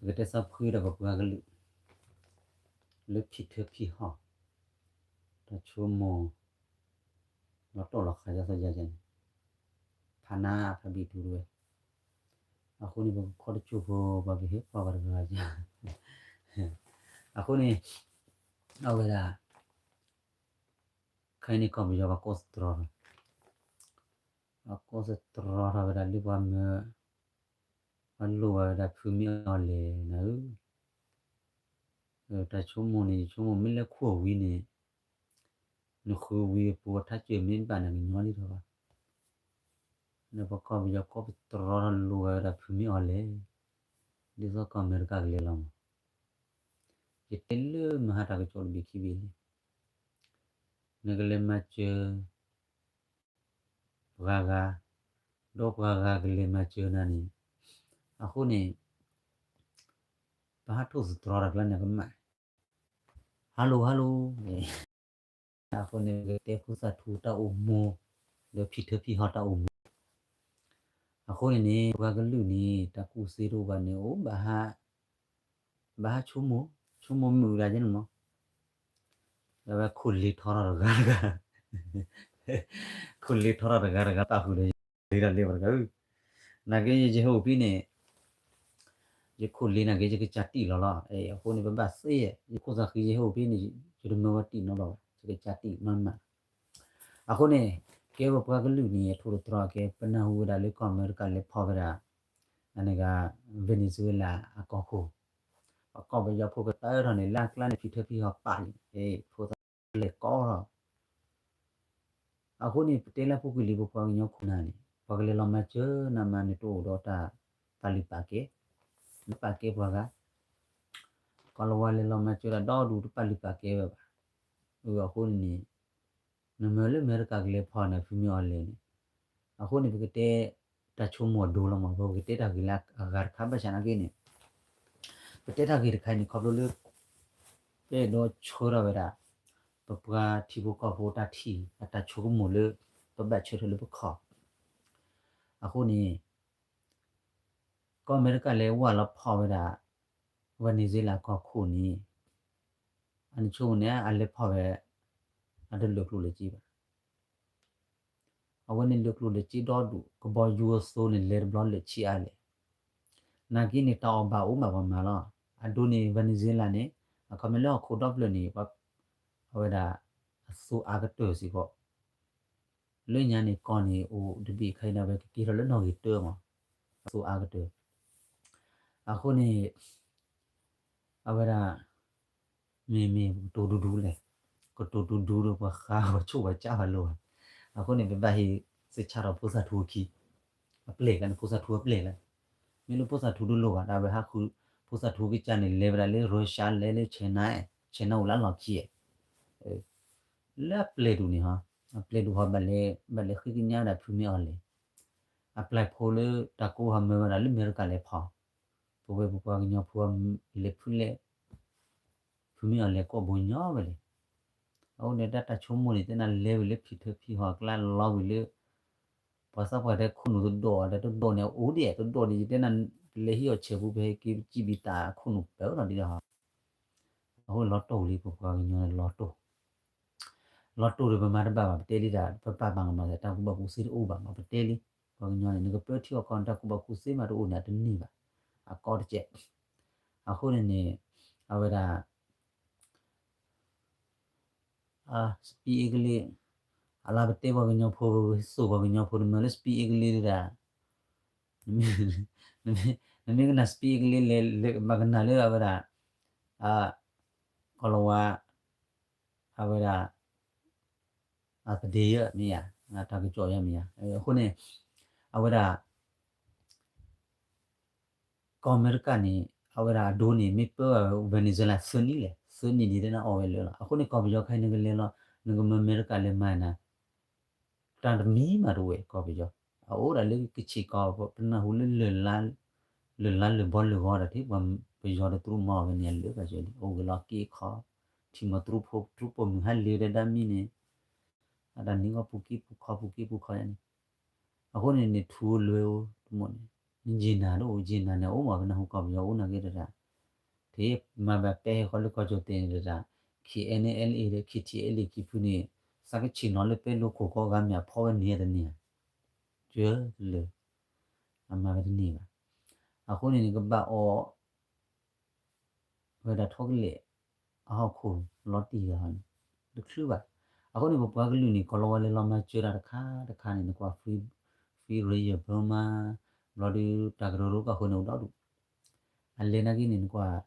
ပကတဲစီဖှံဒီးပပှၤကလုာ် လၢဖံးထၢဖံးဟီၣ် တၢ်ဆိကမိၣ် လီၤတီၢ်လီၤဃာ်ယါသီယါယါန့ၣ် ဖးနါဖးဘံၣ်တူၢ်တဝဲ, အဃိန့ၣ် ပကခီတစိၢ်ဖိ ပှၤကဟ့ၣ်ပှၤဘၣ်တဂၤယါ, အဃိန့ၣ် အဝဲဒၣ် ခဲအံၤန့ၣ် ကီၢ်ပယီၤပှၤကိးသတြီထီၣ်, ပှၤကိးသတြီထီၣ်ဝဲဒၣ်လၢပှၤမၢ ပှၤလိၣ်ဝဲဒၣ်ဖုမ့ၢ်အီၤလဲၣ်နၤဧၢ, တၢ်ဆိကမိၣ်န့ၣ် ယဆိကမိၣ်မ့ၢ်လၢခိၣ်ဝံၤန့ၣ် နဃုဝံၤအပူၤအထါစၢၤမ့ၢ်ဘၣ်နကညီလံထီၣ်ဘၣ်, ဒီးပှၤကီၢ်ပယီၤကိးသတြီထီၣ်လိၣ်ဝဲဒၣ်ဖုမ့ၢ်အီၤလဲၣ်, ဒ်သိးကီၢ်အမဲရကၤကလဲၤလီၤမး, ယတဲလၢမဟါတၢ်ကစီၣ်တဘ့ၣ်ခံဘ့ၣ်လံ နကလဲၤမၤစၢၤ ပှၤဂၤ, ဒီးပှၤဂၤကလဲၤမၤစၢၤနၤန့ၣ်, အဃိန့ၣ် ပဟးထိၣ်သတြီတၢ်ကျါန့ၣ်ကမၣ်, hello hello, အဃိန့ၣ် ကတဲဖိသၣ်ထူတၢ်အိၣ်မူ, ဒီးဖံးထၢဖံးဟီၣ်တၢ်အိၣ်မူ, အဃိန့ၣ်န့ၣ် ပှၤကလုာ်န့ၣ် တၢ်ကူၣ်သ့တအိၣ်ဘၣ်န့ၣ် အိၣ်ဘၣ်ဟး ဘၣ်ဟးဆိကမိၣ်, ဆိကမိၣ်မုာ်ဒၣ်ကဲန့ၣ်မး, ဒီးဝဲခိၣ်လ့ထီထီၣ်တဂၤတဂၤ, ခိၣ်လ့ထီထီၣ်တဂၤတဂၤ ပာ်ဃုာ်ဒီး လ့တၢ်လ့ပှၤတဂၤဧၢ, နာ်က့ယဟဲအိၣ်ဖဲန့ၣ်, ယခိၣ်လ့နာ်က့ ယကစၢ်တံၢ်လီၤလီၤ, အဃိန့ၣ် ပဘၣ်သ့, ယခိၣ်သးဃံယဟဲအိၣ်ဖဲန့ၣ် ယတမၢဝဲတံၢ်နီတဘျီဘၣ်, ယကစၢ်တံၢ်မးမး, အဃိန့ၣ် ကဲပပှၤကလုာ်န့ၣ် အထိၣ်သတြီကဲ ပနၢ်ဟူဝဲဒၣ်လၢကီၢ်အမဲရကၤလဲၤဖီၣ်ဝဲဒၣ် အန့ၣ်ဂၤ Venezuela အကီၢ်ခိၣ်, ပကီၢ်ပယီၤဖိကတၢၢ်ထီၣ်န့ၣ် လၢအကျါန့ၣ် ဖံးထၢဖံးဟီၣ်ပာ်လံ, ဖိသၣ်လဲၤကီထီၣ်, အဃိန့ၣ် ပတဲလၢပူၤကွံာ်လံ ပပှၤကညီခိၣ်နၢ်န့ၣ် ပှၤကလဲၤလီၤမၤစၢၤနၤမးန့ၣ် တအိၣ်ဒီးတၢ်ပာ်လုၢ်ပာ်ကဲ, နပာ်ကဲပှၤဂၤ, ကီၢ်လီၤဝါလဲၤလီၤမၤစၢၤတၢ်ဒီဒူၣ် တပာ်လုၢ်ပာ်ကဲဝဲဘၣ်, အဃိန့ၣ်န့ၣ် နမၢလၢအမဲရကၤကလဲၤဖီၣ်န့ၣ် ဖုမ့ၢ်အီၤလဲၣ်န့ၣ်, အဃိန့ၣ် ပကတဲတၢ်ဆိကမိၣ်အဒိလီၤမး, ပကတဲတၢ်ဂ့ၢ်လၢအဂၤတခါဘၣ်ဆၣ်နာ်က့န့ၣ်, ပတဲတၢ်ဂ့ၢ်တခါန့ၣ် ခီဖျိလၢ ပအဲၣ်ဒိးဆှၢထီၣ်ဝဲဒၣ် ပပှၤထံဖိကီၢ်ဖိတၢ်ထံၣ် အတၢ်ဆိကမိၣ်လၢ ပဘၣ်ဆၢထၢၣ်လၢပခီၣ်, အဃိန့ၣ် ကီၢ်အမဲရကၤလဲၤဝဲလီၤဖီၣ်ဝဲဒၣ် Venezuela ကီၢ်ခိၣ်န့ၣ်, အန့ၣ်ဆိကမိၣ်န့ၣ် အလဲၤဖီၣ်ဝဲ အတလၢာ်ကျိၣ်လၢာ်စ့ဘၣ်, အဝဲန့ၣ်လၢာ်ကျိၣ်လၢာ်စ့ဒီဒူၣ် ကဘီယူၤအသိန့ၣ် လဲၤတဘျီလၢာ်ဆံးအါလဲၣ်, နာ်က့န့ၣ် တၢ်အီၣ်ဘၣ်အိၣ်ဘၣ်ပှၤမၤလီၤ, အဒိန့ၣ် Venezuela န့ၣ် အခီပညီလၢဟီၣ်ခိၣ်ဒီဖျၢၣ်န့ၣ် အဝဲဒၣ် အသိအါကတၢၢ်စ့ၢ်ကီး လၢညါန့ၣ် ကီၢ်န့ၣ်အိၣ်တဘ့ၣ်ခဲအံၤန့ၣ် အဝဲကကဲထီၣ်လၢနီၣ်ဂံၢ်တၢမး, အသိအါကတၢၢ်, အဃိန့ၣ် အဝဲဒၣ် မ့မ့ၢ်ကတိၤဒူဒူလဲၣ်, ကတိၤဒူဒူဒီးပှၤဃါပှၤဆိၣ်ပှၤစၢ်ဝဲလိာ်, အဃိန့ၣ် ပဘၣ်ဟ့ၣ်စ့ၢ်ဆါထီၣ်ဖိသၣ်ထူအခံ, အပျဲၢ်ကန့ၣ် ဖိသၣ်ထူအပျဲၢ်လၢ, မ့ၢ်လၢဖိသၣ်ထူတလိၣ်ဘၣ် ဒီးအဝဲဟးဃု ဖိသၣ်ထူကစၢ်န့ၣ် လဲၤဝဲဒၣ်လၢ Russia လဲၤလၢ China, China အိၣ်လၢအလီၢ်ခံ လၢအပျဲၢ်ဒူၣ်န့ၣ်ဟီ, အပျဲၢ်ဒူၣ်ဟီ ဘၣ်လဲၤဃ့ကညးဝဲဒၣ်ဖုမ့ၢ်အီၤလဲၣ်, အပျဲၢ်ဖိလၢတၢ်ကိးဟီမၢဝဲဒၣ်လၢအမဲရကၤလဲၤဖီၣ်, ပဝဲပပှၤကညီဖိ လဲၤဖုလဲၣ်, ဖုမ့ၢ်အီၤလဲၣ်ကိးဘိညီဝဲလဲၣ်, အဃိန့ၣ် တၢ်တၢ်ဆိကမိၣ်န့ၣ် သနာ်က့လဲၤဝံၤလၢဖံးထၢဖံးဟီၣ်အကျါ လီၤဝံၤလၢ ပှၤသးပှၢ်တဲခိၣ်နူာ်တဒိၣ်ဒီးတဒိၣ်န့ၣ် အိၣ်ဒံးတဒိၣ်န့ၣ် ယတဲနၤ ပလဲၤဟံးအီၣ်ဆဲးပူၤ ပဟဲက့ၤပစံးဘံၣ်တၢ်ခိၣ်နူာ်ပၢၢ်လီၤဒ်ဒီးဟီ, အဃိလီၤတိၢ်လံ ပပှၤကညီန့ၣ်လီၤတိၢ်, လီၤတိၢ်ဒီးပမၤတဘၣ်ဘၣ် ပတဲလံဒၣ် ပပာ်မၤကမၤသး တၢ်ကူၣ်ဘၣ်ကူၣ်သ့တအိၣ်ဘၣ်မး ပတဲလံ, ပှၤကညီန့ၣ် နကပၢထံအီၣ်ကီၢ်န့ၣ် တၢ်ကူၣ်ဘၣ်ကူၣ်သ့မးတအိၣ်န့ၣ် အတန့ၢ်ဘၣ်, အကီတကဲး, အဃိန့ၣ်န့ၣ် အဝဲဒၣ် speak English, အလၢပတဲပှၤကညီဖိ သိၣ်ပှၤကညီဖိတမၢလၢ speak English ဒၣ်, နမ့ၢ်ကနၣ် speak English လဲၤဘၣ်ကနၣ်လၢအဝဲဒၣ် ကီၢ်လီၤဝါ အဝဲဒၣ် အသဒ့ယဲမ့ၢ်ဧါ, တၢ်ကစီၣ်ယဲမ့ၢ်ဧါ, အဃိန့ၣ် အဝဲဒၣ် ကီၢ်အမဲရကၤန့ၣ် အဝဲဒၣ်အဒိန့ၣ် မ့ၢ်ပၢဝဲ Venezuela သၢနံၣ်လဲၣ်, သၢနံၣ်န့ၣ် သနာ်က့အီၣ်ဝဲလၢာ်လီၤ. အဃိန့ၣ် ကီၢ်ပယီၤခဲအံၤ နကလဲၤလီၤ နကမၢအမဲရကၤလဲၤမၤနၤ တၢ်တမံၤမးတအိၣ်ဝဲ ကီၢ်ပယီၤ, အအိၣ်ဒၣ်လၢကဆ့ၣ်ကီး ပနၢ်ဟူလၢ လၢၢ်လါလၢၢ်ဘီလၢၢ်ဂီၤဒီး ထံၣ်ပှၤပယီၤတသရူးမၤအီၣ်ဝဲန့ၣ် အလၢာ်ဘၣ်ယဲလံ အိၣ်ဂ့ၤလီၤက့ခီ, ထံၣ်မၤတရူးဖိ တရူးပိာ်မုၣ်ဟးလ့ၤဝဲဒၣ်မံန့ၣ် အတၢ်နံၤဂီၢ်ပူၤက့ပူၤခီ ပူၤက့ပူၤခီယဲန့ၣ်, အဃိန့ၣ်န့ၣ် ထူဧိၤလွဲဧိၤတမ့ၢ်န့ၣ် နယံာ်နၤတအိၣ် ယံာ်နၤန့ၣ် အိၣ်မးကနၢ်ဟူကီၢ်ပယီၤအိၣ်နာ်က့တတၢ်, ထဲမၤဘၣ်ပဲဟဲဃီလၢကီၢ်ကၠီၣ်တဲာ်န့ၣ်တတၢ်, ခ့ NLA ဒီး ခ့ ထံ အဲလ့ၣ် ခံဖုန့ၣ် စးကဆံၣ်နီၤလၢပဲလိၤခိၣ်ကီၢ်ဂၤမ့ၢ်အဖီဝဲန့ၣ်တန့ၢ်ဧါ, ကၢတလၢာ်, အမၤဝဲတန့ၢ်ဘၣ်. အဃိန့ၣ်န့ၣ် ကဘၣ်အီၣ် ဝဲဒၣ်ထီကလဲာ် အဟီၣ်ခိၣ်လီၤတံၢ်ဂၤဟီန့ၣ် တချုးဘၣ်. အဃိန့ၣ် ပပှၤကလုာ်န့ၣ် ကီၤလီၤဝါလဲၤလီၤမၤစၢၤတၢ်တခါတခါန့ၣ် နကွၢ် free free radio Burma ဘျီဒီး တၢ်ကရၢကရိကီၢ်ဃၢၤန့ၣ်အိၣ်ဒီဒူၣ်, အလဲၤနာ်က့န့ၣ် နကွၢ်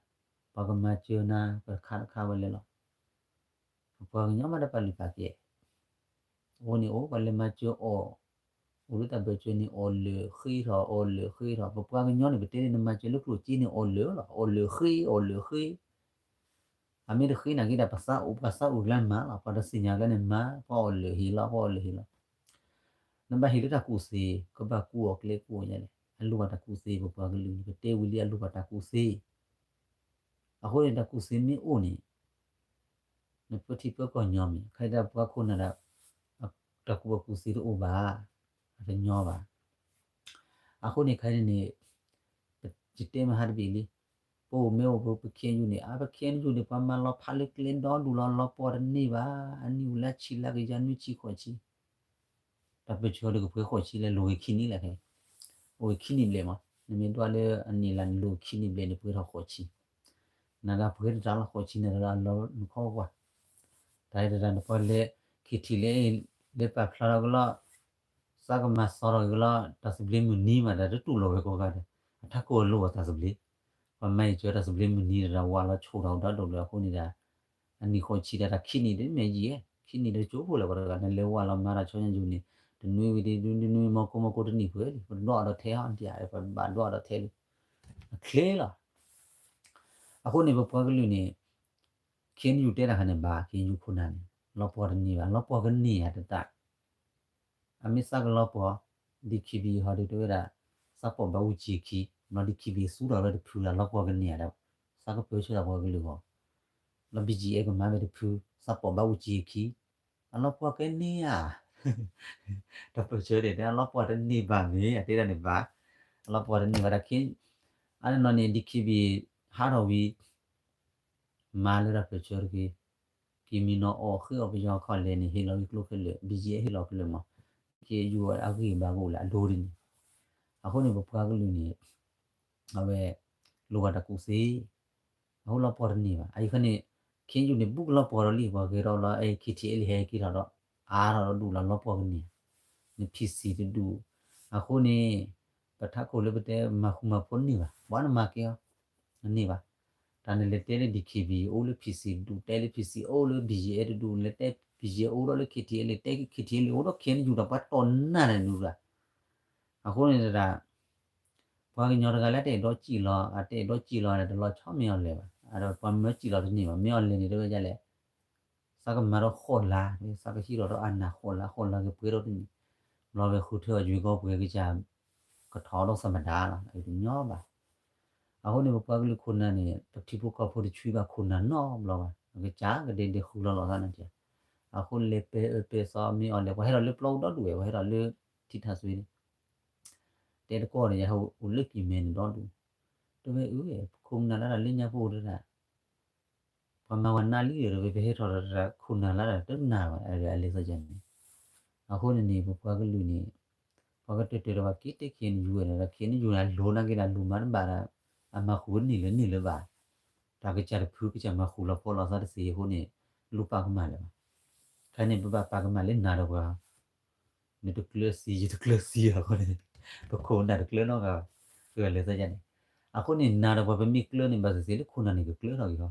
ပှၤကမၤစၢၤနၤ ပတခါတခါဝဲလဲၤလီၤ. ပပှၤကညီမးတပာ်လုၢ်ပာ်ကဲ အဃိန့ၣ်အိၣ် ပှၤလဲၤမၤစၢၤအီၣ်, အိၣ်လၢတၢ်ဘၢၣ်စၢၤန့ၣ် အီၣ်လၢာ်ဃ့ထီၣ် အီၣ်လၢာ်ဃ့ထီၣ်, ပပှၤကညီန့ၣ် ပတဲန့ၣ် နမၤစၢၤလၢကျိၣ်စ့န့ၣ် အီၣ်လၢာ်လီၤ, အီၣ်လၢာ်ဃ့ အီၣ်လၢာ်ဃ့, အမ့ၢ်တဃ့နာ်က့ဒီး ပသးအိၣ် ပှၤသးအိၣ်ကျါမၤလီၤ, ပှၤတသ့ၣ်ညါကျါန့ၣ်မၤ, ပှၤအီၣ်လၢာ်ဟ့ၣ်လီၤ ပှၤအီၣ်လၢာ်ဟ့ၣ်လီၤ. နဘၣ်ဟ့ၣ်လၢတၢ်ကူၣ်သ့, ကဘၣ်ကူၣ်အီၣ်ကျဲကူၣ်အီၣ်ညါလဲၣ်, အလိၣ်ဘၣ်တၢ်ကူၣ်သ့, ပပှၤကလုာ်န့ၣ် ပတဲဝံၤလံအလိၣ်ဘၣ်တၢ်ကူၣ်သ့ အဃိန့ၣ် တၢ်ကူၣ်သ့မ့ၢ်အိၣ်န့ၣ် နပၢထံပၢကီၢ်ညီမ့ၢ် ခဲအံၤတၢ်ပှၤခိၣ်နၢ်ဒီး တၢ်ကူၣ်ဘၣ်ကူၣ်သ့တအိၣ်ဘၣ်, အတညီဘၣ်. အဃိန့ၣ်ခဲအံၤန့ၣ် ယတဲမဟါတဘ့ၣ်လံ, ပအိၣ်မ့ၢ်အိၣ်ပ ပ ခ့ၣ်အဲၣ်ယူၣ်န့ၣ် အါ ပ ခ့ၣ်အဲၣ်ယူၣ်န့ၣ် ပှၤမၤလီၤဖးလၢကျဲဒီဒူၣ်လီၤ, လီၤပှီၢ်တန့ၢ်ဘၣ်, အနံၣ်အိၣ်လၢဆံလါကယၤနွံဆံဃိးဆံ တၢ်ပၢဆှၢဒီးကပှဲၤဃိးဆံလဲၣ် လိၤဂ့ၤခံနံၣ်လၢခဲအံၤ, အိၣ်ဂ့ၤခံနံၣ်ဘျဲၣ်မး, နမ့ၢ်ဒွးလၢအနံၣ်လါန့ၣ် လိၤဂ့ၤခံနံၣ်ဘျဲၣ်န့ၣ် ပှဲၤထီၣ်ဃိးဆံ, နဂၤပှဲၤတတၢ်လီၤဃိးဆံန့ၣ်ဒီး အလီၤနခီကွၢ်, တၢ်အံၤတတၢ်နပှၤလဲၤ ခ့ၣ်ထံၣ်လၢ လဲၤပာ်ဖျါထီၣ်ကလီ သးကမၤသီထီၣ်က့ၤကလီ တၢ်သဘျ့မုၢ်နံၤမး တၢ်တတူၢ်လိာ်ဝဲကိးဂၤဒဲး, အထးခိၣ်အလိၣ်အီၤတၢ်သဘျ့, ပှၤမၤအံၤကၢတၢ်သဘျ့မုၢ်နံၤတတၢ် ဝးလီၤဆိၣ်ဒီးဒိၣ်ဒိၣ်လၢအဃိန့ၣ်ဒီး အနံၣ်ဃိးဆံတၢ် တၢ်ခံနံၣ်တမ့ၢ်ယံာ်ဧါ, ခံနံၣ်တကၠိဖိလၢပှၤတဂၤ နလဲၤဝဲလီၤမၤတၢ်ဆီညါယူၤန့ၣ် တနွံဝံၤတနွံ တနွံမီၤကိမီၤကိတနံၣ်ပှဲၤလံ, ပဒွးအီၤဒီးထဲဟီဒ်ယါ ပဘၣ်ဒွးအီၤဒီးထဲလံ, အချ့လီၤ. အဃိန့ၣ် ပပှၤကလုာ်န့ၣ် ခ့ၣ်အဲၣ်ယူၣ်တဲတၢ်ခါန့ၣ်ဘၣ်, ခ့ၣ်အဲၣ်ယူၣ်ခိၣ်နၢ်န့ၣ် လီၤပှီၢ်တန့ၢ်ဘၣ်, လီၤပှီၢ်ကန့ၢ်ဧါတတၢ် အမ့ၢ်သးကလီၤပှီၢ်, ဒ်ခံဘံၣ်ဟီဒုးတဝဲဒၣ် သးပီၣ်ဘၣ်အူကၠံခံ, ဘျီဒ်ခံဘံၣ်သူထီၣ်ဝဲတဖုလၢလီၤပှီၢ်ကန့ၢ်ဧါဒီး သးကပၢဆှၢတၢ်ပှၤကလုာ်ဂီၢ်, လီၤ ဘံၣ်ကၠံၣ်အဲၣ် ကမၤဝဲတဖု, သးပီၣ်ဘၣ်အူကၠံခံ, အလီၤပှီၢ်ကန့ၢ်ဧါ, တၢ်ပၢဆှၢန့ၣ် အလီၤပှီၢ်တန့ၢ်ဘၣ်မ့ၢ် အတဲဒၣ်န့ၣ်ဘၣ်, အလီၤပှီၢ်တန့ၢ်ဘၣ်တၢ်ခ့, အါန့ၣ်နီၢ်န့ၣ် ဒ်ခံဘံၣ်ဟးထီၣ်ဝံၤ မၤလၢတၢ်ပၢဆှၢတက့ၢ်, က့ၤမံနီၤအီၣ်ဃ့အီၣ်ပယီၤခီၣ်လဲၣ်န့ၣ် ဟ့ၣ်လီၤက့ၤကျိခဲလၢာ်, ဘံၣ်ကၠံၣ်အဲၣ် ဟ့ၣ်လီၤခဲလၢာ်မး, ခ့ၣ်အဲၣ်ယူၣ်အဂံၢ်အဘါကအိၣ်လၢအဒိဒ်န့ၣ်, အဃိန့ၣ် ပပှၤကလုာ်န့ၣ် အဝဲ လိၣ်ဘၣ်တၢ်ကူၣ်သ့, အဃိလီၤပှီၢ်တန့ၢ်ဘၣ်. အအံၤခီန့ၣ် ခ့ၣ်အဲၣ်ယူၣ်န့ၣ် ဘူးကလီၤပှီၢ်ဒီးလံ ပှၤဂဲၤထီၣ်လီၤ အဲ ခ့ၣ်ထံၣ်အဲၣ်လ့ၣ် ဟဲက့ၤထီၣ်ဒီး အါထီၣ်ဒီးဒူၣ်လီၤ လီၤပှီၢ်ကန့ၢ်, နဖံၣ်စံၣ်တဒူၣ်, အဃိန့ၣ် ပထးခိၣ်လၢပတဲမၤဃူမၤဖိးတန့ၢ်ဘၣ်, ပှၤနမၤကဲအီၤ, တန့ၢ်ဘၣ်. တၢ်နလဲၤတဲလၢ ဒ်ခံဘံၣ် အိၣ်လၢဖံၣ်စံၣ်တဒူၣ်, တဲလၢဖံၣ်စံၣ်အိၣ်လၢ ဘံၣ်ကၠံၣ်အဲၣ် တဒူၣ်, နလဲၤတဲ ဘံၣ်ကၠံၣ်အဲၣ် အိၣ်ဒီးလၢ ခ့ၣ်ထံၣ်အဲၣ်လ့ၣ်, တဲ ခ့ၣ်ထံၣ်အဲၣ်လ့ၣ် အိၣ်ဒီး ခ့ၣ်အဲၣ်ယူၣ် ဒီးပှၤတီၢ်နၢ်န့ၣ်ဒူၣ်ဒၣ် အဃိန့ၣ်တဒၣ် ပှၤကညီတဂၤလၢတအဲၣ်ဒိးစံၣ်လီၤ, အတအဲၣ်ဒိးစံၣ်လီၤန့ၣ် တလီၤဆီမ့ၢ်အီၤလဲၤဘၣ်, ဒီးပှၤမၢစံၣ်လီၤတန့ၢ်ဘၣ်, မ့ၢ်အီၤလဲၤန့ၣ် တဝဲဒ်လဲၣ်, သးကမၤဒီးဃိးလါ, သးကဟံးထီၣ်ဒီးအနၢ်ဃိးလါ, ဃိးလါကပှဲၤထီၣ်တန့ၢ်, ဘျီဝဲဃုထၢအီၤယွၤကီၢ်ပှဲၤကစၢ်, ကထီၣ်ဒီးသးမတၤလီၤ, တညီဘၣ်. အဃိန့ၣ် ပပှၤကလုာ်ခိၣ်နၢ်န့ၣ် ပထံဖိကီၢ်ဖိတဆှံဘၣ်ခိၣ်နၢ်နီတဘျီဘၣ်, အကစၢ်ကဒဲဒဲဃုလီၤလီၤသးန့ၣ်, အဃိလဲၤပဲာ်အၢပဲာ်သီမ့ၢ်အီၤလဲၤ, ပှၤဟဲထီၣ်လၢပျီအိၣ်ဒီဒူၣ်ဝဲ, ပှၤဟဲထီၣ်လၢ ထံထၣ်စွ့န့ၣ် တဲတကီၢ်န့ၣ် ယဟဲအိၣ်လၢကံၢ်မဲန့ၣ်ဒီဒူၣ်, တဝဲအၢ ပခိၣ်ပနၢ်လၢတၢ်လၢညါဖိအိၣ်တဒၣ်, ပှၤမၤဝဲနးလံဒီး ပဟဲထီၣ်ဒီးတၢ်ခိၣ်နၢ်လၢတၢ်တနၢ်ဘၣ် အလဲၤသ့ၣ်ညါန့ၣ်, အဃိန့ၣ်န့ၣ် ပပှၤကလုာ်န့ၣ် ပှၤကတၢၢ်တၢၢ်ဒီးပှၤက့ၤတဲ ခ့ၣ်အဲၣ်ယူၣ် ဝဲန့ၣ်ဒီး ခ့ၣ်အဲၣ်ယူၣ်န့ၣ် လိၤနာ်က့ဒီး လိၤမးတဘၣ်ဒီး အမၤဃုာ်ဝဲန့ၣ်လၢန့ၣ်လၢၤဘၣ်, တၢ်ကစၢ်တဖုကစၢ်မၤဃုာ်လီၤဖီလီၤသးတသ့အဃိန့ၣ် လိၣ်ပာ်ကမၣ်လၢၤဘၣ်. ခဲန့ၣ် ပဘၣ်ပာ်ကမၣ်လၢနၤဒီးပှၤ နတကျၢၤသံ ယတကျၢၤသံအဃိန့ၣ် ပခိၣ်ပနၢ်တကျၢၤနီတဂၤဘၣ်, ပလဲၤသ့ၣ်ညါန့ၣ်, အဃိန့ၣ် နၤဒီးပှၤပမ့ၢ်ကျၢၤန့ၣ် ဘၣ်သ့ၣ်သ့ၣ်လၢခိၣ်နၢ်န့ၣ်ကကျၢၤထီၣ်က့ၤလီၤ.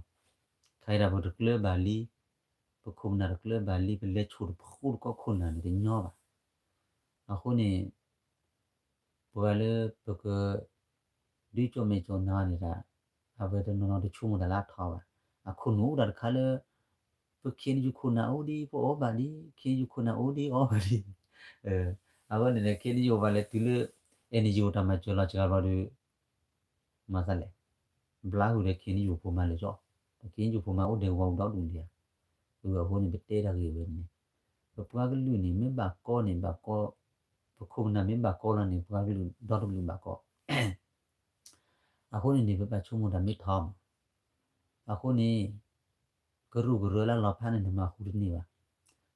ခဲအံၤဒၣ်ပတကျၢၤဘၣ်လံ, ပခိၣ်ပနၢ်တကျၢၤဘၣ်လံ, ပလဲၤဆိၣ်တပဃိတကီၢ်ခိၣ်နၢ်န့ၣ်တညီဘၣ်. အဃိန့ၣ် ပှၤလၢပက ဒုးကၠီၣ်မဲာ်ကၠီၣ်နါန့ၣ်ဒၣ် အဝဲတနီၤနီၤတဆိကမိၣ်တၢ်လၢအထီဘၣ်. အခိၣ်နူာ်အိၣ်တၢ်တခါလၢ ပခ့ၣ်အဲၣ်ယူၣ်ခိၣ်နၢ်အိၣ်ဒံး ပအီၣ်ဘၣ်ဒံး, ခ့ၣ်အဲၣ်ယူၣ်ခိၣ်နၢ်အိၣ်ဒံး အီၣ်ဘၣ်ဒံး. အဝဲန့ၣ်န့ၣ် ခ့ၣ်အဲၣ်ယူၣ်အိၣ်ဘၣ်လဲၤတုၤလၢ အဲၣ်နယူၣ်တၢ်မၤစၢၤလီၤစှၤဘျီဒီး မၤသးလဲၣ်, ဘျါဟုၣ်ဒီးခ့ၣ်အဲၣ်ယူၣ်ဖိမၤလၢာ်ကၠီ, ဒီးခ့ၣ်အဲၣ်ယူၣ်ဖိမၤအိၣ်ဒဲးကဝီၤဒီဒူၣ်လံဧါ. အဃိန့ၣ် ပတဲတၢ်ဂ့ၢ်ဝဲန့ၣ်, ပပှၤကလုာ်န့ၣ် မ့ၢ်ဘၣ်ကီန့ၣ် ဘၣ်ကီ, ပခိၣ်ပနၢ်မ့ၢ်ဘၣ်ကီလီၤန့ၣ် ပှၤကလုာ်ဒီတကလုာ်ဘၣ်ကီ အဃိန့ၣ်န့ၣ် ပဘၣ်ဆိကမိၣ်တၢ်မ့ၢ်ထီမး. အဃိန့ၣ် ကရူၢ်ကရၢလၢလီၤဖးန့ၣ် နမၤဃူတန့ၢ်ဘၣ်.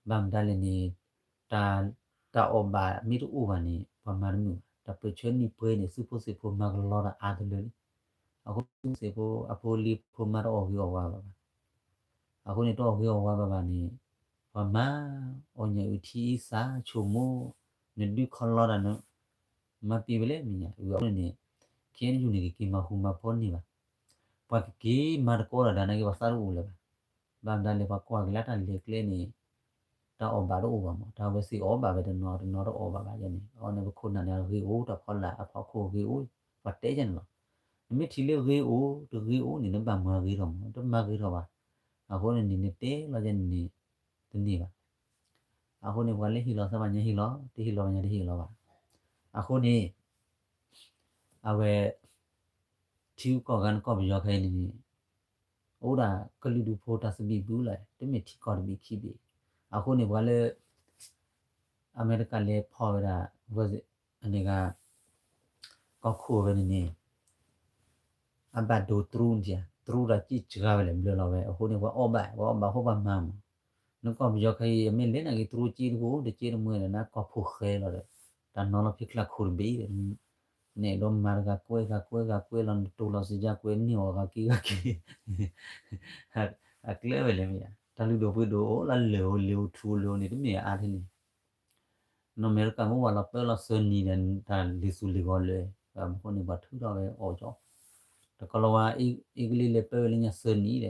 ဘၣ်မတၤလဲၣ်န့ၣ် တၢ်အီၣ်ဘၣ်မ့ၢ်တအိၣ်ဘၣ်န့ၣ် ပှၤမၤတမုာ်ဘၣ်. တၢ်ပၢၢ်ဆၢနံၣ်ပှဲၤန့ၣ် သုးဖိသံၣ်ဖိမၤကလီတၢ်အါတလၢလံ. အဃိသုးဖိသံၣ်ဖိ အဖိအလံၤဖိမၤတအီၣ်ဂ့ၤအီၣ်ဝါဘၣ်ဘၣ်. အဃိန့ၣ် တအီၣ်ဂ့ၤအီၣ်ဝါဘၣ်ဘၣ်န့ၣ် ပှၤမၤအီၣ်ညၣ်အုၣ်ထံအံသၣ်ဆိကမိၣ် နဒုးခီလီတၢ်န မၤပံာ်ဝဲလဲၣ်မ့ၢ်ညါ အဃိန့ၣ်န့ၣ် ခဲအံၤန့ၣ် ကက့ၤမၤဃူမၤဖိးန့ၢ်ဘၣ်. ပှၤကက့ၤမၤတကိးဒီးဒၣ်နာ်က့ ပှၤသးတအိၣ်လၢၤဘၣ်. ဘၣ်မတၤလဲၣ် ပှၤကွၢ်က့ၤလၢတၢ်လဲၤကျဲန့ၣ် တၢ်အီၣ်ဘၣ်တအိၣ်ဘၣ်မး တၢ်ဝဲသ့ၣ်အီၣ်ဘၣ်ဝဲတနီၤတနီၤတအီၣ်ဘၣ်ဘၣ်ယဲန့ၣ် အဃိန့ၣ် ပခိၣ်နၢ်န့ၣ် အဂ့ၤအိၣ်တၢ်ဖီလာ်အဖီခိၣ်အဂ့ၤအိၣ် ပှၤတဲယဲန့ၣ်လီၤ. နမ့ၢ်ထံၣ်လၢဂ့ၤအိၣ်တဂ့ၤအိၣ်န့ၣ် နဘၣ်မၤဂ့ၤထီၣ်မး တမၤဂ့ၤထီၣ်ဘၣ်. အဃိန့ၣ်န့ၣ် နတဲလီၤယဲန့ၣ်န့ၣ် တန့ၢ်ဘၣ်. အဃိန့ၣ် ပှၤလၢဟ့ၣ်လီၤသးပှၤညါဟ့ၣ်လီၤ တဟ့ၣ်လီၤပှၤညါတဟ့ၣ်လီၤဘၣ်. အဃိန့ၣ် အဝဲ ထံဂုၤကီၢ်ဂၤန့ၣ် ကီၢ်ပယီၤခဲအံၤန့ၣ် အိၣ်ဒၣ်ကလုာ်ဒူၣ်ဖိတၢ်သဘံၣ်ဘုလီၤ တမ့ၢ်ထံကီၢ်တဘ့ၣ်ခံဘ့ၣ်. အဃိန့ၣ် ပှၤလၢ အမဲရကၤလဲၤဖီၣ်ဝဲဒၣ် အန့ၣ်ဂၤ ကီၢ်ခိၣ်ဝဲန့ၣ်န့ၣ် အဘၣ်ဒိတြူနထံၣ်ဧါ တြူတၢ်စံၣ်စှၤဝဲလဲၣ်ဘျၢလီၤဝဲ အဃိန့ၣ် ပှၤအီၣ်ဘၣ် ပှၤအီၣ်ဘၣ်အဃိပှၤမၤမး. နကီၢ်ပယီၤခဲအံၤ အမ့ၢ်လဲၤနာ်က့ တြူစ့တကိး တစ့တမှဲဒီး နကီၢ်ဖိၣ်ဃဲလီၤဒီး တၢ်နီၤလီၤဖဲကျါခိၣ်တဘ့ၣ်ဒီး နအဲၣ်ဒိးမၤတဂၤကွဲဂၤကွဲဂၤကွဲလီၤ နတိၢ်လီၤစံးယါကွဲန့ၢ်အီၤဂၤက့ဂၤက့ အကျဲဝဲလဲၣ်မ့ၢ်ဧါ တၢ်လုၢ်ဒိၣ်ပှ့ၤဒိၣ်အိၣ်လၢလၢၢ်အိၣ်လၢၢ်အိၣ်ထူအိၣ်လၢၢ်အိၣ်န့ၣ် တမ့ၢ်အါထဲန့ၣ် နီၢ်အမဲရကၤမ့ၢ်ဝဲလီၤပၢလီၤသၢနံၤဒီး တၢ်လ့ၤသူၣ်လ့ၤဂီၤလၢာ် အဃိန့ၣ် ပှၤထုးထီၣ်ဝဲအီၣ်ကၠီ တကလီၤဝါ အ့ကလံးလဲၤပၢဝဲလၢညါသၢနံၤဒီး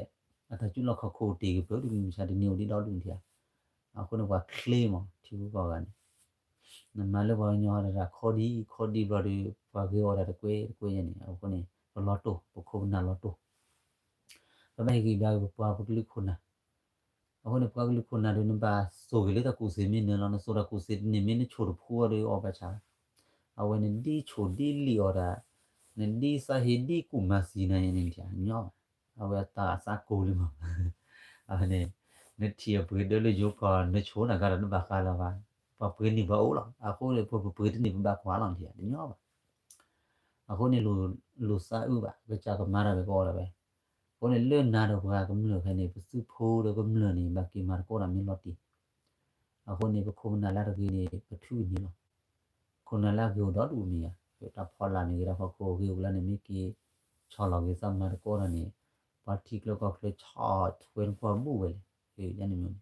အတၢ်ကူၣ်လီၢ်ခီၣ်ခိၣ်တ့ၢ်ကပၢၤဒုးမုၢ်ဆါတနံၤအိၣ်ဒံးဒီဒူၣ်နထံၣ်ဧါ. အဃိန့ၣ် ပှၤချ့မး ထံဂုၤကီၢ်ဂၤန့ၣ် နမၤလၢပှၤကညီတၢ်ခီဒံခီဒံဘျီဒီး ပှၤဂ့ၤအီၣ်တၢ်တကွဲတကွဲယဲန့ၣ် အဃိန့ၣ် ပလီၤတိၢ် ပခိၣ်ပနၢ်လီၤတိၢ် ပဘၣ်ဟ့ၣ်ဂံၢ်ဘါက့ၤပပှၤပကလုာ်ခိၣ်နၢ် အဃိန့ၣ် ပှၤကလုာ်ခိၣ်နၢ်ဒီး နဘၣ်စိာ်က့ၤလၢတၢ်ကူၣ်သ့မ့ၢ်နၢၤလီၤ နစိာ်တၢ်ကူၣ်သ့တန့ၢ် မ့ၢ်နဆိၣ်တဖှူအီၤဒီးအီၣ်ဘၣ်ဆၣ် အဝဲနဒ်ဆိၣ်ဒ်လံၣ်အီၤဒၣ် နဒ်သးဟ့ဒ်ကူၣ်မၤသံနၤန့ၣ် တညီဘၣ်. အဝဲတၢ်သးကိၢ်လံမး အဝဲန့ၣ် နထံၣ်အပှ့ၤဒၢလၢယိၤကီၢ် နဆိၣ်နၤကဒီးနဘၣ်ဃးလီၤဘၣ်. ပှၤပှ့ၤန့ၢ်ပှၤအိၣ်လီၤ. အဃိန့ၣ် ပပှ့ၤတန့ၢ်ပဘၣ်ကွၢ်လီၤ တညီဘၣ်. အဃိန့ၣ် လိၣ်သးအုးဘၣ် ကစၢ်ကမၤတၢ်ဝဲကအီၣ်ဒၣ်ဝဲ. အဃိန့ၣ် လၢနၤဒီးပှၤကမျၢၢ်ဖဲန့ၣ် ပသုးဖိဒီးကမျၢၢ်န့ၣ် ဘၣ်က့ၤမၤသကိးတၢ်မ့ၢ်လီၤတံၢ်. အဃိန့ၣ် ပခိၣ်ပနၢ်လၢတဂ့ၤန့ၣ် ပထုးကန့ၢ်လီၤ. ခိၣ်နၢ်လၢအဂ့ၤအိၣ်ဒီဒူၣ်မ့ၢ်ဧါ, တၢ်ဖီလာ်မ့ၢ်ဂ့ၤ တၢ်ဖီခိၣ်ဂ့ၤအိၣ်လၢန့ၣ် မ့ၢ်က့ၤဆီၣ်လီၤဂ့ၤသးမၤသကိးတၢ်န့ၣ် ပှၤထံချၢကီၢ်ချၢဆီၣ်ထွဲနကွၢ်ဘူၣ်ဝဲလဲၣ်. န့ၣ်မ့ၢ်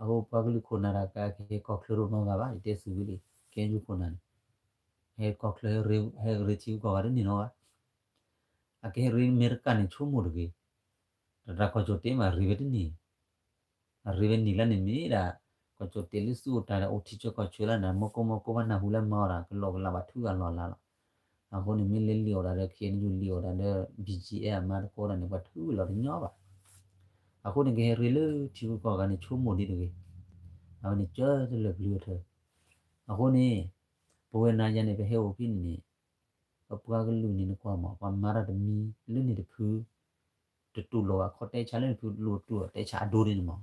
အဃိပှၤကလုာ်ခိၣ်နၢ်တၢ်ကဟဲကီၢ်ချၢတအိၣ်နီတဂၤဘၣ် ယတဲသုဝံၤလံ ကဲယုခိၣ်နၢ်န့ၣ် ဟဲကီၢ်ချၢ ဟဲရ့ထံဂုၤကီၢ်ဂၤတန့ၢ်နီတဂၤ အကဟဲရ့အမဲရကၤန့ၣ်ဆိကမိၣ်တဂ့ၤ. တၢ်တၢ်ကီၢ်ကၠိၣ်တဲမးရ့ဝဲတန့ၢ် အရ့ဝဲန့ၢ်လၢန့ၣ်မ့ၢ်ဒၣ် ကီၢ်ကၠိၣ်တဲလၢသုအိၣ်တၢ်ဒီးအိၣ်ထံဆၢကီၢ်ဆၢလၢန့ၣ် မီကိမီကိဘၣ်နၢ်ဟူလၢမၤအီၣ်တၢ်ကလီကလီဘၣ်ထုကလီလါလီၤ. အဃိန့ၣ် မ့ၢ်လၢလံၣ်အီၣ်တၢ်ဒီး ခ့နယူၣ်လံၣ်အီၣ်တၢ်ဒီး ဘံၣ်ကၠံၣ်အဲၣ် အမၤသကိးတၢ်န့ၣ် ပှၤထုကလီတညီဘၣ်. အဃိန့ၣ် ကဟဲရ့လၢထံဂုၤကီၢ်ဂၤန့ၣ် ဆိကမိၣ်ဒ်တဂ့ၤ. အဝဲန့ၣ်ကၢတလၢာ်ပျုၤအထၢ အဃိန့ၣ် ပဝဲနၤယၤန့ၣ် ပဟဲအိၣ်ဖဲန့ၣ်န့ၣ် ပပှၤကလုာ်န့ၣ်နကွၢ်မး ပှၤမၤတၢ်တမံၤလၢန့ၣ်တဖု တတူၢ်လိာ်အခီတဲဆါလၢန့ၣ်တဖု လိၣ်တူၢ်တဲဆါအဒိန့ၣ်မး.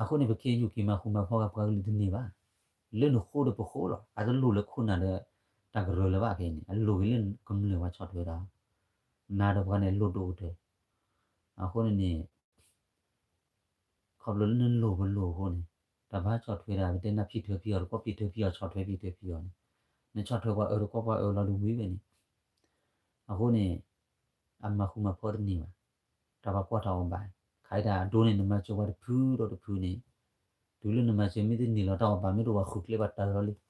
အဃိန့ၣ် ပခ့ယုၢ်က့ၤမၤဃူမၤဖိးက့ၤပှၤကလုာ်တန့ၢ်ဘၣ်. လၢနဃိဒီးပဃိလီၤ. အတလိၣ်လၢခိၣ်နၢ်ဒီး တၢ်ကရၢလၢၤဘၣ်ဖဲန့ၣ် အလိၣ်က့ၤလၢကမျၢၢ်ပှၤဆီၣ်ထွဲတၢ် နၤဒီးပှၤန့ၣ်လိၣ်ဒိၣ်ကတၢၢ်. အဃိန့ၣ်န့ၣ် ခီဖျိလၢနလိၣ်ပလိၣ်အဃိန့ၣ် တၢ်ဘၣ်ဆီၣ်ထွဲတၢ် ပတဲနၢ်ဖံထၢဖံအီၤ တကီၢ်ဖံထၢဖံအီၤ ဆီၣ်ထွဲဖံထၢဖံအီၤန့ၣ် နဆီၣ်ထွဲပှၤအၢတကီၢ်ပှၤအၢလီၤဒုးဝံၤဝဲန့ၣ် အဃိန့ၣ် အမၤဃူမၤဖိးတန့ၢ်ဘၣ်. တၢ်ပှၤကွၢ်တၢ်အီၣ်ဘၣ် ခါအံၤတၢ်အဒိန့ၣ် နမၤစၢၤပှၤတဖုဒီးတဖုန့ၣ် တုၤလၢနမၤစၢၤမ့ၢ်တန့ၢ်လီၤတၢ်အီၣ်ဘၣ် မ့ၢ်တအိၣ်ပှၤဃုာ်ကျဲပှၤတၢၢ်လီၤလံ.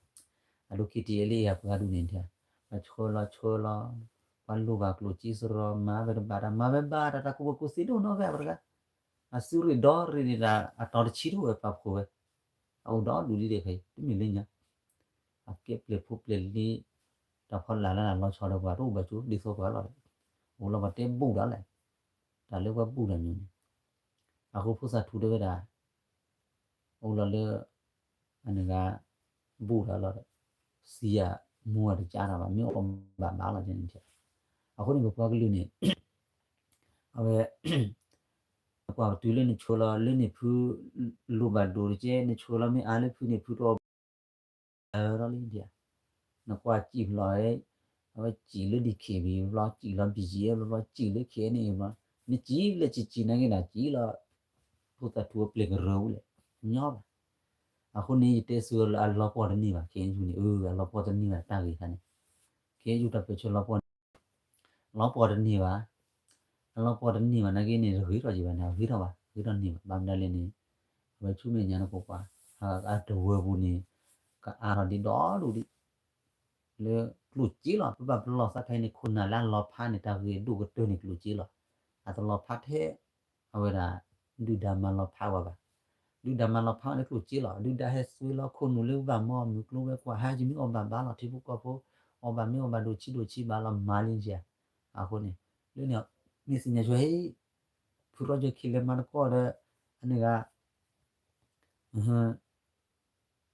အဒိ ခံထံၣ်အဲလၢအပှၤဒုးန့ၣ် ပှၤဆှၢလီၤဆှၢလီၤ ပှၤလိၣ်ဘၣ်ကျိၣ်စ့စရီ မၤဝဲတဘၣ်တၢ် မၤဝဲဘၣ်တၢ် တၢ်ကူၣ်ဘၣ်ကူၣ်သ့ဒိၣ်နီၢ်ဖဲအပှၤတဂၤ အသုးရ့ၣ်ဒီရ့ၣ်န့ၣ် တၢ်အတီၤတဆံတအိၣ်ဝဲပာ်ဖှိၣ်ဝဲ အအိၣ်ဒီဒူၣ်လံဒဲးခဲအံၤ တမ့ၢ်လၢညါ အကဲပျဲၢ်ဖိပျဲၢ်လံၤ တၢ်ဖီလာ်လၢအလီၤဆီဒီးပှၤတအိၣ်ဘၣ်ကၠိ ဒ်သိးပှၤလီၤဒီး အိၣ်လီၤပှၤတဲဘူၣ်ဒီးလဲၣ် တၢ်လၢပှၤဘူၣ်တၢ်မနုၤန့ၣ် အဃိဖိသၣ်ထူတဲဝဲဒၣ် အိၣ်လီၤလၢ အန့ၣ်ဂၤ ဘူၣ်ဒီးလီၤဒီး သံယၤမူအတကၢ်တၢ်ဘၣ် မ့ၢ်အီၣ်ဘၣ်ဘၣ်လီၤန့ၣ် အဃိန့ၣ် ပပှၤကလုာ်န့ၣ် အဝဲ ကွၢ်တုၤလၢနဆိလီၤလၢန့ၣ်ဖု လိၣ်ဘၣ်ဒိၣ်တကဲ နဆိလီၤမ့ၢ်အါလၢဖုန့ၣ်ဖုတအီၣ်ဘၣ် အၢထီၣ်လံဒ် နကွၢ်စံၣ်ဖျိး အဝဲစံးလၢ ဒီး ခ့ဘံ ဘျီ စံးလီၤ ဘံၣ်ကၠံၣ်အဲၣ် ဘျီ စံးလၢ ခ့အဲၣ်အဲၣ် ဘျီ နစံးလၢ စံးစံးနာ်က့ဒီး စံးလီၤ ဖိသၣ်ထူအပျဲၢ်ကရၢပူၤလဲၣ် ညီဘၣ်. အဃိန့ၣ် ယတဲဆၢလၢအလီၤပှီၢ်တန့ၢ်ဘၣ် ခ့အဲၣ်ယူၣ်န့ၣ် အလီၤပှီၢ်တန့ၢ်ဘၣ်တၢ်ဂ့ၢ်ခါန့ၣ် ခ့အဲၣ်ယူၣ်တၢ်ပၢဆှၢလီၤပှီၢ်န့ၣ် လီၤပှီၢ်တန့ၢ်ဘၣ်. အလီၤပှီၢ်တန့ၢ်ဘၣ်နာ်က့န့ၣ် ဂ့ၤထီၣ်က့ၤဘၣ်န့ၣ် အဂ့ၤထီၣ်ဘၣ် ဂ့ၤထီၣ်န့ၢ်ဘၣ် ဘၣ်မနုၤလဲၣ်န့ၣ် အဝဲဆူမဲာ်ညါနကိးကွၢ် အတဝၢပူၤန့ၣ် ကအါထီၣ်ဒ်ဒီဒူၣ်ဒံး လၢကျိၣ်စ့လီၤ ပဘၣ်ပလီၢ်သးခဲအံၤန့ၣ် ခိၣ်နၢ်လၢအလီၤဖးန့ၣ် တၢ်ဂ့ၢ်အဒိၣ်ကတၢၢ်န့ၣ်ကျိၣ်စ့လီၤ. အတလီၤဖးထဲ အဝဲဒၣ် ဒုၣ်ဒါမၤလီၤဖးဝဲဘၣ်. ဒုၣ်ဒါမၤလီၤဖးဝဲလၢကျိၣ်စ့လီၤ. ဒုၣ်ဒါဟဲသွံလီၤခိၣ်နူာ်လၢဘၣ်မီ မုၢ်ကျိၤဝဲၤကွာ် ဟဲယမ့ၢ်အီၣ်ဘၣ်ဘၣ်လီၤ ထံဖိကီၢ်ဖိ အီၣ်ဘၣ်မ့ၢ်အီၣ်ဘၣ်ဒိၣ်ဆံးဒိၣ်ဆံးဘၣ်လီၤ မၤလံယၤ. အဃိန့ၣ် လၢန့ၣ် မ့ၢ်သ့ၣ်ညါဆိဟဲ ဖုရီကၠၢၢ်ခံလဲၤမၤသကိးဒီး အန့ၣ်ဂၤ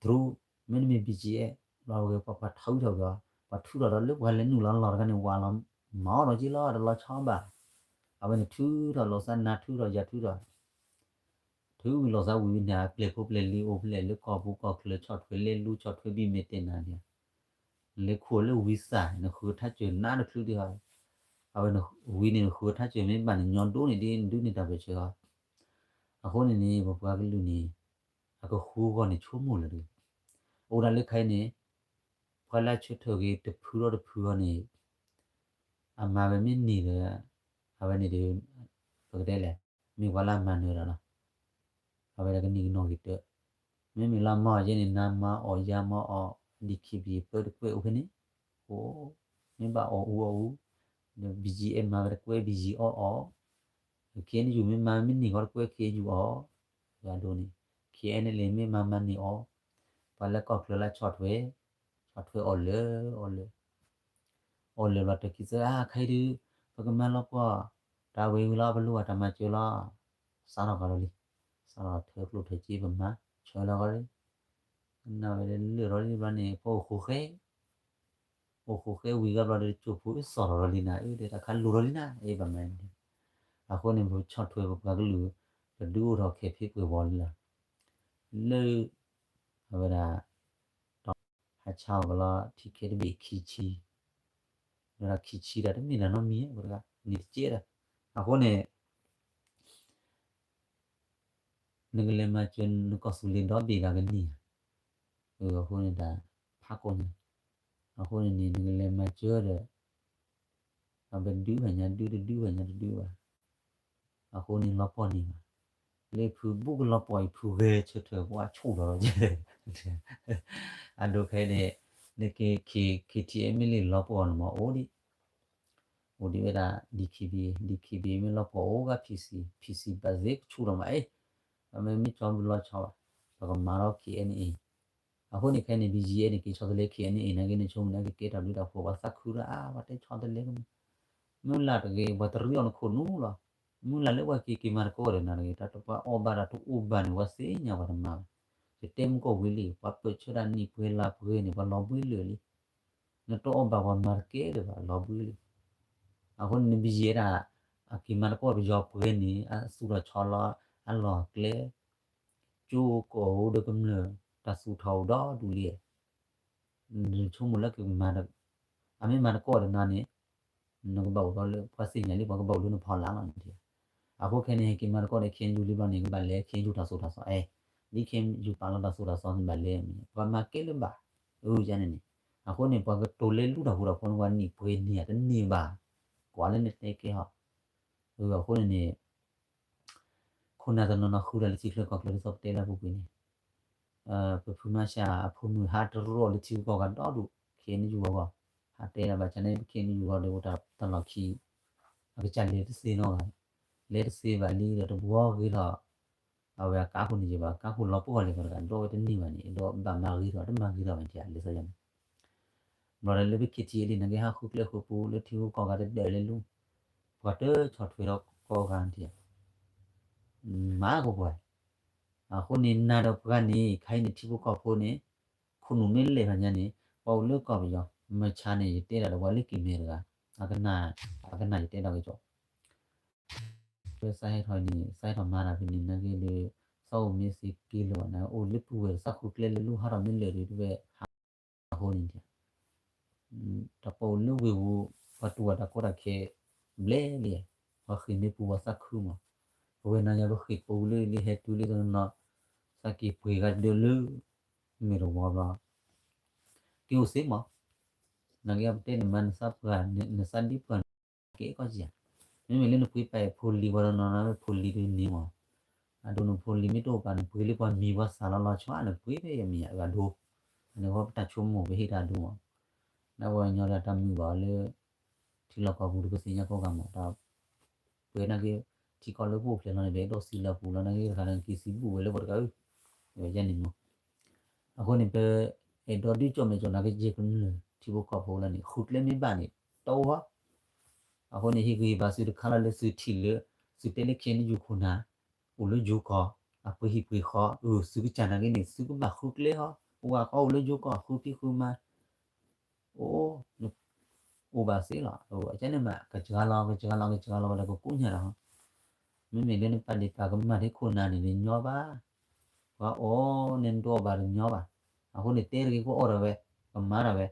တရူး မ့တမ့ၢ် ဘံၣ်ကၠံၣ်အဲၣ် ဘျီဝဲပှၤပှၤထီထီၣ်က့ၤအီၤ ပှၤထူထီၣ်ဒီးလၢပှၤလဲၤနုာ်လီၤလီၢ်တခါန့ၣ် ဝးလီၤမၤအီၣ်လီၤက့လီၤ တလီၤဆီဘၣ်. အဝဲန့ၣ်ထုးထီၣ်လိာ်သးနါထုးထီၣ်ယၤထုးထီၣ် ထုးဝံၤလိာ်သးဝံၤန့ၣ် အပျဲၢ်ဖိပျဲၢ်လံၤအိၣ်ဖျဲၣ်လၢကီၢ်ပူၤကီၢ်ချၢ ဆီၣ်ထွဲလဲၤလူ ဆီၣ်ထွဲဘံၣ်မဲာ်တဲာ်နၤန့ၣ် လဲၤခိၣ်လၢဝံသးန့ၣ် နဃုထါစၢၤနါတချုးဒံးဟီ အဝဲနဝံန့ၣ် နဃုထါစၢၤမ့ၢ်ဘၣ်န့ၣ် ညီဒိၣ်န့ၢ်ဒ်နဒုးန့ၢ်တၢ်ပၢဆှၢအီၤ. အဃိန့ၣ်န့ၣ် ပပှၤကလုာ်န့ၣ် အကဃုဂီၢ်န့ၣ်ဆိကမိၣ်လၢၤတဂ့ၤ. အိၣ်ဒၣ်လၢခဲအံၤန့ၣ် ပှၤလၢအဆၢထၢၣ်ဂ့ၤတဖုဒီးတဖုအီၤန့ၣ် အမၤဝဲမ့ၢ်န့ၢ်ဒီး အဝဲန့ၣ်ဒီး ပကတဲလဲၣ် မ့ၢ်ပှၤလၢအမၤနၢၤဒီးလီၤ. အဝဲဒၣ်ကနံၣ်ကနီၣ်ဂ့ၤတၢၢ် မ့မ့ၢ်လၢအမၤအီၤယဲန့ၣ် နါမၤအီၣ်ယါမၤအီၣ် ဒံၣ်ခံဘံၣ်ပၢတကွဲးအိၣ်ဖဲန့ၣ် အိၣ် မ့ၢ်ဘၣ်အီၣ်အူအီၣ်အူ ဒီး ဘံၣ်ကၠံၣ်အဲၣ် မၤဝဲတကွဲး ဘံၣ်ကၠံၣ်အီၣ်အီၣ် ခ့နယူၣ် မ့ၢ်မၤမ့ၢ်န့ၢ်ဃီတကွဲး ခ့နယူၣ်အီၣ် ယၤဒိၣ်န့ၣ် ခ့အဲၣ်နဲၣ်လဲၣ် မ့ၢ်မၤမၤန့ၢ်အီၣ် ပှၤလၢကီၢ်ချၢလၢဆီၣ်ထွဲ ဆီၣ်ထွဲအီၤလၢ အီၣ်လၢ အီၣ်လၢဘျီတခံသၢ အါ ခဲအံၤဒုး ပကမၤလီၤပှီၢ် တၢ်ဝဲဝံၤလီၤ ပလိၣ်ဘၣ်တၢ်မၤစၢၤလီၤ စးထီၣ်ကဒီးလံ စးထီၣ်ထၢကျိၣ်ထၢစ့ပမၤ ဆၢလီၤကဒီးလံ ကနၣ်ဝဲလၢလၢာ်ထီၣ်လံဘျီန့ၣ် ပအိၣ်ဃိးဃဲ အိၣ်ဃိးဃဲဝံၤဂၤဘျီဒီး ကၠိဖိအစီၣ်ထီၣ်လီၤလံနၤ အၢ ဒီးတၢ်ခါလိၤထီၣ်လံနၤ အ့ ဘၣ်မၤန့ၣ် အဃိန့ၣ် ပဆီၣ်ထွဲပပှၤကလုာ် တဒုးအိၣ်ထီၣ်ခဲဖံးကွံာ်ဝီၤလံလီၤ လၢ အဝဲဒၣ် ဟးဆါအီၤကလီၤ ထံခဲတဘ့ၣ်ခံဆံ ဒီးခံဆံဒၣ်တမ့ၢ်တၢ်နီတမံၤ အဝဲတဂၤ န့ၣ်တကဲဒၣ် အဃိန့ၣ် နကလဲၤမၤစၢၤနကီၢ်သူလ့ၤဒီဘ့ၣ်ဂၤကန့ၢ်ဧါ အဃိန့ၣ်တၢ်ဖးကိးညါ အဃိန့ၣ်န့ၣ် နကလဲၤမၤစၢၤဒီး အဘၣ်ဒုးဘၣ်ညါဒုးတဒုးဘၣ်ညါတဒုးဘၣ် အဃိန့ၣ်လီၤပှီၢ်န့ၣ်ဘၣ် လၢဖုဘူးကလီၤပှီၢ်အံၤ ဖုဂဲၤဆၢထၢၣ်ပှၤဆိၣ်ထီၣ်လီၤ အဒိခဲအံၤန့ၣ် နက့ၤ ခ့ ခ့ထံအဲၣ်မ့ၢ်လံ လီၤပှီၢ်န့ၣ်မးအိၣ်ဒံး အိၣ်ဒံးဝဲဒၣ် ဒံၣ်ခံဘံၣ် ဒံၣ်ခံဘံၣ်မ့ၢ်လီၤပှီၢ်အိၣ်ဂၤ ဖံၣ်စံၣ် ဖံၣ်စံၣ်ဘၣ်သ့ကဆူၣ်ထီၣ်မး အ့ အမ့ၢ်မ့ၢ်ကၠီဘုလီၤဆီဘၣ် ပကမၤထီၣ် ခ့အဲၣ်အဲၣ် အဃိန့ၣ်ခဲအံၤန့ၣ် ဘံၣ်ကၠံၣ်အဲၣ်န့ၣ် က့ၤဆီတလဲ ခ့အဲၣ်အဲၣ် နာ်က့န့ၣ် ဆိကမိၣ်န့ၣ် ကကဲတၢ်ဘျုးတၢ်ဖှိၣ် ပှၤသးခုတၢ်အါ ပှၤတဲဆီတလဲကမ့ၢ် မုၢ်လၢ်တဂ့ၤ ပှၤတရံးအီၤနခိၣ်နူာ်လီၤ မုၢ်လၢ်လၢပှၤက့ၤက့ၤမၤသကိးဒီးနၤတဂ့ၤ တၢ်တပှၤအီၣ်ဘၣ်တၢ်တအိၣ်ဘၣ်န့ၣ် ပှၤသ့ၣ်ညါပှၤတမၤဘၣ် ယတဲမုၢ်ကီၢ်ဝံၤလံ ပှၤပၢၢ်ဆၢတၢ်နံၣ်ပှဲၤလါပှဲၤန့ၣ် ပှၤလီၤဘှံးလၢာ်လံ နတအီၣ်ဘၣ်ပှၤမၤတကဲလၢၤဘၣ် လီၤဘှံးလံ အဃိန့ၣ် နဘံၣ်ကၠံၣ်အဲၣ်ဒၣ် အက့ၤမၤသကိးပယီၤပှဲၤန့ၣ် အသူၣ်ထီၣ်ဆီလီၤ အလီၢ်အကျဲ ကၠိကိးအိၣ်ဒီးကမျၢၢ် တၢ်သူၣ်ထီၣ်အိၣ်ဒီဒူၣ်လံ နဆိကမိၣ်လၢကမၤ အမ့ၢ်မၤသကိးဒီးနၤန့ၣ် နကဘၣ်အိၣ်ဒီးလၢ ပှၤသ့ၣ်ညါလံ ပှၤကဘၣ်အိၣ်လၢနဖီလာ်လီၤန့ၣ် အဃိခဲန့ၣ် ဟဲက့ၤမၤသကိးဒီး ခ့ယုၢ်လံဘျီန့ၣ် ကဘၣ်လဲၤ ခ့ယုၢ်တၢ်သိၣ်တၢ်သီ အဲ ဒ်ခ့ယုၢ်ပာ်လီၤတၢ်သိၣ်တၢ်သီန့ၣ် ဘၣ်လဲၤမ့ၢ် ပှၤမၤကဲလၢၤဘၣ် အၢ ယၤန့ၣ်န့ၣ် အဃိန့ၣ် ပှၤကတိၤလဲၤလူတၢ်ဃိတၢ်ဖိးနဝဲနံၣ်ပှဲၤန့ၣ် တန့ၢ်ဘၣ် ကွၢ်လၢနတဲကဲဟီ အဃိန့ၣ်န့ၣ် ခိၣ်နၢ်တနီၤနီၤဃုတၢ်လၢထံချၢကီၢ်ချၢ ဒ်သိးပတဲလၢအပူၤကွံာ်န့ၣ် ပဖုမါဆှးအဖိမုၣ်ဟးတရီလၢထံဂုၤကီၢ်ဂၤဒီဒူၣ် ခ့နယူၢ်အဂီၢ် ဟးတဲဒၣ်ဘၣ်ဆၣ်န့ၣ် ပခ့နယူၢ်အဂီၢ်ဒီးအိၣ်တၢ်တၢ်လီၢ်ခံ အကစၢ်လဲၤတသ့နီတဂၤ လဲၤတသ့ဘၣ်လံဒီးတဘှီဂ့ၤထီၣ် အဝဲအကါခိၣ်န့ၣ်ယဘၣ် ကါခိၣ်လီၤပှီၢ်လံ ပှၤတဂၤဒီးဝဲတန့ၢ်ဘၣ်န့ၣ် ဒီးဘၣ်မၤဂ့ၤထီၣ် တမၤဂ့ၤထီၣ်ဘၣ်န့ၣ် လၢသးယၤန့ၣ် ဘျီဒီးလၢပခ့ထံအလံ နာ်က့ဟးဃုကျဲဃုပူၤလၢထံဂုၤကီၢ်ဂၤတဒၢးလဲၤလူ ပှၤတဆီၣ်ထွဲထီၣ်ကိးဂၤန့ၣ် မၤကပှဲၤ အဃိန့ၣ် နၤဒီးပှၤန့ၣ် ခဲအံၤန့ၣ် ထံဖိကီၢ်ဖိန့ၣ် ခိၣ်နူာ်မ့ၢ်လဲၢ်ဖးညါန့ၣ် ပှၤအိၣ်လၢကီၢ်ပယီၤ မၢဆါန့ၣ် ယတဲဒၣ်ဒီးပှၤလၢက့ၤမဲာ်တဂၤ အကနၣ် အကနၣ်ယတဲဒၣ်ကစီၣ် လၢသးဟဲထီၣ်န့ၣ် သးဟဲထီၣ်မၤတၢ်ဖဲန့ၣ် နာ်က့ဒီး သးအိၣ်မ့ၢ်စ့က့လၢၤဘၣ်န့ၣ် အိၣ်လၢပုၢ်ဝဲၢ်သးဃုကျဲလၢလူဟးထီၣ်မ့ၢ်လၢာ်ဒီးတဝဲ ဟးအဃိန့ၣ် တၢ်ပီၣ်အိၣ်လၢဝ့ၢ်ပူၤ, ပှၤတူၢ်ဘၣ်တၢ်ကီတၢ်ခဲဘျဲၣ်လံ, ပှၤဃ့ၢ်မ့ၢ်ပူၤပှၤသးခုမး, ပဝဲနၤယၤပဃ့ၢ်ပူၤလၢလံဟဲတုၤလံတနီၤ, သးက့ၤပှ့ၤဂၤဒၢလၢ မ့ၢ်တဝီဘျီ က့ၤအိၣ်စ့မး, နက့ၤအပတဲန့ၣ်မး နသးပှၢ် နသးဒ့ပှၢ်န့ၣ် က့ၤကီၢ်စ့ၢ်ဧါ, မ့မ့ၢ်လၢနပှ့ၤပာ်ဖိလံၤပှၤတနီၤနီၤ ဖိလံၤဒုးန့ၣ်မး, အဒိနဖိလံၤမ့ၢ်တအိၣ်ပာ်န့ၣ် ပှ့ၤလၢပှၤမံၤပှၤသၣ်လီၤလီၤဆီ နပှ့ၤဖဲယမံၤအဒိ, အန့ၣ်ဃီပတၢ်ဆိကမိၣ်ပဟ့ၣ်တၢ်ဒိမး, နပှၤကညီဒီးတၢ်မုာ်ဘၣ်အီၤလၢ ထံလီၢ်ကီၢ်ပူၤတကသ့ၣ်ညါကိးဂၤမး, ဒီးပှ့ၤနာ်က့ ထံကီၢ်လၢပအိၣ်ဖျဲၣ်လီၤန့ၣ် ပအဲၣ်ဒိးစံးလၢပူၤလီၤ နာ်က့တခါန့ၣ်က့ၤစံးဘူၣ်ဝဲလၢပှၤတဂၤဧၢ, ယဲန့ၣ်မး အဃိန့ၣ် ပအဲၣ်ဒိးဒုးကၠီၣ်မဲာ်ကၠီၣ်နၤက့ၤကမျၢၢ်ထံဖိကီၢ်ဖိလီၤန့ၣ် ဃုကျဲမ့ၢ်ဘၣ်န့ၣ် တအိၣ်ဘၣ်, အဃိန့ၣ် ဟ့ၣ်ဂံၢ်ဟ့ၣ်ဘါသုတခါလီၤလၢသုထံၣ်လၢ သုတဲလၢခဲအံၤနယူၢ်ခိၣ်နၢ် အိၣ်လၢယိၤကီၢ် အပှ့ၤဟံၣ်ပှ့ၤဃီ အၢ သုကစၢ်နာ်က့န့ၣ် သုကဘၣ်ဃုကျဲဟီ အိၣ်ဂၤဃီအိၣ်လၢယိၤကီၢ်ဃုဖံးဃုမၤ အိၣ် အိၣ်ဘၣ်စ့လီၤ, အကန့ၣ်မး ကစှၤလီၤ ကစှၤလီၤ ကစှၤလီၤဝဲဒီးကကိးညါဒီး မ့မ့ၢ်လၢနပာ်ဒ့ၣ်ပာ်ကမၣ်ထံခိၣ်နၢ်န့ၣ် နညီဘၣ်, ပှၤအိၣ်န့ၣ်နတအိၣ်ဘၣ်တညီဘၣ်, အဃိန့ၣ်တဲတဂ့ၤ ကအိၣ်ဒီးဝဲ ကမၤဒီးဝဲ,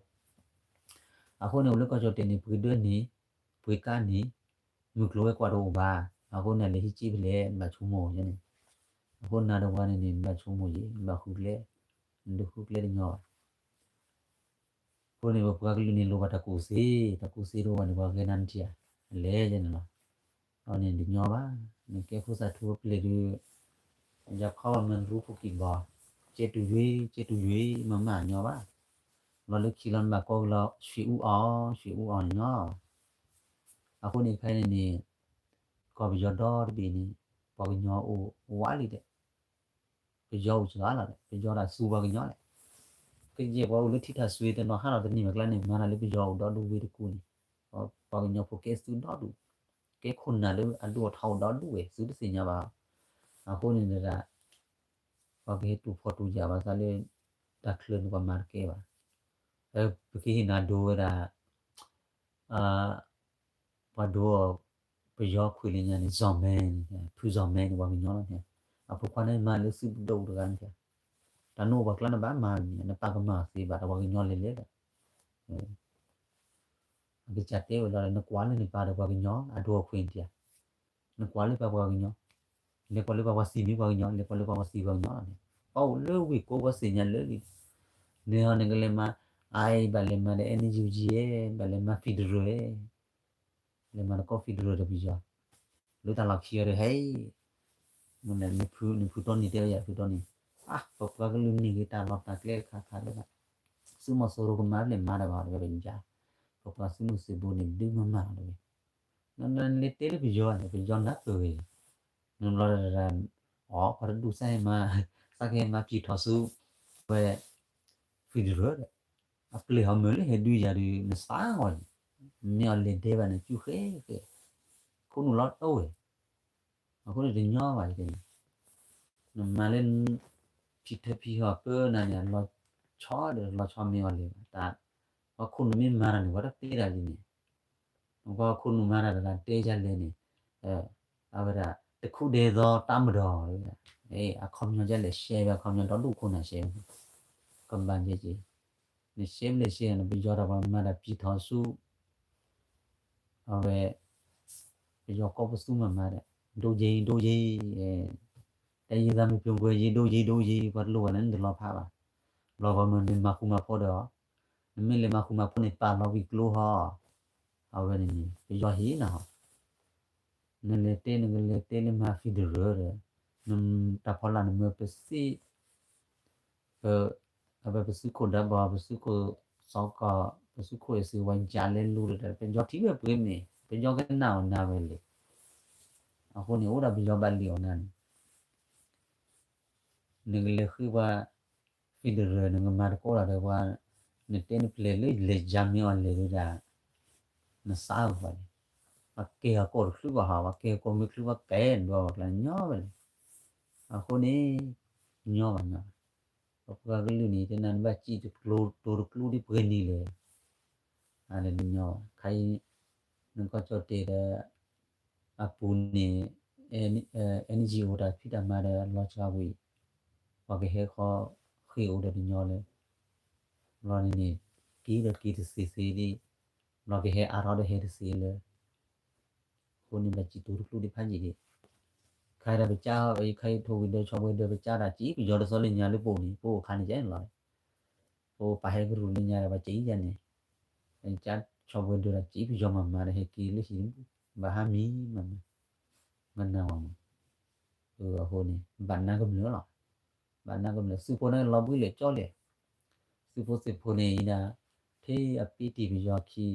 အဃိန့ၣ် အိၣ်လၢကီၢ်ကၠီၣ်တဲာ်န့ၣ် ပှ့ၤဒၢန့ၣ် ပှ့ၤကါန့ၣ် မုၢ်ကျိၤဝဲၤကွာ်တအိၣ်ဘၣ်, အဃိန့ၣ် လဲၤဟံးက့ဖဲလဲၣ် နဘၣ်ဆိကမိၣ်န့ၣ်, အဃိနၤဒီးပှၤန့ၣ်န့ၣ် နဘၣ်ဆိကမိၣ်ယံၤ နဘၣ်ဃုကျဲ, နတဃုကျဲတညီဘၣ် အဃိန့ၣ် ပပှၤကလုာ်န့ၣ် လိၣ်ဘၣ်တၢ်ကူၣ်သ့, တၢ်ကူၣ်သ့တအိၣ်ဘၣ်န့ၣ် ပှၤဂဲၤနၤနထံၣ်ဧါ, အလဲၤယဲန့ၣ်လီၤ, အန့ၣ်တညီဘၣ်, နကဲဖိသၣ်ထူအပျဲၢ်ဒုး, ယခီဘၣ်မၤနရူခိၣ်ကံၢ်ဘီ, ကဲတူာ်ယွံၤ ကဲတူာ်ယွံၤ မၤမၤညီဘၣ်, လီၤလၢခံလီၤနဘၣ်ကိးကလီၤ ရွှေဦးအောင် ရွှေဦးအောင် ညီ အဃိန့ၣ်ခဲအံၤန့ၣ်န့ၣ်, ကီၢ်ပယီၤဒီတဘ့ၣ်န့ၣ်, ပှၤကညီအိၣ်ဝးလံဒီး, ပယီၤအိၣ်စှၤလီၤဒီး ပယီၤဒၣ်သူပှၤကညီလဲၣ်, ကယဲၢ်ပှၤအိၣ်လၢထံထၣ်စွ့တနီၤဟးထီၣ်တန့ၢ်ဘၣ်ကျါန့ၣ် မၤတၢ်လၢပယီၤအိၣ်ဒီဒူၣ်ဝ့ၢ်တကူၣ်န့ၣ်, ပှၤကညီဖိကဲသုဒီဒူၣ်, ကဲခိၣ်နၢ်လၢအဒိၣ်အထီအိၣ်ဒီဒူၣ်ဝဲ သုတသ့ၣ်ညါဘၣ်, အဃိန့ၣ်ဒၣ် ပှၤကဟဲတူၢ်ဖှီၣ်တူၢ်ယာ်ဘၣ်သးလၢ တၢ်ချၢန့ၣ်ပှၤမၤတကဲဘၣ်, ပကဟ့ၣ်နၤဒိဝဲဒၣ်, ပှၤဒိအီၤ, ပယီၤခွံလၢညါန့ၣ် စီၤမဲန့ၣ်, ဖုစီၤမဲန့ၣ် ပှၤကညီလီၤန့ၣ်, အဖိခွါန့ၣ်မၤလၢသုးပဒိၣ်တဂၤန့ၣ်, တၢ်နအိၣ်ပှၤကျါနဘၣ်မၤန့ၣ် နပာ်ကမၣ်သ့ဘၣ်ဒီးပှၤကညီလဲၤလဲၤဒီး အကစၢ်တဲဝဲလီၤ နကွၢ်လၢနပာ်ဒီးပှၤကညီ အဒိအခွံတဧါ, နကွၢ်လၢပာ်ပှၤကညီ, လဲၤကွၢ်လၢပာ်ပှၤသံမ့ၢ်ပှၤကညီ လဲၤကွၢ်လၢပာ်ပှၤသံပှၤကညီလီၤန့ၣ်, ပှၤအိၣ်လၢဝ့ၢ်ကိးပှၤသ့ၣ်ညါလၢလံ, န့ၣ်ဟီနကလဲၤမၤ, အအံၤဘၣ်လဲၤမၤဒီး NUG ဧါ, ဘၣ်လဲၤမၤ federal ဧါ လဲၤမၤတကီ federal ဒီးပယီၤ, လၢတၢ်လီၢ်ခံအီၤဒီးဟဲ, နဖု, နဖုတီနံၤတဲဝဲယၤ ဖုတီနံၤ, အါ ပပှၤကလုာ်န့ၢ်ဂ့ၤတၢ်လီၢ်တၢ်ကျဲတခါခါလၢၤဘၣ်, သုးမီၤစိရိၤကမၤလဲၣ်မၤတၢ်ဘၣ်တဝဲပယါ, ပပှၤသုးမုၢ်သံၣ်ဘိန့ၣ် ဒုးမၤမၤလီၤတဝဲ, နလဲၤတဲလၢပယီၤန့ၣ် ပယီၤနၢ်ပၢၢ်ဂ့ၤ, နဘျီတရၣ်, အီ ပှၤတဒူၣ်စၢ်ဟဲမၤ, စၢ်ကဟဲမၤဖံးထီၣ်ဆူ, ဝဲ, federal ဒီး, အပျဲၢ်ဟီမၢ်လၢဟဲဒုးယၤဒီး နသးဂီၤန့ၣ်, မ့ၢ်အီၤလဲၤဒဲးဘၣ်န့ၣ် စုဃဲဃဲ, ခိၣ်နူာ်လီၤတိၢ်ဝဲ, အဃိန့ၣ်တညီဘၣ်ယတဲန့ၣ်, နမၤလၢ ဖံထၢဖံဟီၣ်ပၢနၤန့ၣ် လီၤဆီဒီးလီၤဆီမ့ၢ်အီၤလဲၤဘၣ်, တၢ်, ပှၤခိၣ်နူာ်မ့ၢ်မၤတၢ်န့ၣ် ပှၤတတဲတၢ်ဒ်န့ၣ်, ပှၤခိၣ်နူာ်မၤတၢ်တဂၤတဲယၤလဲၣ်န့ၣ်, အဝဲဒၣ် တခုဒဲသိးတၢ်မဒီး, အခီပညီယလဲၣ် share ဝဲ အခီပညီဒီဒူၣ်ခိၣ်နၢ် share ဝဲ, ကဘၣ်ယဲက့ၤ, န share ဘျဲၣ် share န့ၣ် ပယီၤတၢ်ပှၤမၤတၢ်ဖံးထီၣ်ဆူ အဝဲ, ပယီၤကီၢ်ပသူမၤမၤဒီး, ဒိယံၤ ဒိယံၤ, တိုင်းရင်းသားမ့ၢ်ပြုံးကွဲယံၤ ဒိယံၤ ဒိယံၤ ပှၤတလိၣ်ဘၣ်လၢနတလီၤဖးဘၣ်, လီၤပှၤမၤနမၤဃူမၤဖိးဒီး, နမ့ၢ်လဲၤမၤဃူမၤဖိးန့ၣ် ပာ်လီၤဝံၤကျိဟီ, အဝဲန့ၣ်န့ၣ် ပယီၤဟ့ၣ်နၤဟီ, နလဲၤတဲ နကလဲၤတဲလၢမၤ federal ဒီး, တၢ်ဖီလာ်နမၢပစံး ပ, အဝဲပသုးခိၣ်ဒၢဘီ ပသုးခိၣ်စီၤကီၢ် ပသုးခိၣ်အစ့ဝဲ ကလဲၤလူၤဒီး ပယီၤထံၣ်ဝဲပှ့ၤမ့ၢ် ပယီၤကနၣ်အီၤနၤဝဲလဲၣ်, အဃိန့ၣ် အိၣ်ဒၣ်ပယီၤဘၣ်လံအီၤနၤန့ၣ်, နကလဲၤဃ့ပှၤ federal နကမၤတကိးလီၤဒီးပှၤ, နတဲနပျဲၢ်လၢလဲၤယါမ့ၢ်အီၤလဲၤဒီး, နသးဂီၤန့ၣ်, ပှၤကဲအီၤကိးတချုးဘၣ်ဟီ ပှၤကဲအီၤကိးမ့ၢ်ချုးပှၤကဲနဒွးပှၤကျါညီဝဲလဲၣ်, အဃိန့ၣ်, ညီဘၣ်ညီ, ပပှၤကလုာ်န့ၣ် တနၤနဘၣ်စံးတကျိ တိၤတကျိဒ်ပှဲၤနံၤလဲၣ်, အန့ၣ်တညီဘၣ် ခါအံၤ, နကီၢ်ကၠီၣ်တဲာ်ဒီး အပူၤန့ၣ်, NGO တၢ်ဖံးတၢ်မၤဒီးလီၤစှၤဝံၤ, ပှၤကဟဲဃီဃ့ၢ်အိၣ်ဒီးတညီလၢ, လီၤန့ၣ်န့ၣ်, က့ၤဒီးက့ၤတစ့စ့ဒံး, ဘျီကဟဲအါထီၣ်ဒီးဟဲတစ့လၢ အဃိန့ၣ် ဘၣ်စံးတိၤတကျိာ်ဒံးဖးယံာ်ဒံး, ခါဒီးပကၠါ, ခါအံၤထိၣ်ဝံၤဒီးဆီပှဲၤဒၢးပကၠါဒီး ကံပယီၤတစီလၢညါလၢပအိၣ်န့ၣ် ပအိၣ်ခါန့ၣ်ကဲန့ၣ်လီၤ, ပပာ်ဟဲကရူၢ်လၢညါဒီး ပှၤကံယါန့ၣ်, ကၠါဆီပှဲၤဒၢးဒီး ကံပယီၤမၤမၤဒီး ဟဲက့ၤလၢဟံၣ်, ဘၣ်ဟါမံၤမၤမၤ, မနၤဝဲမး, အဃိန့ၣ် ဘၣ်နါကမျၢၢ်လီၤ, ဘၣ်နါကမျၢၢ် စုဖိန့ၣ်လီၤဘှံးလၢာ်ကၠီလံ စုဖိသ့ၣ်ဖိန့ၣ်အံၤဒၣ်, ဖဲအပ့တံၢ်ပယီၤခံ,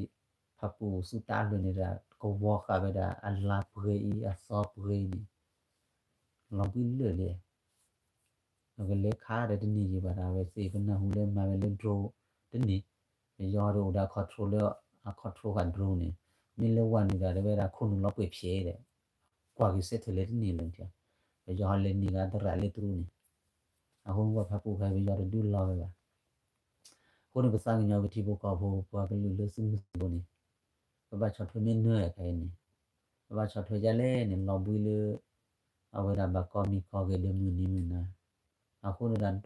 ဖးပူၣ်ဆူတၢ်အလွဲၢ်န့ၣ်ဒီး ကဝီၤဃာ်ဝဲဒၣ်အလါပှဲၤအံၤ အသီပှဲၤအံၤန့ၣ်, လီၤဘှံးလၢာ်လံ, ဒီးကလဲၤခးဒီးတန့ၢ်ယံၤဘၣ်ဒီး အဝဲသ့ၣ်ကနၢ်ဟူလၢမၤဝဲလၢ drone တန့ၢ်, ပယီၤဒီးအိၣ်ဒီး control လၢအ control ဃာ် drone န့ၣ်, မ့ၢ်လၢဝၤနုာ်ဒီးတဲဝဲဒၣ်ခိၣ်နူာ်လီၤပှဲၤဖျဲးဒီး, ကွၢ်က့ၤ satellite တန့ၢ်လၢာ်, ပယီၤဟးလဲၤန့ၢ်ဂၤသရၣ်လၢတရူးန့ၣ်, အဃိန့ၣ်ပှၤဖးပူၣ်ခါပယီၤတဒုးလီၤဝဲဘၣ် အဃိန့ၣ် ပသးကညီၤပထံဖိကီၢ်ဖိ ပှၤကလုာ်လၢသုးမုၢ်သံၣ်ဘိန့ၣ်, ပဘၣ်ဆီၣ်ထွဲမ့ၢ်နၢၤခဲအံၤန့ၣ်, ပဘၣ်ဆီၣ်ထွဲဒ်လဲၣ်န့ၣ် လီၤဘှံးလၢ အဝဲဒၣ်ဘၣ်ကီမံၤကီဂဲၤဒီးမုၢ်နံၤမုၢ်နၤ, အဃိန့ၣ်ဒီး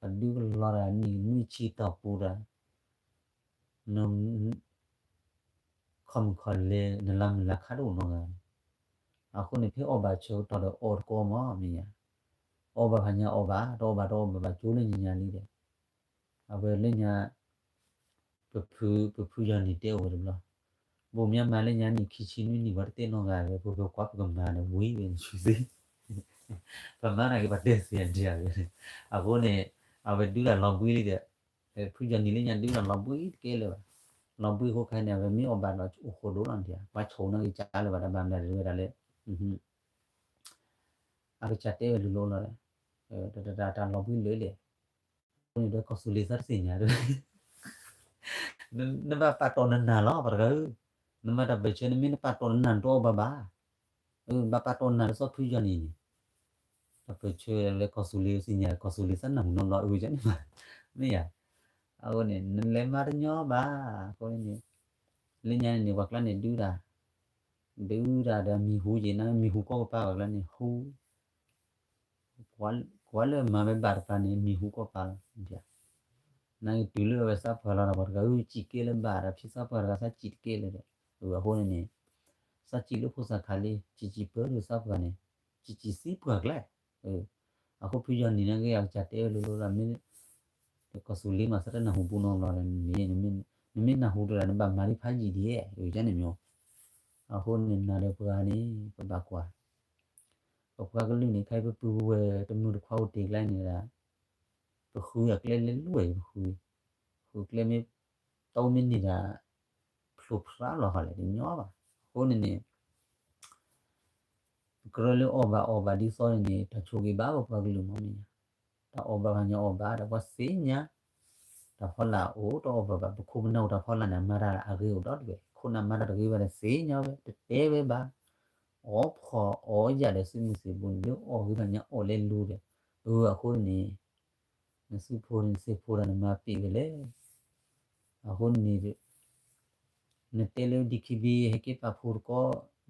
ဒီးဘၣ်ဒီးမ့ၢ်မံၤ, ပဒုကလီၤဒီးနံၣ်နွံဆံတီၢ်ပူၤဒီး ခီမုၣ်ခီလဲၤ နလါမုၢ်လါခါတအိၣ်နီတဂၤ, အဃိန့ၣ် ဖဲအီၣ်ဘၣ်ဆၢကတီၢ်ဒီးအီၣ်တကိးမးမ့ၢ်ဧါ, အီၣ်ဘၣ်ဖးညါအီၣ်ဘၣ် တအီၣ်ဘၣ်တအီၣ်ဘၣ်ဘၣ်ကၠိလၢညါညါလံဒီး, အဝဲလၢညါ ပဖု ပဖုယီၤနံၤတဲအိၣ်ဝဲတဘျီ, ဘိၣ်မၠါမၤလၢညါနံၣ်ခံဆံနွံနံၣ် ပှၤတတဲနီတဂၤဝဲ ပကကွၢ်ပကမၤဒီးဝံၤဝဲဆူသ့, ပမၤနာ်က့ၤပှၤတဲသ့ဒ်ဝဲ, အဃိန့ၣ် အဝဲဒုးတၢ်လီၤဘှံးလံဒီး, ဖုယီၤနံၤလၢညါဒုးတၢ်လီၤဘှံးတကဲလၢၤဘၣ်, လီၤဘှံးအဃိခါန့ၣ် အဝဲမ့ၢ်အီၣ်ဘၣ်ဒီးအိၣ်ဃိဒိၣ်လီၤန့ၣ် ပှၤဆိၣ်နီၣ်က့ၤကၢလၢၤဘၣ်ဒီး ဘၣ်မနုၤတဲဝဲဒၣ်လၢ အကစၢ်တဲဝဲလိၤလိၤလီၤဒီး, တၢ်တၢ်တၢ်လီၤဘှံးလၢာ်လံ, အဃိန့ၣ်ဒီးကီၢ်သူလ့ၤသးတသ့ၣ်ညါဒီး, နဘၣ်ပာ်တီၢ်နနၢ်လီၤ ပှၤတဂၤဧၢ, နမၤတၢ်ပၢၢ်ဆၢ နမ့ၢ်နပာ်တီၢ်နနၢ်နတအီၣ်ဘၣ်ဘၣ်, ဘၣ်ပာ်တီၢ်နနၢ်လၢစီၤဖုယီၤနံၤန့ၣ်, တၢ်ပၢၢ်ဆၢလၢကီၢ်သူလ့ၤသ့ၣ်ညါ ကီၢ်သူလ့ၤသးနၢ်ဟူနီတဘျီအၢန့ၣ်, မ့ၢ်ယါ, အဃိန့ၣ် နလဲၤမၤတညီဘၣ်, အဃိန့ၣ် လၢညါန့ၣ်န့ၣ် ပှၤကျါန့ၣ်ဒုးတၢ်, ဒုးတၢ်ဒီးမံၤဟူက့ၤ နမံၤဟူကီၢ်ကပၤပှၤကျါန့ၣ်ဟူ ကွၢ်လၢမၤဝဲဘၣ်တပၤန့ၣ် မံၤဟူကီၢ်ပၤလီၤ, နကတုၤလၢအဝဲသးပှၢ်လီၤဒီး ပှၤတဂၤအုၣ်စံၣ်ကဲလၢဘၣ်ဒီး ဖံသးပှၢ်တဂၤသးစံၣ်တကဲလၢၤဒီး, အဃိန့ၣ်န့ၣ် သးစံၣ်လၢဖိသၣ်ခါလံ စံၣ်စံၣ်ပၢလၢသးပှၢ်န့ၣ်, စံၣ်စံၣ်သံပှၢ်ကျဲ, အဃိဖုယီၤနံၤန့ၣ်က့ၤ အကစၢ်တဲဝဲလိၤလိၤလီၤ မ့ၢ် ကီၢ်သူလ့ၤမၤသးတနၢ်ဟူပူနီတဘျီဒီး နမ့ၢ်နဟူတဂၤ နဘၣ်မၤဒ်ဖးယံာ်ဒ်လဲၣ် ယန့ၣ်မ့ၢ်, အဃိန့ၣ်နၤဒီးပှၤန့ၣ် ပဘၣ်ကွၢ်, ပပှၤကလုာ်န့ၣ် ခဲအံၤပပုၢ်ပဝဲၢ်တမုာ်တခွါအိၣ်တ့ၢ်ကျါန့ၣ်ဒီး, ပဃုအကျဲလၢလၢ ပဃု, ဃုကျဲမ့ၢ် တအိၣ်မ့ၢ်န့ၢ်ဒီး ဖျိဖျါလီၤဟီလဲၣ် တညီဘၣ်, အဃိန့ၣ်န့ၣ် ပကြၢးလၢအီၣ်ဘၣ်အီၣ်ဘၣ်ဒ်သိးန့ၣ်န့ၣ် တၢ်ဆိၣ်ဂ့ၤဘၣ်ပပှၤကလုာ်မ့ၢ်မ့ၢ်ဧါ, တၢ်အီၣ်ဘၣ်ဖးညါအီၣ်ဘၣ်ဒီးပှၤသ့ၣ်ညါ, တၢ်ဖီလာ်အိၣ်တအီၣ်ဘၣ်ဘၣ် ပခိၣ်ပနၢ်အိၣ်တၢ်ဖီလာ်န့ၣ် အမၤတၢ်အဂ့ၤအိၣ်ဒီတဘ့ၣ် ခိၣ်နၢ်မၤတၢ်တဂ့ၤဘၣ်ဒီးသ့ၣ်ညါဝဲ တတဲဝဲဘၣ်, အီၣ်ဖှီၣ်အီၣ်ယာ်ဒီးသုးမုၢ်သံၣ်ဘိန့ၣ် လၢအီၣ်ဂ့ၤဖးညါအီၣ်လဲၤလူၤဒီး, အဃိန့ၣ်န့ၣ် နသုးဖိန့ၣ်နသ့ၣ်ဖိဒီးနမၤပ့ၢ်ဝဲလဲၣ်, အဃိန့ၣ်န့ၣ် နတဲလၢ DKBA ဟဲက့ၤပာ်ဖှိၣ်တကီ,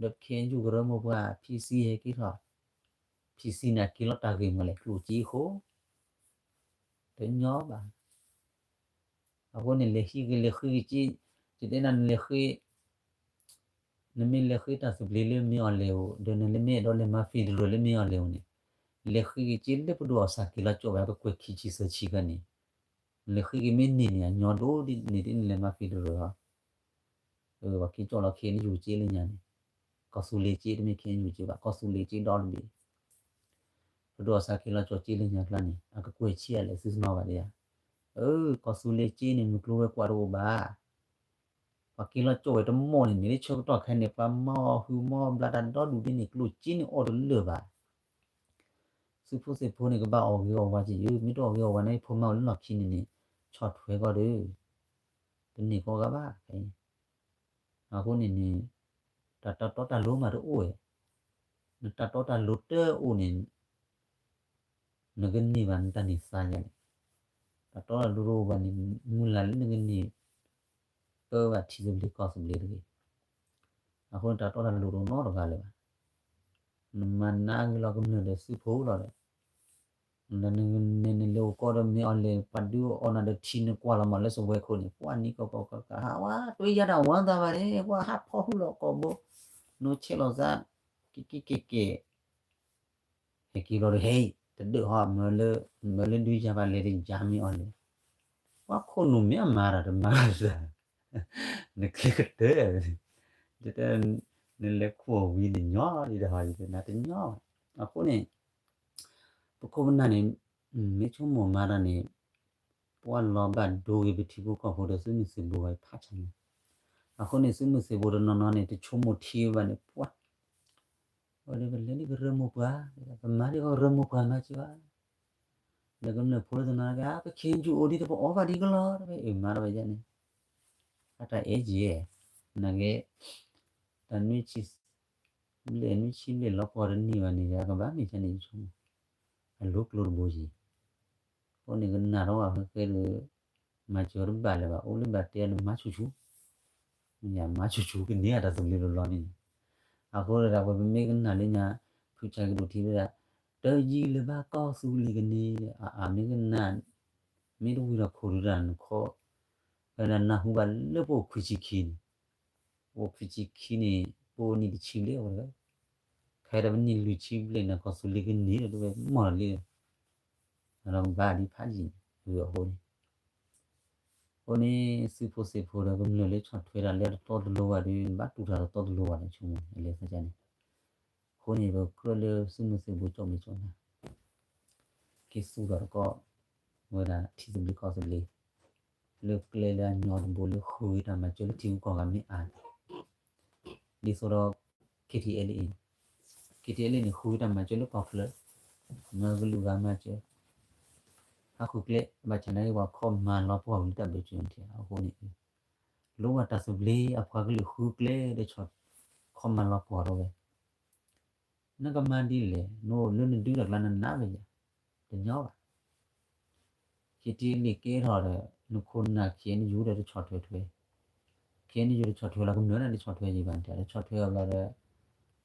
ဒီး KNU ကရၢမိၢ်ပှၢ် PC ဟဲက့ၤထီၣ်, PC န့ၣ်က့ၤလီၤတၢ်ဂ့ၢ်မးလဲၣ် ကျိၣ်စ့ဃိ, တညီဘၣ်, အဃိန့ၣ် လဲၤဃ့က့ၤလဲၤဃ့က့ၤစ့, ယတဲနၤနလဲၤဃ့, နမ့ၢ်လဲၤဃ့တၢ်သဘျ့လၢမ့ၢ်အီၤလဲၤအိၣ် ဒီးနမ့ၢ်အဲၣ်ဒိးလဲၤမၤ federal လၢမ့ၢ်အီၤလဲၤအိၣ်န့ၣ်, လဲၤဃ့က့ၤစ့လၢပဒိၣ်အီၣ်ဆၣ်က့ၤလီၤကၠိဝဲ ကကွဲၢ်ခံဆံသၢဆံခါန့ၣ်, နလဲၤဃ့က့ၤမ့ၢ်န့ၢ်န့ၣ် အညီဒိၣ်ဒ်န့ၣ်ဒ်နလဲၤမၤ federal လီၤ ပှၤက့ၤကၠီၣ်လီၤ KNU စ့လၢညါန့ၣ်, ကီၢ်သူလ့ၤစ့တမ့ၢ် KNU စ့ဘၣ် ကီၢ်သူလ့ၤစ့ဒီတဘ့ၣ်, ပဒိၣ်အီၣ်ဆၣ်က့ၤလီၤကၠိစ့လၢညါကျါန့ၣ် အကကွဲၢ်ဆံးအါလဲၣ် သုသနီၣ်ဘၣ်ဒံးဧါ, အၢ ကီၢ်သူလ့ၤစ့န့ၣ် မုၢ်ကျိၤဝဲၤကွာ်တအိၣ်ဘၣ်, ပှၤက့ၤလီၤကၠိဝဲတမီၢ်န့ၣ်န့ၣ် လၢဆၢကတီၢ်ခဲအံၤန့ၣ် ပှၤမၤအီၣ်ဟုၣ်မၤအီၣ်ဘျးတၢ်ဒီဒူၣ်ဒ်န့ၣ် ကျိၣ်စ့န့ၣ်အီၣ်တလၢာ်ဘၣ် သုးဖိသ့ၣ်ဖိန့ၣ် ကဘၣ်အီၣ်ဂ့ၤအီၣ်ဝါက့ၤယုၢ်, မ့ၢ်တအီၣ်ဂ့ၤအီၣ်ဝါန့ၣ် ဖိမါအိၣ်လၢလီၢ်ခံန့ၣ်န့ၣ် ဆီၣ်ထွဲကီးဒီး တန့ၢ်ကီးဂၤဘၣ်. အဃိန့ၣ်န့ၣ် တၢ်တၢ်တီတၢ်လိၤမးတအိၣ်ဝဲ, နတၢ်တီတၢ်လိၤတအိၣ်န့ၣ် နကန့ၢ်ဘၣ်နတၢ်န့ၢ်သါယၤန့ၣ်, တၢ်တီတၢ်လိၤတအိၣ်ဘၣ်န့ၣ် မုၢ်လၢ်လၢနကန့ၢ် ပၢဘၣ်ထံသဘျ့ကီၢ်သဘျ့တဂ့ၤ. အဃိန့ၣ် တၢ်တီတၢ်လိၤတအိၣ်နီတဂၤလၢၤဘၣ်. နမၤနးဂ့ၤလီၤကမျၢၢ်ဒီးသုးဖိလီၤဒီး န နလဲၤအိၣ်ကီၢ်ဒီးမ့ၢ်အီၤလဲၤ ပှၤဒုးအီၣ်နၤဒီးထံနကွၢ်လီၤမးလၢစဝဲခိၣ်န့ၣ် ပှၤနံၤကီၢ်ကီၢ်ကီၢ်ကီၢ် ဟးဝဲ တွ့ယၤတၢ်ဝါသးဘၣ်န့ၣ် ပှၤဟးဖီၣ်ဟုၣ်လီၤကိာ်ဘိ နိဆဲးလီၤသး က့ၤက့ၤက့ၤက့ၤ ဟဲက့ၤလီၤဒီးဟဲအံၤ တဒၢးဟီ မၢလၢဒုးယၤဘၣ်လဲၤတယၤမ့ၢ်အီၤလဲၤ ပှၤခိၣ်နူာ်မ့ၢ်အမၤတၢ်တမၤသး နချ့ကတၢၢ် တဲ နလဲၤခိၣ်ဝံၤနညီဒ်တဟီယတဲနၤတညီဘၣ် အဃိန့ၣ် ပခိၣ်ပနၢ်န့ၣ် မ့ၢ်ဆိကမိၣ်မၤတၢ်န့ၣ် ပှၤလီၤဘၣ်ဒိဂ့ၤပထံဖိကီၢ်ဖိဒီးသုးမုၢ်သံၣ်ဘိဝဲဖးဆါန့ၣ် အဃိန့ၣ် သုးမုၢ်သံၣ်ဘိတနီၤနီၤန့ၣ် တဆိကမိၣ်ထံဘၣ်န့ၣ် ပှၤ ဝဲဒီးပလဲၤဒ်ကရၢမိၢ်ပှၢ် ပမၤဒ်ကီကရၢမိၢ်ပှၢ်မၤစၢၤဘၣ် ဒီးကမျၢၢ်ဖိတနီၤက ကခ့ၣ်ယူၣ်အိၣ်ဒ်တပအီၣ်ဘၣ်ဒ်ကလီၤ တဝဲအံၤမၤတဝဲယဲန့ၣ် အတၢ်အဲၣ်က့ၤ နာ်က့ တၢ်နွံဆံ ဘျဲၣ်နွံဆံဘျဲၣ်လီၤပှီၢ်တနံၣ်ဘၣ်န့ၣ် ကဘၣ်မ့ၢ်ကန့ၣ်ဆိကမိၣ် အလိၤကျိၤတဘိယံၤ အဃိန့ၣ်ကနၣ်ထီၣ်ဘၣ်ဖဲဃဲဒီး မၤစၢၤတဘၣ်လၢၤဘၣ် အိၣ်လၢဘၣ်တဲအီၤန့ၣ် မၤဆူၣ်ဆူၣ် မၤဆူၣ်ဆူၣ်ကန့ၢ်အတၢ်သဘျ့လီၤလီၤန့ၣ် အဃိဒၣ်ပမ့ၢ်ကနၣ်လၢညါ ဖုဆါကဒိၣ်ထံဝဲဒၣ် တယံာ်လၢၤဘၣ်ကီၢ်သူလ့ၤကန့ၢ် အမ့ၢ်ကနၣ် မ့ၢ်တဝံၤဒီးခိၣ်ဒုးတၢ်နခီ ဝဲဒၣ်နၢ်ဟူဘၣ်လၢပအိၣ်ခွံဆံခံန့ၣ် ပအိၣ်ခွံဆံခံန့ၣ် ပအိၣ်နံၣ်တဆံဘျဲၣ်ဝဲ ခဲဒီးပနံၣ်လွံၢ်ဆံဘျဲၣ်န့ၣ် ကီၢ်သူလ့ၤကန့ၢ်ဒီးတဝဲမီၢ်လီၤလံ ဒီးဘၣ်ဒ်ဖးယံာ်န့ၣ် အဃိန့ၣ် အဃိန့ၣ် သုးဖိသံၣ်ဖိဒီးကမျၢၢ်လၢဆီၣ်ထွဲတၢ်လၢတတီတလိၤဘၣ်ဒီး နဘၣ်တူၢ်တၢ်တတီတလိၤဘၣ်ဒီးဆိကမိၣ်န့ၣ် အလဲၤသးန့ၣ် အဃိန့ၣ် ပကြၢးလၢသုးမုၢ်သံၣ်ဘိကၠီၣ်မဲာ်ကၠီၣ်နါ က့ၤသူၣ်ထီၣ်တကီၢ် ဝဲဒၣ်ထံသဘျ့ကီၢ်သဘျ့ လၢကျဲလၢအညီတဘိလၢဃုဂ့ၤတၢ်မၤစၢၤလၢထံဂုၤကီၢ်ဂၤမ့ၢ်အါ ဒ်သိးဒီး K T L A K T L A န့ၣ် ဃုတၢ်မၤစၢၤလၢကီၢ်ချၢ မၢကလုာ်ဂၤမၤစၢၤ ဟးဃုကျဲ ဘၣ်ဆၣ်နာ်က့ ပှၤခီၣ်မၤလီၤပှီၢ်ဝံၤလၢတၢ်ဘျၢစၢၤန့ၣ် အဃိန့ၣ် လိၣ်ဘၣ်တၢ်သဘျ့အပှၤကလုာ်ဃုကျဲဒီး ခီၣ်မၤလီၤပှီၢ်ထီၣ်ဝဲ နကမၤဒ်လဲၣ် နအိၣ်လၢနဒုတၢ်ကျါနနးဝဲယၤ တညီဘၣ် K T L A ကဲထီၣ်ဒီး နခိၣ်နၢ် K N U ဒီးတဆီၣ်ထွဲထွဲ K N U တဆီၣ်ထွဲလီၤ ကမျၢၢ်န့ၣ်တဆီၣ်ထွဲယံၤဘၣ် တဆီၣ်ထွဲအဘျီဒီး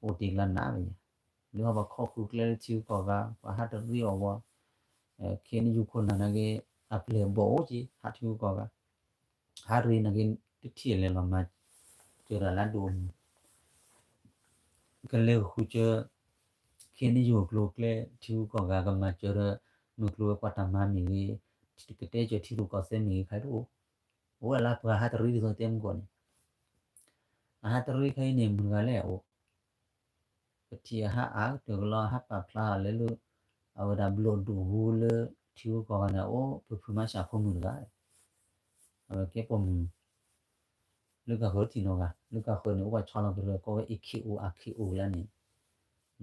အိၣ်တ့ၢ်ကျါနးဝဲယၤ လၢဟီၣ်ဘၣ်ခီၣ်ဃုကျဲလၢထံဂုၤကီၢ်ဂၤ ပှၤဟးတရံးအီၤဝဲ K N U ခိၣ်နၢ်နာ်က့ အပျဲၢ်အဘီၣ်အိၣ်က့ၤ ဟးထံဂုၤကီၢ်ဂၤ ဟးတရံးနာ်က့ တထံၣ်လဲၤလီၤမၤစၢၤတၢ်လၢဒိၣ်မုၢ် ကလဲၤဃုစၢၤ K N U ကျိၤကျဲ ထံဂုၤကီၢ်ဂၤကမၤစၢၤဒီး မုၢ်ကျိၤဝဲၤကွာ်တၢ်မၤမ့ၢ်ဂ့ၤ ကတဲစၢၤထံရူၢ်ကီၢ်သဲးမ့ၢ်ဂ့ၤ ခါတအိၣ် အိၣ်ဝဲလၢပှၤဟးတရံးဒ်သိးတဲမုၢ်ကီၢ်န့ၣ် အဟးတရံးခဲအံၤန့ၣ် မုၢ်တဂၤလဲၣ်အိၣ် ပထံၣ်အဟးအါကတၢၢ်ကလီ အဟးပာ်ဖျါအီၤလၢလၢ အဝဲဒၣ်ဘျီၣ်ဒိၣ်ဟူလၢထံဂုၤကီၢ်ဂၤန့ၣ် အိၣ်ဖုဖုမၤစၢ်ဖိမုၣ်တဂၤ အဝဲကဲပိာ်မုၣ် လၢကဃၢၤထံၣ်နီၢ်ဂၤ လၢကဃၢၤန့ၣ် အိၣ်ဘၣ်ဆီလီၤကရၢ ကိးဝဲ A K O R K O လၢန့ၣ်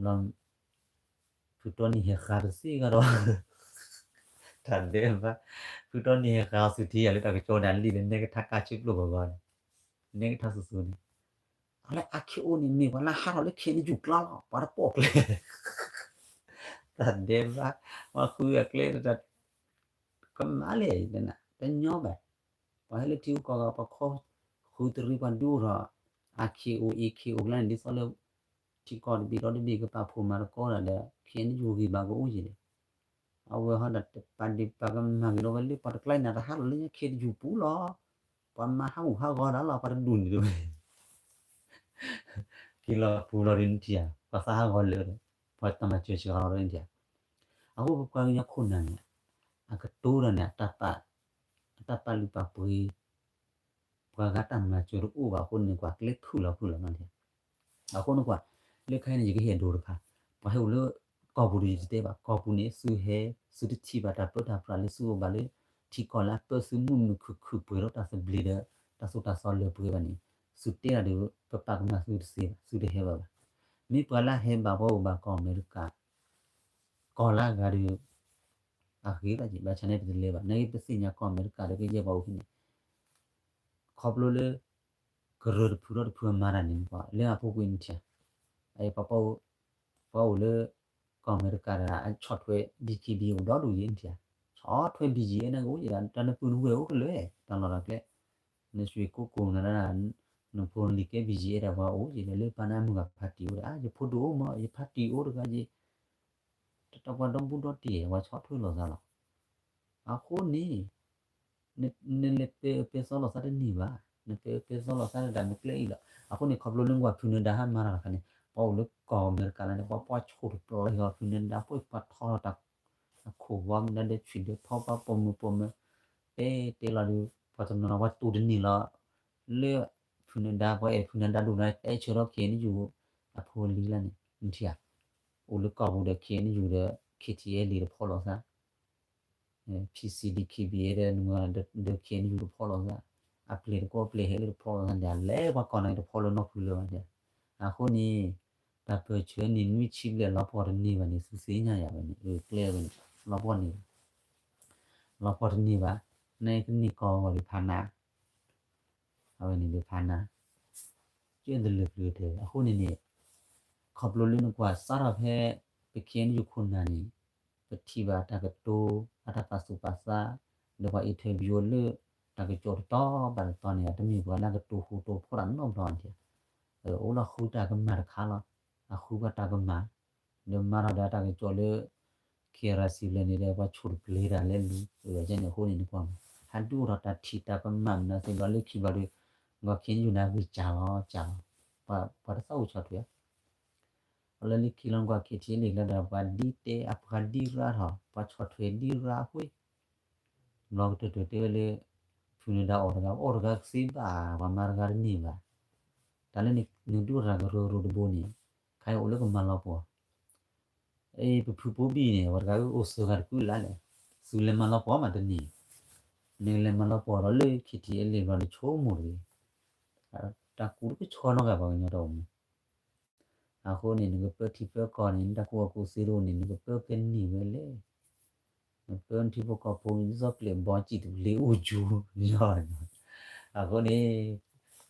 ဘျီ ဖုတီနံၤဟဲဃါတသ့ကဒီး တၢ်ဒဲးဘၣ် ဖုတီနံၤဟဲဃါအီၤသုထံယၤလၢတၢ်ကစီၣ်န့ၣ် အလံာ်လၢနဲကထါကါဆ့ကျိၣ်ဂီၤဂီၤန့ၣ် နဲကထါသူသူန့ၣ် အလၢ A K O န့ၣ် မ့ၢ်ပှၤလၢဟးထီၣ်လၢ K N U ကျါလီၤ ပှၤတပိာ်ကျဲ တၢ်ဒဲးဘၣ် ပှၤဃုအကျဲ ကမၤလဲၣ် တညီဘၣ် ပှၤဟဲလၢထံဂုၤကီၢ်ဂၤ ပှၤခီဃုတရံး ပှၤဒုးအိၣ်ထီၣ် A K O A K O ကျါန့ၣ် ဒ်သိးလၢ ထံကီၢ်တဘ့ၣ်ဒီတဘ့ၣ်ကပာ်ဖှိၣ်မၤသကိးတၢ်ဒီး K N U ဂံၢ်ဘါကအိၣ်က့ၤဒီး အဝဲဟီဒီးတပာ်ဒ့ၣ်ပာ်ကမၣ်က့ၤဒီးဝဲလၢပှၤတကျါန့ၣ် တဟးထီၣ်လၢညါ K N U ပူၤလီၤ ပှၤမၤဟးဂူာ်ဟးဂီၤတၢ်လီၤ ပှၤတဒူၣ်န့ၣ်တဝဲ က့ၤလီၤပူၤလီၤဒီးနထံၣ်ဧါ ပှၤသးဟးဂီၤလၢာ်ဒီး ပှၤတၢ်မၤစၢၤစှၤလီၤဒီးနထံၣ်ဧါ အဃိပပှၤကညီခိၣ်နၢ်န့ၣ် အကတိၤတၢ်န့ၣ် အတၢ်ပာ်လုၢ်ပာ်ပှ့ၤ ပှၤဂၤတၢ်မၤစၢၤတအိၣ်ဘၣ်အဃိန့ၣ် ကွၢ်ကျဲဖုၣ်လီၤဖုၣ်လီၤနီၢ်ထံၣ် အဃိန့ၣ်ကွၢ် လၢခဲအံၤန့ၣ် ယကဟ့ၣ်ဒိတခါ ပှၤဟဲအိၣ်လၢကီၢ်ပူၤဒီးယတတဲဘၣ် ကီၢ်ပူၤန့ၣ် သုဟဲ သုတထံၣ်ဘၣ်တၢ်ပၢတၢ်ပြးလၢသုအိၣ်ဘၣ်လၢ ထံကီၢ်လၢအပၢသုမုၢ်မုၢ်ခုၣ်ခုၣ်ပှဲၤဒီးတၢ်သဘျ့ဒီး တၢ်သိၣ်တၢ်သီလၢပှဲၤဘၣ်န့ၣ် သုတဲဒၣ်ဒီး ပပာ်ကမၣ်သုတသ့ဘၣ် သုတဟဲဘၣ်ဘၣ် မ့ၢ်ပှၤလၢဟဲဘၣ်ပှၤအိၣ်ဘၣ်ကီၢ်အမဲရကၤ ကီၢ်လၢအဂၤဒီး အဂ့ၤဘၣ်က့ၤ ဘၣ်ဆၣ်န့ၣ်ပတလဲၤဘၣ် နာ်က့ပသ့ၣ်ညါကီၢ်အမဲရကၤဒီးကယဲၢ်ပှၤအိၣ်ဖဲန့ၣ် ခီဖျိလၢ ကရၢတဖုဒီတဖုအမၤတၢ်န့ၣ် လၢအပူၤကွံာ်နထံၣ် အပှၤ ပှၤအိၣ်လၢ ကီၢ်အမဲရကၤတဂၤ အဆီၣ်ထွဲ B K B အိၣ်ဒီဒူၣ်ယဲၢ်နထံၣ် ဆီၣ်ထွဲ B G F န့ၣ်ကအိၣ်ယဲၢ် တၢ်နပုၢ်နဝဲၢ်အိၣ်ကလဲာ် တၢ်လီၢ်တၢ်ကျဲ နရွှေကုက္ကို နဒၣ် နဖိနလံၤကဲ B G F တၢ်ပှၤအိၣ်ယဲၢ် လၢပၢ်န့ၣ်အမုၢ်ဂၤဖါတံၢ်အိၣ်ဒီး ယဖိဒိၣ်အိၣ်မး ယဖါတံၢ်အိၣ်တဂၤယဲၢ် တ တၢ်ပှၤဒီဘူးဒီတံၢ် ပှၤဆီၣ်ထွဲလိာ်သးလီၤ. အဃိန့ၣ် နလဲၤပဲအၢပဲသီလိာ်သးတန့ၢ်ဘၣ်, နပဲအၢပဲသီလိာ်သးဒၣ်နကျဲအံၤလီၤ. အဃိန့ၣ် ခီဖျိလၢနကွၢ်ဖုနဒါဟးမၤတၢ်တခါန့ၣ် ပှၤအိၣ်လၢကီၢ်အမဲရကၤလၢန့ၣ် ပှၤပှၤဆိၣ်တပျီၤလီၤ ဖုနဒါ ပှၤပှၤထီထီၣ်တၢ် အခိၣ်ဝါမနုၤဒီး ဆွံၣ်ဒၢဖီပှၤပိာ်မုၣ်ပိာ်မၢၤ တဲတဲလီၤဒီး ပှၤတနီၤနီၤပှၤတူၢ်တန့ၢ်လီၤ လၢဖုနဒါ ပှၤအဲၣ်ဖုနဒါဒိၣ်န့ၣ် တဲဆၢထီၣ် ခ့ၣ်အဲၣ်ယူၣ် အဖိအလံၤလၢန့ၣ် နထံၣ်ဧါ, အိၣ်လၢကီၢ်ပူၤဒီး ခ့ၣ်အဲၣ်ယူၣ်ဒီး ခ့ၣ်ထံၣ်အဲၣ်လံ တဖီၣ်လိာ်သး ဖံစံဒံခ့ဘံၣ်ဒီး နမၤဒီး ခ့ၣ်အဲၣ်ယူၣ်တဖီၣ်လိာ်သး, အပျဲၢ်တကိးပျဲၢ်ဟဲလၢတဖီၣ်လိာ်သးန့ၣ် လဲၤပှၤကီၢ်န့ၣ်တဖီၣ်လၢနီၢ်ဖုလၢၤဘၣ်န့ၣ်. အဃိန့ၣ် တၢ်ပၢၢ်ဆၢန့ၣ် နွံဆံဘျဲၣ်လီၤပှီၢ်တန့ၢ်ဘၣ်န့ၣ် သုသ့ၣ်ညါယၤဝဲန့ၣ် ကျဲဝဲန့ၣ် လီၤပှီၢ်န့ၢ်ဘၣ်, လီၤပှီၢ်တန့ၢ်ဘၣ်, နကန့ၢ်ကီၢ်ဂီၤဒံးဖးနါ အဝဲန့ၣ်ဒံးဖးနါ, ကဲတလၢာ်ပျၢၤတၢၢ် အဃိန့ၣ်န့ၣ် ခီဖျိလၢနကွၢ်စးထီၣ်ဖဲ ပ ခ့ၣ်အဲၣ်ယူၣ် ခိၣ်နၢ်န့ၣ် ပထံၣ်ဘၣ်တၢ်ကတိၤ အတၢ်ပာ်သူၣ်ပာ်သး ဒီးပှၤ interview လၢ တၢ်ကစီၣ်တတီၤဘၣ်တတီၤန့ၣ် တမ့ၢ်ပှၤလၢကတိၤဟူးတိၤဖီတၢ်နီတဘျီဘၣ်. အိၣ်လီၤဃုတၢ်ကမၣ်တခါလီၤ. အဃုပှၤတၢ်ကမၣ် ဒီးမၤထီၣ်ဒီးတၢ်ကစီၣ်လၢ ခ့ၣ်အဲၣ်ယူၣ် စံးဘျဲၣ်န့ၣ်ဒီး ပှၤဆိၣ်တပျဲၤတၢ်လဲၤလူၤ အဝဲန့ၣ်အဃိန့ၣ် နကွၢ်မး ဟဲဒုးအိၣ်ထီၣ်တၢ်ထံၣ်တၢ်ကမၣ်မနုၤသ့ၣ်တဖၣ်လၢခံဘျီဒီး ပှၤ ခ့ၣ်အဲၣ်ယူၣ် န့ၣ် ဂံၢ်စၢ်လီၤစၢ်လီၤ, ပှၤတသးအိၣ်ဆီၣ်ထွဲ အလီၢ်လၢခံလီၤ နကွၢ် ခ့ၣ်ထံၣ်အဲၣ်လံ လၢဒီး ပှၤဒ်တဲအပှၤဒ်ရါထီၣ် ပှၤဆီၣ်ထွဲဒ်ရါအဃိ ဘျီကတၢၢ်တၢၢ်တဲဝဲလၢ ဖုနဒါအီၣ်တဂၤ အီၣ်တဂၤကသ့ဘၣ် ပှၤမၤတဂၤတန့ၢ်ဘၣ်. တၢ်လၢနဒုးအိၣ်ထီၣ်တၢ်ကရၢကရိတဘိန့ၣ် ခါအံၤအိၣ်လၢကမၤလီၤပှီၢ် အ့ ပဖုဖိဘံၣ်န့ၣ် ပှၤတဂၤအိၣ်စၢၤဂၤတကုၢ်လၢ်လဲၣ်, သုလဲၤမၤလီၤပှီၢ်မးတန့ၢ်, နကလဲၤမၤလီၤပှီၢ်ဒီးလၢ ခ့ၣ်ထံၣ်အဲၣ်လံ ဘျီန့ၣ်ဆိကမိၣ်တဂ့ၤ, တၢ်ကူတကဆီနီတဂၤပှၤကညီတအိၣ်မး အဃိန့ၣ် နကပၢထံပၢကီၢ်န့ၣ် နတၢ်ကူအကူအသ့တအိၣ်န့ၣ် နကပၢကန့ၢ်ဝဲလဲၣ်. နပၢထံဖိကီၢ်ဖိ ဒ်သိးကျဲၣ်ဘီစံၣ်တဘျ့အိၣ်ယူၤ ညီ, အဃိန့ၣ်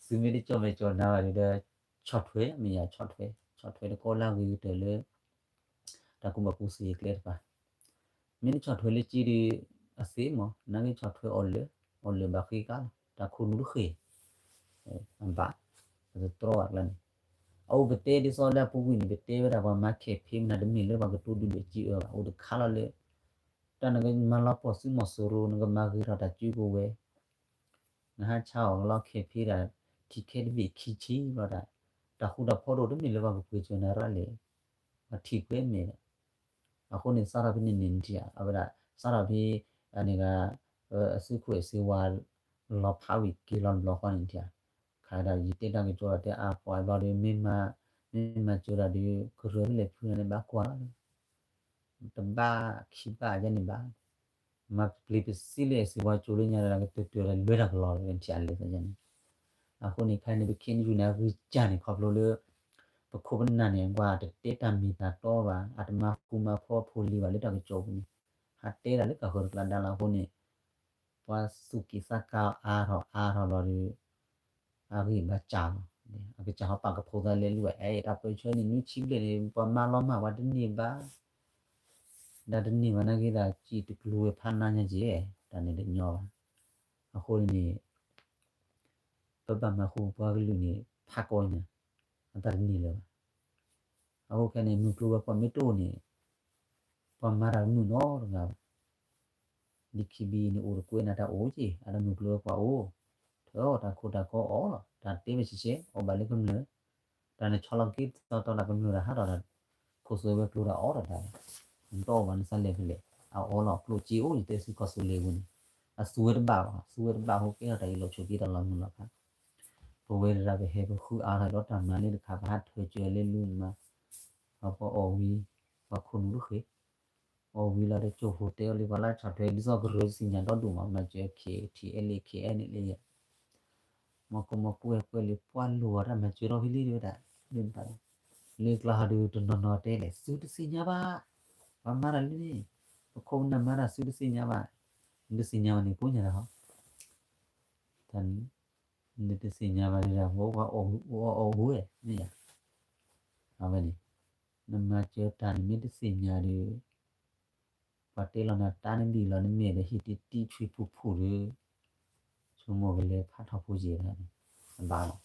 သုမ့ၢ်တကၠီၣ်မဲာ်ကၠီၣ်နါဘၣ်ဒီး ဆီၣ်ထွဲမ့ၢ်ယၤ ဆီၣ်ထွဲ ဆီၣ်ထွဲတကီၢ်လၢအဂ့ၤကတၢၢ်လၢ တၢ်ကူဘၣ်ကူသ့အကျဲတဖၣ် မ့ၢ်နဆီၣ်ထွဲလၢက့ဒီး အသ့မး နာ်က့ဆီၣ်ထွဲအီၤလၢာ် အီၤလၢာ်ဘၣ်ဃ့ကါလီၤ တၢ်ခိၣ်နူာ်တဃ့ၢ် အဘၣ် အတတြီဘၣ်ကျါန့ၣ် အအိၣ်ပတဲဒ်သိးလၢအပူၤကွံာ်န့ၣ် ပတဲဝဲဒၣ်ပှၤမၤ campaign မနုၤတမ့ၢ်လၢပှၤကတိၤဒုၣ်ဒွဲၣ်စံးအၢဘၣ် အိၣ်တခါလီၤလၢ တၢ်နကမၤလီၤပှီၢ်သုးမီၤစိရိၤ နကမၤဂ့ၤထီၣ်တၢ်စုကဝဲၤ နဟးဆါအီၤကလီ campaign ဒၣ် ထံခဲတဘ့ၣ်ခံဆံဘျီဒၣ် တၢ်ဃူတၢ်ဖိးတအိၣ်တမ့ၢ်လၢပှၤကပှ့ၤစၢၤနၤရၣ်လဲၣ် ပှၤထံၣ်ကွဲမ့ၢ်ဒီး အဃိန့ၣ် စးထီၣ်ဖဲန့ၣ်န့ၣ်နထံၣ်ဧါ အဝဲဒၣ် စးထီၣ်ဖဲ အန့ၣ်ဂၤ အစုခိၣ်အဲၣ်စ့ဝါ လီၤဖးဝံၤက့ၤလီၤတဘျီဃီန့ၣ်နထံၣ်ဧါ ခါဒီးယတဲတၢ်ကစီၣ်ဒီးတဲအါပှၤဘျီဒီး မ့ၢ်မၤစၢၤတၢ်ဒီး ကရၢဖဲလဲၣ်ဖုန့ၣ်ဘၣ်ကွၢ်လီၤ တဘၣ်ခံဘၣ်ယဲန့ၣ်ဘၣ် မၤပျံၤပစံးလၢအဲၣ်စ့ဝါကၠိလၢညါဒီး ကတၢၢ်တၢၢ်ဒီးလွဲတၢ်ကလီၤလၢနထံၣ်အလဲၤသးယဲန့ၣ် အဃိန့ၣ် ခဲအံၤန့ၣ် ပ ခ့ၣ်အဲၣ်ယူၣ် န့ၣ် အဂံၢ်စၢ်န့ၣ် ခီဖျိလၢ ပခိၣ်ပနၢ်န့ၣ် ကွၢ်တတဲတၢ်မ့ၢ်တၢ်တီဘၣ် အတမၤဃူမၤဖိးဖိလံၤဘၣ်လၢတၢ်ကစီၣ်ပူၤန့ၣ် ဟးတဲဒၣ်လၢကီၢ်ဃၢၤတကျါဒါလီၤအဃိန့ၣ် ပှၤသူၣ်က့ၣ်သးကါအါထီၣ်အါထီၣ်လီၤဒီး အဂံၢ်ဘၣ်စၢ်လီၤ အကစၢ်ဟီပာ်ကဖိသးလဲၤလူၤဘၣ် အဲၣ်တၢ်ပၢၢ်ဆၢန့ၣ် နွံဆံဘျဲၣ်န့ၣ် ပှၤမၤလီၤမၢ်ပှၤတန့ၢ်ဘၣ် ဒီးတန့ၢ်ဘၣ်နာ်က့ဒီး စံၣ်တကျိၤဝဲဖးနါညါက့ၤ တၢ်န့ၣ်တညီဘၣ် အဃိန့ၣ် ပဘၣ်မၤဃူပပှၤကလုာ်န့ၣ် ဖးကီညါ အတၢ်တန့ၢ်လၢၤဘၣ် အဃိခဲန့ၣ် မုၢ်ကျိၤဝဲၤကွာ်မ့ၢ်တအိၣ်န့ၣ် ပှၤမၤတၢ်တမုာ်နီတဂၤဘၣ် ဒ်ခံဘံန့ၣ် အိၣ်တကွဲးနၤတၢ်အိၣ်က့ၤ အတၢ်မုၢ်ကျိၤဝဲၤကွာ်အိၣ် ထၢအီၣ်တၢ်ခိၣ်တၢ်ကီအီၣ်လီၤ တၢ်တဲဝဲဆဲးဆဲး အီၣ်ဘၣ်လၢကမျၢၢ် တၢ်နဆီလီၤက့ၤတီတီတၢ်ကမျၢၢ်တၢ်ဟးထီၣ်တၢ် ခိၣ်သွဲဝဲၤကျိၤတၢ်အီၣ်တၢ်တၢ် နတအီၣ်ဘၣ်နသးလဲၤဖဲလဲၣ် အအီၣ်လီၤကျိၣ်စ့အိၣ် ယတဲသုကီၢ်သူလ့ၤပူၤန့ၣ် အသူဝဲတဘၣ်ဘၣ် သူဝဲတဘၣ်ဟိကဲထီၣ်တၢ်အံၤလီၤဆိးက့တၢ်လီၤမုၢ်လီၤဖး ပဝဲဒၣ်ပဟဲပဃုအါထီၣ်ဒီးတၢ်မၤလၢတခါ ပဟးထၢၣ်စၢၤလၢလူၤမၤ ပှၤအီၣ်ဝံၤ ပှၤခိၣ်နူာ်တဃ့ၢ် အီၣ်ဝံၤလီၤဒီးကၠိဖိတဲအီၤလံ ပှၤလၢဆီၣ်ထွဲဒ်သိးကရၢသ့ၣ်ညါဒီဒူၣ်မး မၤစၢၤ ခ့ၣ်ထံၣ်အဲၣ်လ့ၣ် ခ့ၣ်အဲၣ်လ့ၣ် မီၢ်ကိၢ်မီၢ်ကွဲကွဲလံ ပှၤလိၣ်အီၤတၢ်မၤစၢၤထီၣ်ဖဲလံတဝဲဒၣ် လၢတၢ်လီၤ လၢကျါဟီဒီးတနီၤနီၤတဲလဲၣ် သုတသ့ၣ်ညါဘၣ် ပှၤမၤတၢ်လံန့ၣ် ပခိၣ်ပနၢ်မၤတၢ်သုတသ့ၣ်ညါဘၣ် နတသ့ၣ်ညါဘၣ်န့ၣ် ကိးညါတၢ်ဟီ တၢ်န့ၣ် နတသ့ၣ်ညါဘၣ်ဒၣ် ပှၤအီၣ်ဝဲ မ့ၢ်ယါ အဝဲန့ၣ် နမၤစၢၤတၢ်နမ့ၢ်တသ့ၣ်ညါဒီး ပှၤတဲလီၤနၤတၢ်နဘံၣ်လီၤ နမ့ၢ်ဒီးဟံၣ်တံၢ်တံၢ်ဆွံဖူဖူဒီး ဆိကမိၣ်ကလဲၤဖးထီၣ်ဖိယဲၢ်တၢ်န့ၣ် အဘၣ်လီၤ.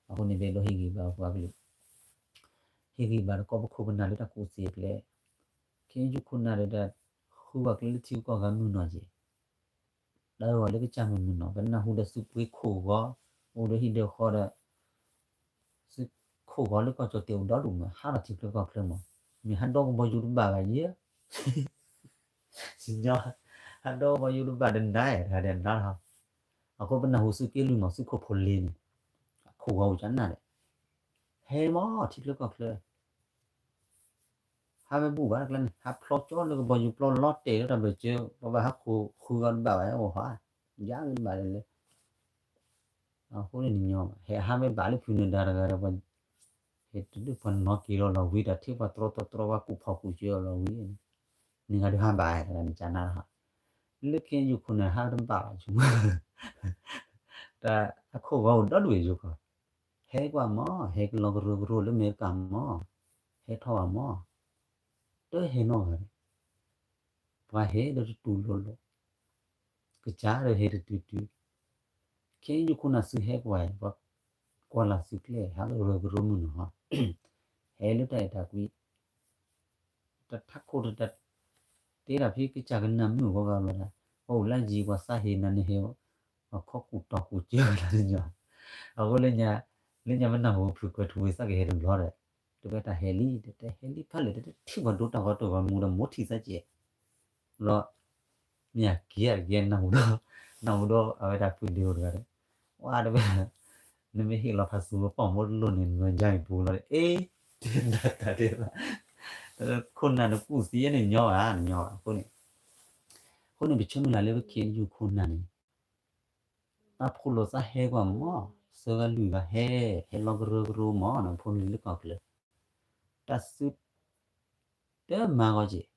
အဃိန့ၣ် ပအဲၣ်ဒိးဟ့ၣ်ဂံၢ်ဘါပှၤကလုာ် ဟ့ၣ်ဂံၢ်ဘါတကီၢ်ပခိၣ်ပနၢ်လၢတၢ်ကူၣ်သ့အကျဲ ခဲ ကဲယုၢ်ခိၣ်နၢ်ဒီး ဃုဝဲကျဲလၢထံဂုၤကီၢ်ဂၤမုၢ်နီၤက့ၤ, တၢ်ဂီၤလၢကစၢ်မုၢ်မုၢ်နီၤ ပနၢ်ဟူဒီးစုပှ့ၤခိၣ်ဂီၤ, အိၣ်ဒီးဟံၣ်ဒီးဃီဒီး စုခိၣ်ဂီၤလၢကီၢ်ကၠီၣ်တဲာ်အိၣ်ဒီဒူၣ်မး ဟးထီၣ်ထံချၢကီၢ်ချၢမး, မ့ၢ်ဟးဒီကဘီယူၤတဘၣ်ဘၣ်ယဲ, ညီ, ဟးဒီကဘီယူၤတဘၣ်တနၤ, တခါဒီးနၤလီၤ, အဃိပနၢ်ဟူစုက့လွံၢ်မး စုခိၣ်ဖိလ့န့ၣ်, အခိၣ်ဂီၤအိၣ်ကနၣ်ဒီး, ဟဲမးထံချၢကီၢ်ချၢ ဟးဝဲဘူၣ်ဘၣ်တကျါန့ၣ် ဟးဖျီကၠီလၢကဘီယူၤပျီလီၤတဲာ်လၢတၢ်ဘၢၣ်စၢၤ ပဘၣ်ဟးခိၣ်ဃုဂၤတဘၣ်ဘၣ် အိၣ်ဟး, ယါဂ့ၤတဘၣ်လၢ, အဃိန့ၣ်ညီ, ဟဲဟးမ့ၢ်ဘၣ်လၢဖုနဒါတဂၤဒီး, ဟဲတဒုပှၤနီၢ်က့ၤလီၤလီၤဝံၤ တၢ်ထံၣ်ပှၤတြီတြီတြီ ပှၤကူၣ်ဖီၣ်ကူၣ်စၢၤလီၤဝံၤ, န့ၣ်ဂၤဒုးဟးဘၣ်တဂၤန့ၣ် ကနၣ်ဟး, လၢခဲအံၤယိၤခိၣ်နၢ်ဟးတဘၣ်ဘၣ်ဆိ, တၢ်အခိၣ်ဂီၤအိၣ်ဒီဒူၣ်ယိၤကီၢ်, ဟဲကွၢ်မး ဟဲကလီကရၢကရိလၢအမဲရကၤမး, ဟဲထီၣ်ဘၣ်မး, တဟဲနီတဂၤန့ၣ်, ပှၤဟဲဒီးတတူၢ်လိာ်လိာ်, ကစၢ်ဒီးဟဲတတုၤတုၤ, ခဲအံၤယိၤခိၣ်နၢ်စုဟဲကွၢ်, ပှၤကွၢ်လၢ်စုကျဲဟးကရၢကရိမုၢ်နီၤ, ဟဲလၢတၢ်အဲၣ်တၢ်ကွံ တထးခိၣ်တတၢ်, တဲဒၣ်ဖဲကစၢ်ကနၢ်မုၣ်အဂီၢ်ဂၤဘျီဒၣ်, ပှၤအိၣ်လၢယံၤ ပှၤသးဟ့နၤန့ၣ်ဟဲ, ပှၤခီကူၣ်တီၢ်ကူၣ်စၢၤလၢညါ, အဃိလၢညါ, လၢညါမ့ၢ်နၢ်ဟူဖုကွဲၤထူဝ့ၣ်သးကဟဲတဘျီဒီး, တဝဲတၢ်ဟဲလံ တဟဲလံဖးလဲၣ် တထံၣ်ပှၤဒိတၢ်ဂီၤတၢ်ဂီၤမူဒီးမိၢ်ထံၣ်သးကဲး ဘျီ, မ့ၢ်အက့ၤအက့ၤနၢ်ဟူဒီး, နၢ်ဟူဒီးအဝဲဒၣ်ဖုဒ့အိၣ်တဂၤဒီး, ဝါတဝဲ, နမ့ၢ်ဟ့ၣ်လီၤဖးစူၤပီၢ်မိၢ်တလိၣ်န့ၣ် နမၤယါအံၤပူၤလီၤ အ့, တၢ်တၢ်တဘၣ်, ခိၣ်နၢ်နကူၣ်သံန့ၣ်ညီဘၣ် ညီဘၣ်အဃိန့ၣ်, အဃိန့ၣ် ပဆၢမုၢ်လၢ်လၢပ ခဲအံၤ ယိၤခိၣ်နၢ်န့ၣ် တၢ်ဖိလိာ်သးဟဲကွၢ်မး, သၢဂၤလွံၢ်ဂၤဟဲ, ဟဲလီၤကရၢကရိမး နဖိနလံၤလၢကီၢ်ချၢ, တၢ်စု တမၤဂီၢ်က့ၤ,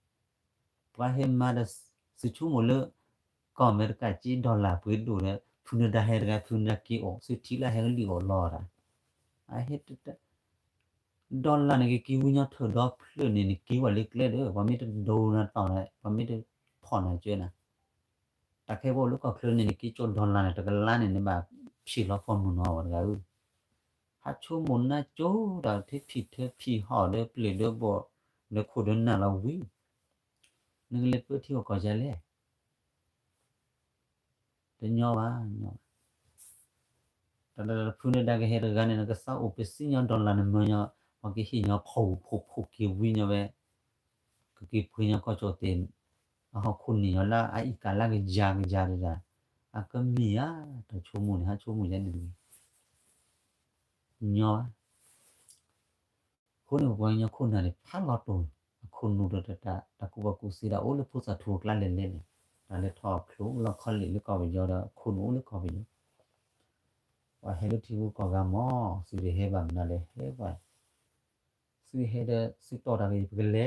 ပှၤဟဲမၤဒီး သုဆိကမိၣ်လၢ ကီၢ်အမဲရကၤက့ dollar ပှ့ၤဒိၣ်ဒီး ဖုနဒါဟဲတဂၤ ဖုနဒါက့ၤအီၤ သုထံၣ်လၢဟဲကလံၣ်အီၣ်လီၤတၢ်, အဟဲ dollar န့ၣ် ကက့ၤဝံညီထၢၣ်ဒီဖျၢၣ်န့ၣ် နက့ၤဝဲလၢကျဲဒီး ပှၤမ့ၢ်တဒိနၤတီၢ်နၤ ပှၤမ့ၢ်တဖီၣ်နၤကၢနၤ တၢ်ခဲပအိၣ်လၢကီၢ်ချၢန့ၣ် နက့ၤကၠိ dollar န့ၣ် တကလးန့ၣ် နဘၣ်ဖံးလီၤဖီမုၢ်နီၤ ပှၤတဂၤဧၢ, ဟးဆိကမိၣ်နၢ်ကၠိဒီး ထဲဖံးထၢဖံးဟီၣ်ဒီးပျဲၢ်ဒီးဘီၣ် ဒီးခိၣ်ဒီးနၢ်လီၤဝံၤ, နကလဲၤပၢထံအီၣ်ကီၢ်ယါလဲၣ် တညီဘၣ်, တၢ်ဖုနဒါကဟဲတဂၤန့ၣ် နကစၢ်အိၣ်ပစံၣ်ညီ dollar နမၢညီ, ပှၤကဟ့ၣ်ညီဖီၣ်ဂူာ်ဖိးဖိးက့ၤဝံညီဝဲ, ကက့ၤပှ့ၤညီကီၢ်ကၠီၣ်တဲာ်, အဟီၣ်ခိၣ်နံၣ်ညီလၢအအံၣ်ကးလၢကယၤကယၤဒၣ်, အကမ့ၢ်ဧါ, တၢ်ဆိကမိၣ်န့ၣ် ဟးဆိကမိၣ်ယါန့ၣ်တဂ့ၤ, ညီဘၣ် အဃိန့ၣ် ပပှၤကညီခိၣ်နၢ်န့ၣ် ဖးလီၤတိၢ်, အခိၣ်နူာ်ဒီးတၢ် တၢ်ကူၣ်ဘၣ်ကူၣ်သ့ဒၣ်အိၣ်လၢဖိသၣ်ထူအကျါလဲၣ်လဲၣ်န့ၣ်, တၢ်လဲၤထီၣ်ချိလီၤခီလ့ၣ်လၢကီၢ်ပယီၤဒီး အခိၣ်နူာ်အိၣ်လၢကီၢ်ပယီၤ, ပှၤဟဲလၢထံဂုၤကီၢ်ဂၤမး, သုတဟဲဘၣ်မနုၤလဲၣ် ဟဲပှၤ, သုဟဲဒီးသုတီၢ်တၢ်ဂ့ၤ ပကလဲ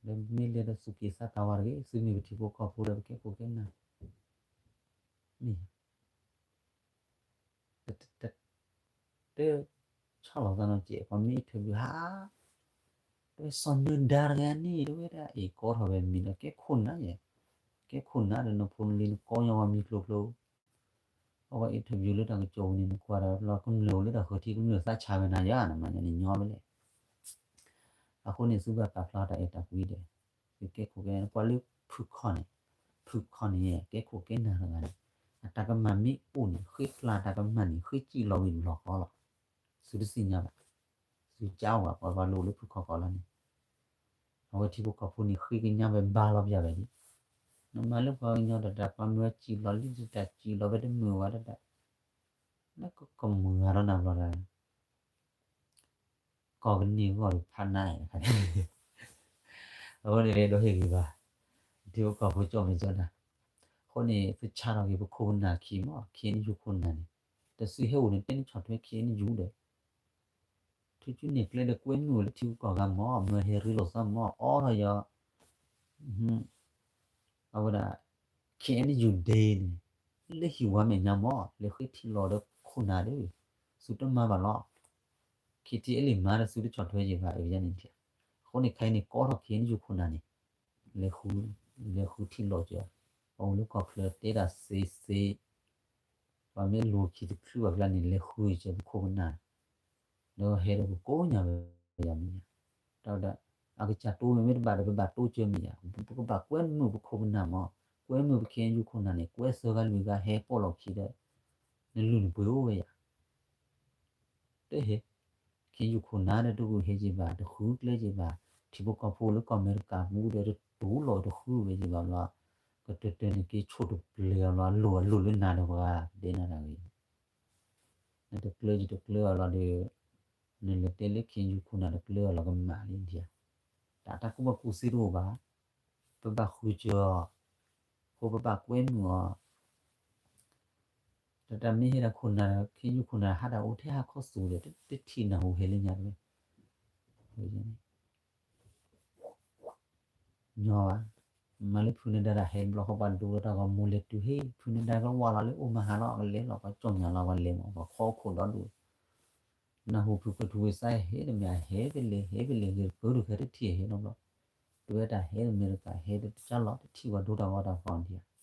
ၤ, ဒီးမ့ၢ်လဲၤဒီးသုက့ၤသးကၤဝါတဂ့ၤ, သုမ့ၢ်ပထံဖိကီၢ်ဖိဒီးပကဲခိၣ်ကဲနၢ်, မ့ၢ် တ တ တ တ ဆီၣ်လီၤသးနီၢ်ကဲး ပှၤမ့ၢ် interview ဟး, တဝဲစီၤနၢၤဒါတဂၤန့ၣ် တဝဲဒၣ်အံၤကိးထီၣ်ဝဲမံၤဒီး ကဲခိၣ်နၢ်ယဲ, ကဲခိၣ်နၢ်ဒီးနဖိနလံၤနကိးညီဝဲမံၤကျိၤကျိၤ, အဝဲ interview လၢတၢ်ကစီၣ်ပူၤန့ၣ် နကွၢ်ဒီး လီၤကမျၢၢ်အိၣ်လၢတၢ်ဃၢၤထံကမျၢၢ်သးဆါဝဲနၤယါ နမၤညါန့ၣ်ညီဝဲလဲၣ် အဃိန့ၣ် သုဘၣ်ပာ်ဖျါတၢ်အဲၣ်တၢ်ကွံဒီး သုကဲခိၣ်ကဲနၢ် ကွၢ်လၢဖုခီန့ၣ်, ဖုခီန့ၣ် ကဲခိၣ်ကဲနၢ်တဂၤန့ၣ်, အတၢ်ကမၣ်မ့ၢ်အိၣ်န့ၣ် ဃ့ကျါတၢ်ကမၣ်န့ၣ် ဃ့စံၣ်လီၤဝံၤလီၤဃီလီၤ. သုတသ့ၣ်ညါဘၣ်, သုကၠါဝဲ ပှၤဘၣ်လိၣ်လၢဖုခီဃီလီၤန့ၣ်, အဝဲထံဖိကီၢ်ဖိန့ၣ် ဃ့ကညါဝဲဘါလီၤပျၢ်ဝဲဒၣ်, နမၤလၢပှၤကညီတတၢ် ပှၤမၢစံၣ်လီၤလံတတၢ် စံၣ်လီၤဝဲတမုာ်ဝဲတတၢ်, လၢကကမုာ်ဂၤဒီးနၤဘျီတၢ် ကီၢ်ကန့ၢ်ဂီၢ်ဒီးဖးနါ, အဃိန့ၣ် ဒိးဟ့ၣ်ဂံၢ်ဘါ, ထံဖိကီၢ်ဖိကၠီၣ်မဲာ်ကၠီၣ်နါ, အဃိန့ၣ် သုဆါထီၣ်က့ၤပခိၣ်ပနၢ်ခံမး KNU ခိၣ်နၢ်န့ၣ်, တစုဟဲအိၣ်န့ၣ် တဲနဆီၣ်ထွဲ KNU ဒီး, ထူကၠူန့ၢ်ကျဲဒီးကွဲမုၢ်အိၣ်လၢထံဂုၤကီၢ်ဂၤမး မၢဟဲရ့လိာ်သးမး အိးထီၣ်ယီၤ အဝဲဒၣ် KNU Day န့ၣ် လၢဟံၣ်ဝါမဲာ်ညါမး လဲၤဃ့ထံလီၤဒီးခိၣ်နၢ်ဒီး သုတမၤဘၣ်လီၤ. KTLA မၤဒီးသုတဆီၣ်ထွဲယံၤဘၣ် အဝဲန့ၣ်, အဃိန့ၣ် ခဲအံၤန့ၣ် ကိးထီၣ် KNU ခိၣ်နၢ်န့ၣ် လဲၤဃု, လဲၤဃုထံလီၤက့ၤ, ပှၤအိၣ်လၢကီၢ်ချၢတဲဒၣ်စ့စ့, ပှၤမ့ၢ်လိၤခံတချုးဘၣ်ကျါန့ၣ် လဲၤဃုက့ၤပခိၣ်ပနၢ် ဒီးဟဲဒီးပကိးညါဝဲယၤမ့ၢ်ညါ, တၢ်ဝဲဒၣ် အကစၢ်တိမ့ၢ်မ့ၢ်တဘၣ်ဒီး ပဘၣ်တိစၢၤမ့ၢ်ယၤ, ပကဘၣ်ကွဲမုာ်ပခိၣ်ပနၢ်မး, ကွဲမုာ်ပ ခ့ၣ်အဲၣ်ယူၣ် ခိၣ်နၢ်န့ၣ် ကွဲးစၢၤဂၤလွံၢ်ဂၤဟဲပိာ်လီၢ်ခံဒီး နလုၢ်နပှ့ၤအိၣ်ဝဲယၤ တဟဲ, ခ့ၣ်အဲၣ်ယူၣ် ခိၣ်နၢ်ဒီး တဂုာ်ဟဲက့ၤဘၣ်, တဃုကျဲက့ၤဘၣ်, ထံဖိကီၢ်ဖိလၢကီၢ်အမဲရကၤပူၤဒီး တတူၢ်လိာ်တဃုဝဲက့ၤဘၣ်ဘျီ, ကတၢၢ်တၢၢ်န့ၣ်က့ၤဆိၣ်တပျဲၤအီၤလီၤ, အလိၤအလိၤလၢနၤဒီးပှၤ ဒဲနၤတၢ်ဂ့ၤ, နတကျၢၤယတကျၢၤအီၤလီၤဒီး နလဲၤတဲလၢ ခ့ၣ်အဲၣ်ယူၣ် ခိၣ်နၢ်တကျၢၤအီၤလီၤ ကမၤလံဒံးဧါ, တၢ်တၢ်ကူၣ်ဘၣ်ကူၣ်သ့တအိၣ်ဘၣ်, ပဘၣ်ဃုစၢၤအီၤ, ဃိပဘၣ်ကွဲမုာ်အီၤ တၢ်တၢ်မ့ၢ်ဟဲဒၣ်ခိၣ်နၢ် ခ့ၣ်အဲၣ်ယူၣ် ခိၣ်နၢ် ဟးတၢ်အိၣ်ထဲဟါခီသူၣ်ဒီး တထံၣ်နၢ်ဟူဟဲလၢညါတဝဲ, ညီဘၣ်, မၤလၢဖုနဒါတၢ်ဟဲဘျီဃီ ပှၤဒိတၢ်ဂီၤ မိၢ်လဲၤတုၤဟ့ၣ် ဖုနဒါကဝၢ်လီၤလၢအိၣ်မၤဟးလီၤ အကလဲၤလီၤ ပှၤကၠီၣ်ညါလီၤ ပှၤလဲၤမး ပှၤခီခိၣ်ဒီဒူၣ်, နၢ်ဟူဖုကွဲးထူဝ့ၣ်စါဟဲတမ့ၢ် ဟဲကလဲၤ ဟဲကလဲၤ ဂ့ၤတပၢၢ်ဒုးခဲတထံၣ်ဟဲနီတဘျီ, တဝဲတၢ်ဟဲတမ့ၢ်တကး ဟဲတကၢ်လီၤ တထံၣ်ပှၤဒိတၢ်ဂီၤတၢ်ဖီၣ်ဒံးဧါ, ညီဘၣ်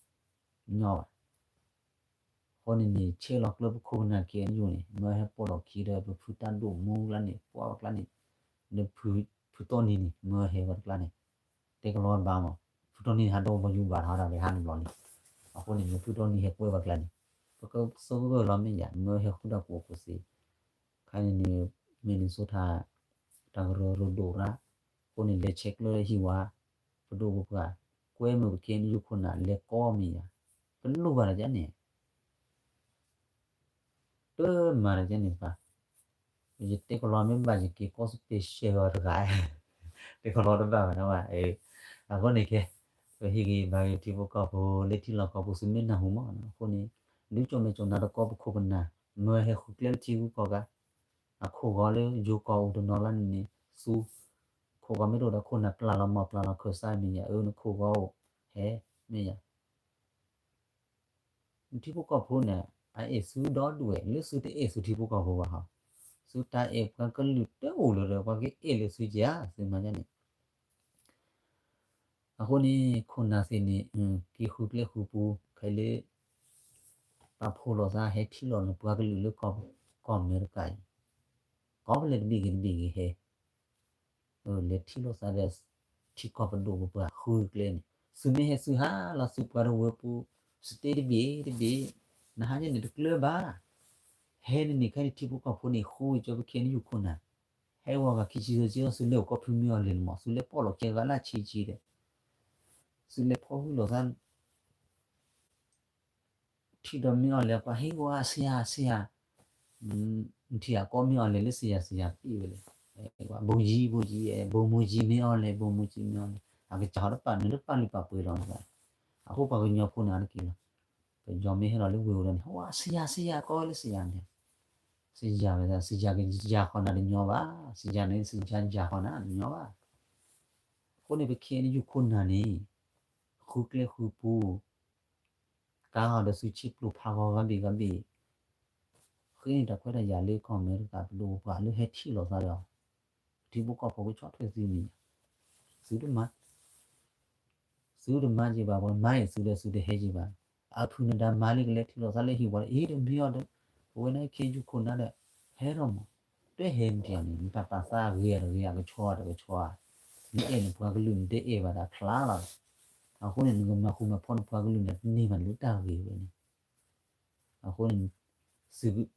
အဃိန့ၣ်န့ၣ် ဆဲးလီၤကျၢၤပခိၣ်ပနၢ် ခ့ၣ်အဲၣ်ယူၣ် န့ၣ် မၢဟဲပိာ်လီၢ်ခံဒီး ပဖုတၢ်ဒိၣ်မူကျါန့ၣ် ပှၢ်ပကျါန့ၣ်, ဒီးဖုတီနံၤန့ၣ် မၢဟဲဝဲတကျါန့ၣ်, တဲကလီၤဘၣ်မး, ဖုတီနံၤန့ၣ် ဟးဒိပှၤယူၤဘၣ်ထီၣ်တၢ်လၢဟါန့ၣ်ဘျီန့ၣ်, အဃိန့ၣ် မ့ၢ်ဖုတီနံၤဟဲကွဲပှၤကျါန့ၣ်, ပကဆိကမိၣ်လီၤမ့ၢ်ယၤ မၢဟဲဃုတၢ်ကူၣ်အကူၣ်သ့, ခါန့ၣ်န့ၣ် မ့ၢ်နဆိထါ တၢ်ကရၢကရိဒိၣ်ရၣ်, အဃိန့ၣ် လဲၤဆဲးကျၢဟံၣ်ဝါ, ပဒိၣ်ပပှၢ်, ကွဲမုာ်ပခ့ၣ်အဲၣ်ယူၣ်ခိၣ်နၢ် လဲၤကိးမ့ၢ်ယၤ, ပလိၣ်ဘၣ်တၢ်ကန့ၣ် တမၤတၢ်ကန့ၣ်ဘၣ်, ယတဲကလီၤမ့ၢ်ဘၣ် ယက့ၤကိး special အီၤတဂၤ, တဲကလီၤတဘၣ်ဘၣ်နီၤဘၣ်, အဃိန့ၣ်ကဲ, ပဟ့ၣ်ဂံၢ်ဘါက့ၤထံဖိကီၢ်ဖိ လၢထံလီၢ်ကီၢ်ပူၤ သုမ့ၢ်နၢ်ဟူမးနီၤ, အဃိန့ၣ် ဒုးကၠီၣ်မဲာ်ကၠီၣ်နါတကီ ပခိၣ်ပနၢ်, မၢဟဲဃုကျဲလၢထံဂုၤကီၢ်ဂၤ, အခိၣ်ဂီၤလၢယိၤကီၢ်အိၣ်တနီၤလၢန့ၣ်န့ၣ် သူ ခိၣ်ဂီၤမ့ၢ်တအိၣ်ဒီးခိၣ်နၢ်ပျၢ်လီၤမၢ်ပျၢ်လီၤခၢၣ်စးမ့ၢ်ယၤ အၢ နခိၣ်ဂီၤအိၣ် ဟဲ မ့ၢ်ယၤ ထံဖိကီၢ်ဖိန့ၣ် အအဲၣ်သုဒီဒူၣ်ဝဲ လၢသုတအဲၣ်သုထံဖိကီၢ်ဖိဘၣ်ဟီ, သုတၢ်အဲၣ်ပှၤကလုာ်တအိၣ်လၢၤဒီး ပှၤကအဲၣ်လၢသုက့ၤဧါ သုမၤဒ်န့ၣ်, အဃိန့ၣ် ခိၣ်နၢ်သ့ၣ်န့ၣ် က့ၤဃုကျဲဃုပူၤ ခဲလၢ ပာ်ဖှိၣ်လိာ်သးဟဲထံၣ်လိာ်န့ၣ် ပှၤကလုာ်လၢ ကီၢ်အမဲရကၤအံၤ, ကီၢ်ဖဲလဲၣ်တဘ့ၣ်ဂ့ၤတဘ့ၣ်ဂ့ၤဟဲ လဲၤထံၣ်လိာ်သးဒီး ထံကီၢ်ပဒိၣ်ပပှၢ်ဃုကျဲန့ၣ်, သုမ့ၢ်ဟဲသုဟးလီၤသုပှၤတဝၢပူၤ state တဘ့ၣ်တဘ့ၣ်, နဟါညါန့ၣ်တကျၢၤဘၣ်, ဟဲန့ၣ်န့ၣ် ခဲန့ၣ်ထံဖိကီၢ်ဖိန့ၣ် ဃုကၠီပခ့ၣ်အဲၣ်ယူၣ်ခိၣ်နၢ်, ဟဲဝဲဂၤခံဆံသၢဆံ သုလဲၤအိၣ်ကီၢ်ဖုမ့ၢ်အီၤလဲၣ်န့ၣ်မး သုလဲၤပိာ်လိာ်ခံဂၤလၢဆံဆံဒီး, သုလဲၤဖီၣ်ဟုလိာ်သး ထံၣ်ဒီးမ့ၢ်အီၤလဲၣ် ပှၤဟ့ၣ်ဝဲစယၤစယၤ, ထံၣ်အကီမ့ၢ်အီၤလဲၣ်လၢစယၤစယၤပ့ၢ်ဝဲလဲၣ်, ဘိယံဘိယံ, ဘိမူယံမ့ၢ်အီၤလဲၣ် ဘိမူယံမ့ၢ်အီၤလဲၣ်, အကစၢ်ဟီတပာ်နတပာ်လုၢ်ပာ်ပှ့ၤလီၤ, အဃိပှၤကညီဖိန့ၣ်အါတက့ၢ်လီၤ, ပယီၤမ့ၢ်ဟဲလီၤလၢဝ့ၢ်အိၣ်ဒီးန့ၣ် ဟဝဲစယၤစယၤကီဝဲလၢစယၤန့ၣ်, စယၤဝဲဒၣ် စယၤကယၤဃီနၤတညီဘၣ်, စယၤန့ၣ် စယၤယၤဃီနၤတညီဘၣ်, အဃိန့ၣ် ပခ့ၣ်အဲၣ်ယူၣ်ခိၣ်နၢ်န့ၣ် ဃုကျဲဃုပူၤ ကါအီၤဒီးသုဆံးပျိဖးဂီၤဂၤဘ့ၣ်ဂၤဘ့ၣ်, ဃ့န့ၢ်တၢ်ခွဲးတၢ်ယာ်လၢကီၢ်အမဲရကၤပဒိၣ်ပပှၢ်လၢဟဲထံၣ်လိာ်သးဒီး ထံဖိကီၢ်ဖိကဆီၣ်ထွဲသုန့ၣ်, သုတမၤ, သုတမၤက့ၤဘၣ် ပှၤမၤအံၤသုဒီးသုတဟဲက့ၤဘၣ်, အဖုနဒါမၤလၢကလဲၤထံၣ်လိာ်သးလၢဟံၣ်ဝါဒီး အ့ၣ်ဒီးမ့ၢ်အီၤဒီး ပဝဲန့ၣ်ခ့ၣ်အဲၣ်ယူၣ်ခိၣ်နၢ်ဒီး ဟဲဒီးမး, တဟဲန့ၣ်တယၤန့ၣ် နတၢ်ပာ်သးဂ့ၤတဂ့ၤ အကဆီတကဆီ, နအဲၣ်နပှၤကလုာ်နတအဲၣ်ဘၣ်တၢ်ဖျါလီၤ, အဃိန့ၣ် နကမၤဃူမၤဖိးနပှၤကလုာ်န့ၣ် တန့ၢ်ဘၣ်လၢတၢ်ဂ့ၤဝဲန့ၣ်, အဃိန့ၣ်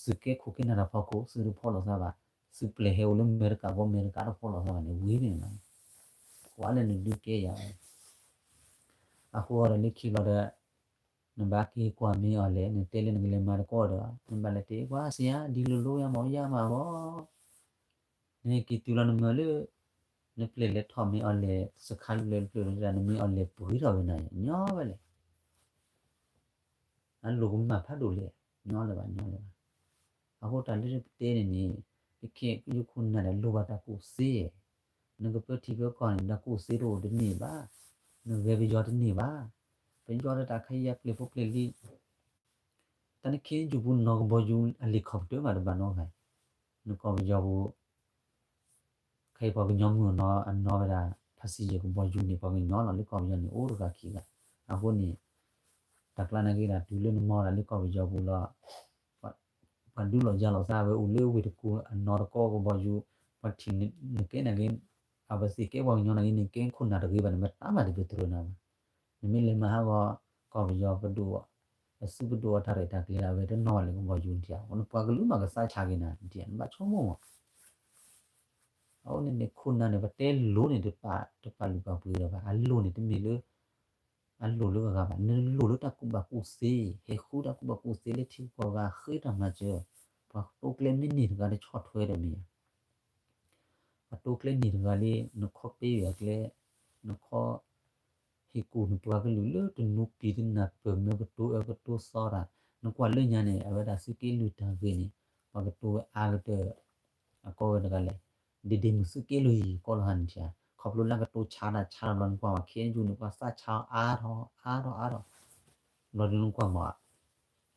သုကဲခိၣ်ကဲနၢ်တၢ်ဖီခိၣ် သုတဖီၣ်လိာ်သးဘၣ်, သုပျဲၢ်ဟဲအိၣ်လၢအမဲရကၤ ပှၤအမဲရကၤတဖီၣ်လိာ်သးဘၣ်န့ၣ် ဝံၤန့ၣ်လီၤ, ကွၢ်လၢနဒုးကဲယၤ, အဃိဒီးလၢခံလီၤဒီး နဘၣ်က့ၤကွၢ်မ့ၢ်အီၤလဲၣ် နတဲလၢနကလဲၤမၤတကီၢ်ဒီး နဘၣ်လဲၤတဲကွၢ်စယၤ ဒ်လိၤလိၤယၤမ့ၢ်ယၤမးဘီ, နဟဲက့ၤတုၤလီၤနမၢလၢ နပျဲၢ်လဲၤထီၣ်မ့ၢ်အီၤလဲၣ် စခါလၢပျၢၤလၢ နမ့ၢ်အီၤလဲၣ်ပှ့ၤထီၣ်ဝဲနၤ ညီဝဲလဲၣ် အလိၣ်ကမၣ်ဖးဒိၣ်လဲၣ်, ညီလၢၤဘၣ် ညီလၢၤဘၣ်. အဃိတၢ်လၢပတဲန့ၣ်န့ၣ် ပခ့ၣ်အဲၣ်ယူၣ်ခိၣ်နၢ်ဒီးလိၣ်ဘၣ်တၢ်ကူၣ်သ့, နကပၢထံပၢကီၢ်န့ၣ် တၢ်ကူၣ်သ့တအိၣ်တန့ၢ်ဘၣ်, နဂဲၤပယီၤတန့ၢ်ဘၣ်, ပယီၤဒီးတၢ်ခါယါပျဲၢ်ဖိပျဲၢ်လံၤ တၢ်န့ၣ်ခ့ၣ်အဲၣ်ယူၣ်ပူၤနီၢ်ကဘီယူၤ အလံာ်ခီၣ်ပတုာ်မးတဘၣ်နီတဂၤ, နကီၢ်ပယီၤပူၤ ခဲအံၤပှၤကညီမုၢ်အနီၢ်အနီၢ်ဝဲဒၣ် ဖါစံယဲၢ်ကဘီယူၤန့ၣ် ပှၤကညီလီၤ လၢကီၢ်ပယီၤန့ၣ် အိၣ်တဂၤခံဂၤ, အဃိန့ၣ် တၢ်ကျါနာ်က့ဒၣ် တုၤလၢနမၤတၢ်လၢကီၢ်ပယီၤပူၤလီၤ ပှၤဒုးလိာ်ယၤလိာ်သးဝဲအိၣ်လၢဝ့ၢ်တကူၣ်အနီၢ်တကီၢ်ကဘီယူၤ, ပှၤထံၣ်နကဲနာ်က့, အ အဝဲသ့ၣ်ကဲပှၤကညီန့ၣ်ဂ့ၤန့ၣ် ကဲခိၣ်နၢ်တဂ့ၤဘၣ်န့ၣ် မ့ၢ်တၢ်မၤတဘျုးတရၢနၤဘၣ်. နမ့ၢ်လဲၤမၤဟးဂီၤ ကီၢ်ပယီၤပဒိၣ် အစုပဒိၣ်အတၢ်ရဲၣ်တၢ်ကျဲၤ အဝဲတနီၣ်လၢကဘီယူၤနထံၣ်ဧါ နပှၤကလုာ်မးကစၢ်ဆါက့ၤနၤနထံၣ်ဧါ နဘၣ်ဆိကမိၣ်မး. အဃိန့ၣ်န့ၣ် ခိၣ်နၢ်န့ၣ် ပတဲလိၤန့ၣ် တပာ်လုၢ်ပာ်ပှ့ၤဒီးဘၣ် အလိၤန့ၣ်တမ့ၢ်လၢ အလိၤလၢပဂၤဘၣ် နလိၤလၢတၢ်ကူၣ်ဘၣ်ကူၣ်သ့ ဟဲဃုတၢ်ကူၣ်ဘၣ်ကူၣ်သ့လၢထံပှၤဂၤဃ့တၢ်မၤစၢၤ, ပှၤတိကျဲမ့ၢ်န့ၢ်တဂၤတဆီၣ်ထွဲဒီးမ့ၢ်ဧါ ပှၤတိကျဲန့ၢ်တဂၤလံ နခီပ့ယွၤကျဲ, နခီ ဟ့ၣ်ကူၣ်နပှၤကလုာ်လၢတနူပံၤတနၢ်ပၢၢ်မၢကတိၤအၢကတိၤသီတၢ်, နကွၢ်လၢညါန့ၣ် အဝဲဒၣ်သုးက့လွံၢ်တၢ်ဂ့ၢ်န့ၣ် ပှၤကတိၤဝဲအါကတၢၢ် အကီဝဲတဂၤလဲၣ်, ဒ့ဒ့မုၢ်သုးက့လွံၢ်ယံၤကီၢ်လီၤဟါန့ၣ်ထံၣ်ဧါ, ခီဖျိလၢကတိၤဆါတၢ်ဆါတဘျီနကွၢ်ဝဲ ခ့ယုၢ်န့ၣ် ပှၤသးဆါအါထီၣ် အါထီၣ် အါထီၣ်, ဘျီဒုနကွၢ်မး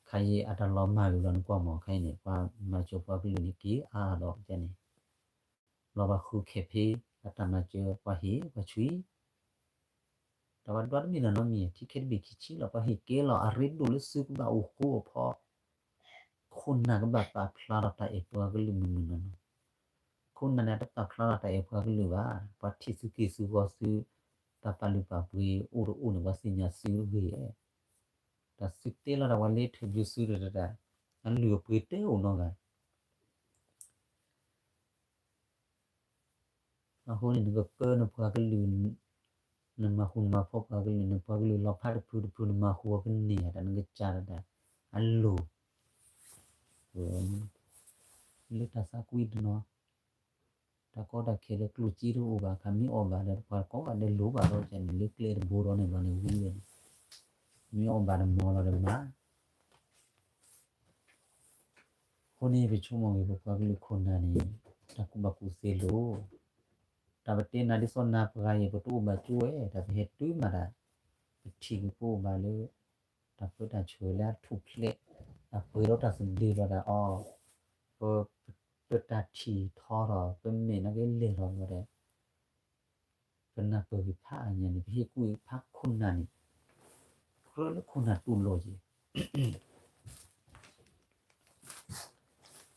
ခါယံၤအတၢ်လီၤမၢ်ဝံၤဘျီနကွၢ်မး ခဲအံၤန့ၣ် ပှၤမၤစၢၤပှၤကလုာ်န့ၣ်က့ၤအါထီၣ်ဒီးန့ၣ် ဘျီပှၤဃုခဲဖ့အတၢ်မၤစၢၤ ပှၤဟ့ၣ်ပှၤဆွံ တၢ်ဘၣ်ဒွးတမ့ၢ်နီၢ်နီၢ်မံၤ ထံခဲတဘ့ၣ်ခံဆံလီၤ ပှၤဟ့ၣ်ကဲလီၤ အရ့ဒိၣ်လၢသုကဘၣ်အိၣ်ဃူအိၣ်ဖိး, ခိၣ်နၢ်ကဘၣ်ပာ်ဖျါထီၣ်တၢ်အဲၣ်ပှၤကလုာ်မုၢ်မုၢ်နီၢ်နီၢ်, ခိၣ်နၢ်န့ၣ် တပာ်ဖျါထီၣ်တၢ်အဲၣ်ပှၤကလုာ်ဘၣ်, ပှၤထံၣ်သုက့ၤသုဂီၤသု တၢ်ပာ်လုၢ်ပာ်ပှ့ၤအိၣ်တအိၣ်န့ၣ် ပှၤသ့ၣ်ညါသုဂ့ၤ, တၢ်သုတဲလီၤတၢ်ပှၤလၢထုးဖၠူသုတၢ်တၢ်, အလုၢ်အပှ့ၤတဲအိၣ်နီတဂၤ အဃိန့ၣ် နကပၢနပှၤကလုာ်, နမၤဃူနမၤဖိးပှၤကလုာ်, နပှၤကလုာ်လီၤဖးတဖုတဖု နမၤဃူအီၤကန့ၢ်ဧါ တၢ်နကစၢ်တၢ်တၢ်, အလိၤ, လၢတၢ်သးကွံတနီၤ, တၢ်ကီတၢ်ခဲလၢကျိၣ်စ့တအိၣ်ဘၣ် ခါမ့ၢ်အီၣ်ဘၣ်ဒီးပှၤကိးဂၤဒဲးလိၤဘၣ်ဒီးန့ၣ် လၢကျဲတဘိဒီးန့ၣ်ဘျီန့ၣ်ဝံၤဝဲန့ၣ်, မ့ၢ်အီၣ်ဘၣ်ဒီးမၤလီၤဒီးမၤ အဃိန့ၣ် ပဆိကမိၣ်ဂ့ၤ ပပှၤကလုာ်ခိၣ်နၢ်န့ၣ် တၢ်ကူၣ်ဘၣ်ကူၣ်သ့လိၤ, တၢ်ပတဲနၤဒ်သိးနၤပှၤဂၤအံၤ ပတအိၣ်ဘၣ်ကၠိဝဲ တၢ်ပဟဲတုၤမးတၢ်, ပထံၣ်က့ၤပအိၣ်ဘၣ်လၢ တၢ်ပၢတၢ်ဆှၢလၢအထူၣ်ဖျဲး, တၢ်ပှဲၤဒီးတၢ်သဘျ့ဘၣ်ဒီးအီၤ, ပ, ပတၢ်ထံၣ်ထီထီၣ် ပမဲာ်နကလဲၤထီၣ်ဘၣ်ဒီး ပနၢ်ပၢၢ်က့ၤဖးအါညါန့ၣ် ပဟ့ၣ်ကူၣ်ဖးခိၣ်နၢ်န့ၣ်, ကြၢးလၢခိၣ်နၢ်တူၢ်လိာ်က့ၤ,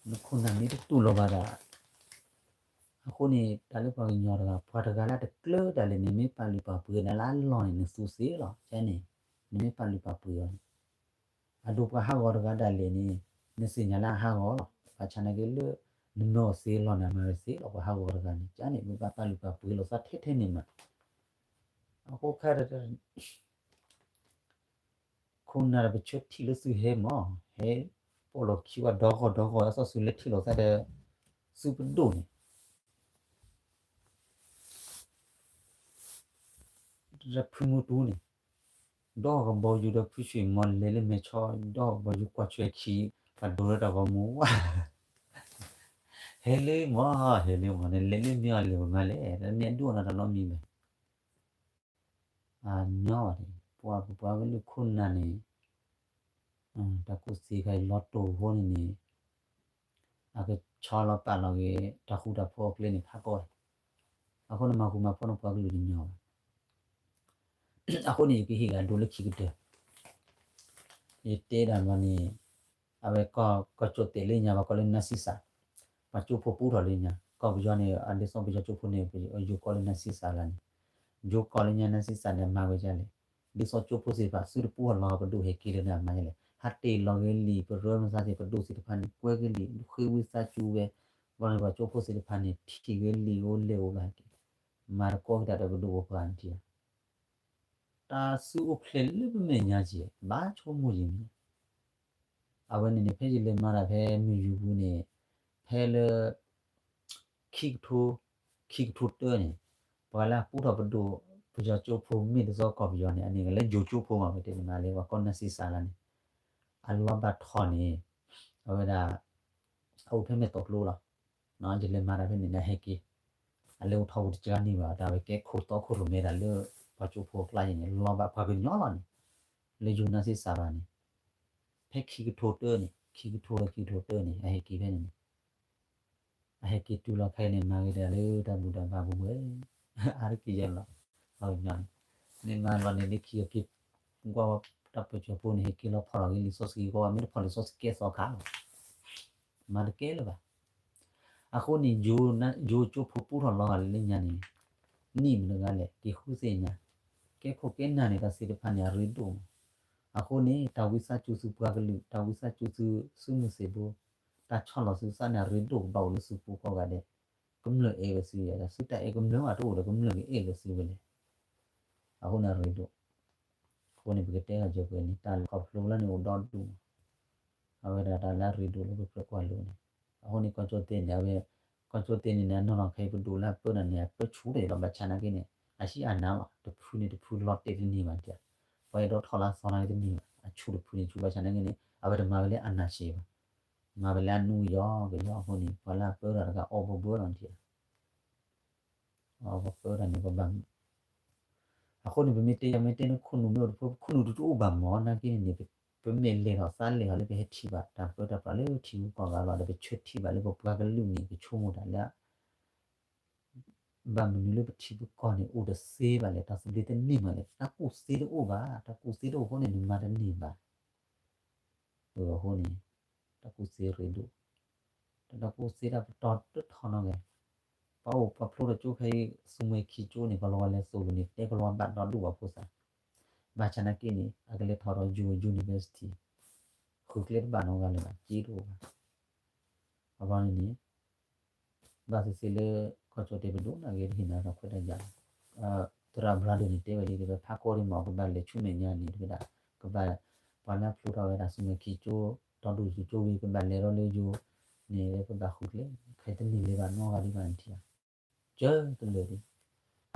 နခိၣ်နၢ်မ့ၢ်တတူၢ်လိာ်ဘၣ်ဒီး, အဃိန့ၣ် တၢ်လၢပှၤကညီတဂၤ ပှၤတဂၤလၢတကျၢၤဒၣ်လဲာ်န့ၣ် မ့ၢ်ပာ်လုၢ်ပာ်ပှ့ၤနၤလၢအလီၢ်န့ၣ် နသူသ့လီၤ, ကန့ၣ်, နမ့ၢ်ပာ်လုၢ်ပာ်ပှ့ၤအီၤန့ၣ် အဒိပှၤဟးဂီၤတဂၤဒၣ်လဲာ်န့ၣ်, နသ့ၣ်ညါလၢအဟးဂီၤလီၤ, ဘၣ်ဆၣ်နာ်က့လၢ နမၤအီၤသ့လီၤန့ၣ် မၤဝဲသ့လီၤ ပှၤဟးဂီၤတဂၤန့ၣ်, ကန့ၣ် မ့ၢ်ဘၣ်ပာ်လုၢ်ပာ်ပှ့ၤလိာ်သးထဲထဲန့ၣ်မး, အဃိခဲတၢၢ် ခိၣ်နၢ်ဒီးပဆၢထံၣ်လၢသုဟဲမး, ဟဲပိာ်လီၤခံဝဲဒီဂီၢ်ဒီဂီၢ် အသီၣ်သုလၢထံၣ်လိာ်သးဒီး သုပဒိၣ်န့ၣ် ဒီးဖုမူတူန့ၣ်, ဒီးကဘီယူၤဒီးဖုဆွံၣ်မီၤလဲၤလၢမဲာ်ဆီ, ဒီးကဘီယူၤကွၢ်ဆွဲခံ, ပှၤဒိးလၢတၢ်ဂီၤမူဝါ, ဟဲလၢမီၤ, ဟဲလၢမီၤန့ၣ် လဲၤလၢမ့ၢ်အီၤလဲၤပမၤလဲၣ်, တမ့ၢ်အဒိၣ်နီတၢ်နီတမံၤဘၣ်, အညီဘၣ်န့ၣ် ပှၤပပှၤကလုာ်ခိၣ်နၢ်န့ၣ် တၢ်ကူၣ်သ့ခါအံၤလီၤတိာ်ဖိန့ၣ်န့ၣ် အကဆီလီၤပာ်လီၤက့ၤ တၢ်ဃူတၢ်ဖိးအကျဲန့ၣ်ဖးကီၢ်, အဃိန့ၣ်မၤဃူမၤဖိးန့ၣ်ပှၤကလုာ်တညီဘၣ်, အဃိန့ၣ် ယကဟ့ၣ်ဂ့ၤအဒိလၢခံကတၢၢ်, ယတဲဒၣ်မးန့ၣ် အဝဲကီၢ်ကီၢ်ကၠိၣ်တဲာ်လၢညါ ပှၤကိးလၢနၢ်စံစၢ်, ပှၤကၠိဖိပူထီၣ်လၢညါ ကီၢ်ပယီၤန့ၣ် အဒ်သိးပယီၤကၠိဖိန့ၣ် ယိၤကီၢ်လၢနၢ်စံစၢ်လၢန့ၣ်, ယိၤကီၢ်လၢညါနၢ်စံစၢ်န့ၣ် မၤဝဲဒ်လဲၣ်, ဒ်သိးကၠိဖိသ့ၣ်တဖၣ် သုတပူထီၣ်လီၤပဒိၣ်ဟဲက့ၤလၢန့ၣ် အမၤဒ်လဲၣ်, ဟးတ့ၢ်လီၤဂ့ၤလံာ် ပရၢမုၢ်သးသ့ၣ် ပဒိၣ်သ့ၣ်တဖၣ်န့ၣ် ကွဲဂ့ၤလံာ် ဃ့ဝံသးစူၤဝဲ, ဘျီန့ၣ်ပှၤကၠိဖိသ့ၣ်တဖၣ်န့ၣ် ထံၣ်ဂ့ၤလံာ်အိၣ်လဲၢ်အိၣ်ဘၣ်က့ၤ, မၤတကိးက့ၤတၢ်ဒီးပဒိၣ်ပပှၢ်န့ၣ်ထံၣ်ဧါ တၢ်စုအိၣ်ဖျဲၣ်လၢပမဲာ်ညါက့ၤ ဘၣ်ဆိကမိၣ်ယံၤန့ၣ်, အဝဲန့ၣ်န့ၣ် ဖဲယလဲၤမၤတၢ်ဖဲမုၢ်ယူၤပူၤန့ၣ်, ဖဲလၢ ခံကထိ, ခံကထိတၢန့ၣ်, ပှၤလၢအပူထီၣ်ပဒိၣ် ပယီၤကၠိဖိမ့ၢ်တသီကီၢ်ပယီၤန့ၣ် အန့ၣ်ကလဲၤယိၤကၠိဖိမး ဝဲတဲန့ၣ်မးလၢပှၤကိးနၢ်စံစၢ်လၢန့ၣ်, အလီၤဘၣ်ထီၣ်န့ၣ်, အဝဲဒၣ် အအိၣ်ဖဲမဲာ်တီကျိလီၤ, ယလဲၤမၤတၢ်ဖဲန့ၣ်န့ၣ် အဟဲက့ၤ, အလဲၤအိၣ်ထီၣ်ပူၤတကါန့ၣ်ဘၣ် တၢ်ဝဲကဲခိၣ်သီခိၣ်ရိၣ်မဲဒၣ်လၢ ပှၤကၠိဖိအကျါယံၤန့ၣ် လီၤဘၣ်ပှၤကညီလီၤန့ၣ်, လၢယိၤနၢ်စံစၢ်ဘၣ်န့ၣ်, ဖဲခံကထိတၢန့ၣ် ခံကထိလၢခံကထိတၢန့ၣ် အဟဲက့ၤဖဲန့ၣ်န့ၣ် အဟဲက့ၤတုၤလီၤခဲအံၤန့ၣ် မၤဂ့ၤဒၣ်လၢတၢ်ဘူၣ်တၢ်ဘါပူၤဝဲ, အါတက့ၢ်ယဲလီၤ, ပှၤကညီန့ၣ်, မ့ၢ်မၤလီၤန့ၣ်လၢခံက့ၤ, ကွၢ်ဝဲတၢ်ပၢၢ်ဆၢဖိန့ၣ် ဟဲက့ၤလီၤဖီၣ်လီၤဂ့ၤလံာ်စီဆှံကီး မ့ၢ်တဖီၣ်လံာ်စီဆှံကဲသီခါလီၤ, မၤတကဲလၢၤဘၣ်, အဃိန့ၣ် ယိၤကၠိကၠိဖိပူထီၣ်လီၤဂာ်လၢညါန့ၣ် နံၣ်မတၤတဂၤလဲၣ် က့ၤဃုသ့ၣ်ညါ, ကဲခိၣ်ကဲနၢ်န့ၣ် တၢ်သ့ၣ်တဖၣ်န့ၣ် အရ့ဒိၣ်မး. အဃိန့ၣ် တၢ်ဝံသးစူၤသုပှၤကလုာ်, တၢ်ဝံသးစူၤသုစုမုၢ်သံၣ်ဘိ, တၢ်ဆီၣ်လီၤသုသးန့ၣ် အရ့ဒိၣ်ကဘၣ်အိၣ်လၢသုပူၤကိးဂၤဒဲး, ကမျၢၢ်အဲၣ်ဝဲသုယၤ, သုတၢ်အဲၣ်ကမျၢၢ်ဘၣ်တအိၣ်ဒီး ကမျၢၢ်ကအဲၣ်လၢသုဝဲလဲၣ်. အဃိန့ၣ်အရ့ဒိၣ်. အဃိန့ၣ် ပကတဲဂၤယဲၢ်ပှဲၤန့ၣ် တၢ်လၢခီဖျိလၢန့ၣ်အိၣ်ဒီဒူၣ်မး, အဝဲဒၣ်တၢ်လၢအရ့ဒိၣ်လၢပကြၢးကွၢ်လိန့ၣ်. အဃိန့ၣ် ကီၢ်ကၠီၣ်တဲၣ်န့ၣ် အဝဲ, ကီၢ်ကၠီၣ်တဲၣ်န့ၣ်န့ၣ် အနီၢ်နီၢ်ခဲအံၤပဒိၣ်လၢအပၢတၢ်န့ၣ် အပၢဆူၣ်တ့ၢ်လီၤ ဘၣ်ဆၣ်နာ်က့န့ၣ် အဟံးအနၢ်လီၤ တဖုန့ၣ်တဖုလီၤတဲာ်တန့ၢ်ဘၣ်တၢ်, ပှၤအဲၣ်ဒိးထီၣ်လၢအသီနာ်က့တန့ၢ်ဘၣ်, အဆူၣ်တဖုန့ၣ်ဆူၣ် ဘၣ်ဆၣ်နာ်က့န့ၣ် အဝဲတမၤဝဲလၢအနၢ်ဆံးဘၣ်, မၤဝဲလၢအနူကယီကယီအဃိန့ၣ် ပှၤလၢအပၢတၢ်တဂၤအီၣ်ဘၢဘၢလီၤတံၢ် အပၢတၢ်န့ၣ် ပဘၣ်မုာ်. အဃိန့ၣ် ပမ့ၢ်တဲယၤ မ့ၢ်တဲန့ၣ် ခိၣ်နူာ်မ့ၢ်အိၣ်တဖု ခိၣ်နူာ်တအိၣ်ဘၣ်မး နာ်က့န့ၣ်န့ၣ် ပမ့ၢ်လဲၤထီၣ်သးလဲၤထီၣ်လၢပဟဲထံၣ်ဘၣ် တၢ်ပၢတၢ်ပြးလၢထံဂုၤကီၢ်ဂၤလီၤဒီး ပဆၢထံၣ်ဘၣ်လၢပပှၤကလုာ်န့ၣ် ပဆိကမိၣ်တၢ်လၢ ဘၣ်မနုၤလၢပထံပကီၢ်န့ၣ် အိၣ်တသ့ဘၣ်လဲၣ်, တၢ်သဘျ့တန့ၢ်မးလဲၣ်, တၢ်ကူၣ်သ့တအိၣ်ဘၣ်, တၢ်ကူၣ်သ့တအိၣ်အဃိန့ၣ် နမၤတန့ၢ်ဘၣ်. အဃိန့ၣ် တၢ်ကူၣ်သ့ရ့ဒိၣ်, တၢ်ကူၣ်သ့တၢ်ပတီၢ်တထီနီၢ်ဂဲၤ, ပှၤအိၣ်ပှၤဖျိထီၣ်ကၠိခဲအံၤ သူမှဲခံကၠိန့ၣ် ကီၤလၤဝါလဲၤသိၣ်လိာ်န့ၣ် တဲကီၤလၤဝါဘၣ်ဒီဒူၣ်ဘၣ်ဖိသၣ်, ဘၣ်ဆၣ်နာ်က့န့ၣ် အကလဲၤထီၣ်ဒီးယိၤ university, ဃုကျဲတဘၣ်နီတဂၤလၢၤဘၣ်, က့တအိၣ်ဘၣ်. အဘျီန့ၣ်န့ၣ် ဘၣ်သ့ၣ်သ့ၣ်လၢ ကီၢ်ကၠီၣ်တဲၣ်ပဒိၣ်နာ်က့တဟ့ၣ်နၤဒီးခွဲးတၢ်ယာ်လီၤ. သရၣ်ဘျါဒိၣ်န့ၣ် တဲဝဲဒ်အံၤ ဖးကီဒ်မး ကဘၣ်လဲၤဆူမဲာ်ညါန့ၣ် တဝဲဒၣ် ကဘၣ် ပှၤလၢဖျိထီၣ်ဝဲဒၣ် သူမှဲခံကၠိ ဒီဒူၣ်သူကၠိဝံၤ ကဘၣ်လဲၤထီၣ်လၢယိၤန့ၣ် ကဘၣ်ဃုကျဲ, ခဲတန့ၢ်လၢၤဘၣ်နီတဂၤဒံးဘၣ်နထံၣ်ဧါ. ကၢတလၢာ်ဒံး.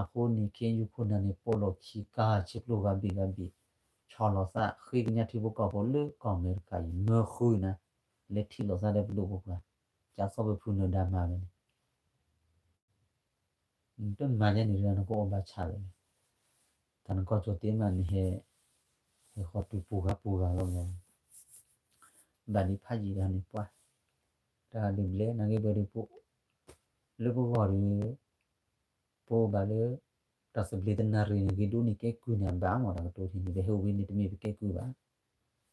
အဃိန့ၣ် ခ့ယုၢ်ခိၣ်နၢ်န့ၣ် ပိာ်လိာ်ခံကါဆ့ကျိဂၤဘ့ၣ်ဂၤဘ့ၣ်, ဆီၣ်လီၤသးဃ့ကညးထံဖိကီၢ်ဖိလၢကီၢ်အမဲရကၤအံၤ မၢဃုာ်နၤ, လဲၤထံၣ်လိာ်သးဒီးပဒိၣ်ပပှၢ်, ကၢ်သီပဖုနၢၤဒါမၤဝဲန့ၣ် နတမၤယဲန့ၣ်ဒီး နကအိၣ်ဘၣ်ဆၣ်ဝဲန့ၣ်, တၢ်နကီၢ်ကၠိၣ်တဲၣ်မးန့ၣ်ဟဲ, ဟဲဃီၤတုၤပူၤဂၤပူၤဂၤလီၤလီၤ, ဘၣ်ဒ်ဖးယံာ်တဂၤန့ၣ်ပှၢ်, တၢ်ဒုးဘျဲၣ်နာ်က့ပှဲၤဒုးပအိၣ်, လၢပဂီၢ်ဒီး ပအိၣ်ဘၣ်လၢ တၢ်သဘျ့တနၣ်ရံၣ်န့ၣ် ဂ့ၤဒိၣ်န့ၢ်ကဲကုၢ်န့ၣ် အဘၣ်မးတၢ်ကတိၤထံန့ၣ် ပဟဲအိၣ်ဝဲန့ၣ်တမ့ၢ်ပကဲကုၢ်ဘၣ်.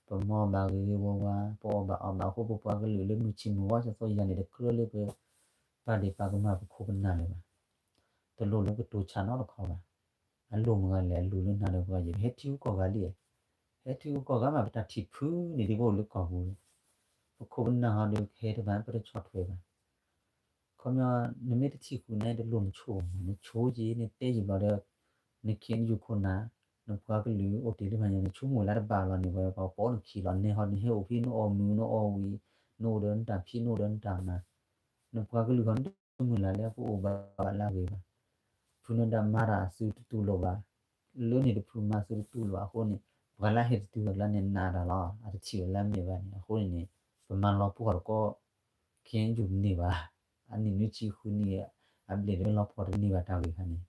ပမီဘၣ်ဂ့ၤဂ့ၤဝါဝါ ပအီၣ်ဘၣ်အီဘၣ်အဃိ ပပှၤကလုာ်လၢမုၢ်ဆ့ၣ်မုၢ်ဝါ ဆၢသီယၤန့ၣ် တကြၢးလၢပ ပာ်ဒ့ၣ်ပာ်ကမၣ်ပခိၣ်ပနၢ်လၢၤဘၣ်. တလိၣ်လၢကတိၤဆါနီတခီဘၣ်. အလိၣ်မတၤဂၤလဲၣ် အလိၣ်လၢနၤဒီးပှၤယဲၢ် ပဟဲထံဂုၤကီၢ်ဂၤလံ, ဟဲထံဂုၤကီၢ်ဂၤမး ပတၢ်ထံၣ်ဖုန့ၣ်ဒ်ပအိၣ်လၢကီၢ်ပူၤလီၤ. ပခိၣ်ပနၢ်ဟီဒီးကဟဲတဘၣ် ပတဆီၣ်ထွဲဘၣ်. ခီပညီ နမ့ၢ်တထံၣ်ဃုာ်န့ၣ် တလိၣ်နဆိကမိၣ်, နဆိက့ၤ နတဲယံာ်ဘျီဒီး နခ့ယုၢ်ခိၣ်နၢ်, နပှၤကလုာ်အိၣ်တ့ၢ်လၢမၤညါ နဆိကမိၣ်လၢတဘၣ်လီၤန့ၣ် ပှၤပိာ်နခံလီၤ. နဟဲဟီ နဟဲအိၣ်ဖဲ နအီၣ်မုာ် နအီၣ်ဝံၤ နအိၣ်ဒီးနတၢ်ဖံး နအိၣ်ဒီးနတၢ်မၤ, နပှၤကလုာ်ဟီ နတမုၢ်လၢ်လၢအကအိၣ်ဘၣ်လၢအဂ့ၤဘၣ်. ဖုနၢၤဒါမၤတၢ်သုတတူၢ်လိာ်ဘၣ်, လၢန့ၣ်တဖုမၤသုတတူၢ်လိာ်ဘၣ်အဃိန့ၣ် ပှၤလၢဟဲတတုၤအကျါန့ၣ် နာ်တၢ်လီၤ. အတထံၣ်ဝဲလၢမဲာ်ဘၣ်န့ၣ် အဃိန့ၣ်န့ၣ် ပမၤလီၤပှီၢ်တကီၢ် ခ့ယုၢ်တန့ၢ်ဘၣ်. အနံၣ်နွံဆံဃုနံၣ် အဘျဲၣ်တလီၤပှီၢ်တန့ၢ်ဘၣ်တၢ်ဂ့ၢ်ခါန့ၣ်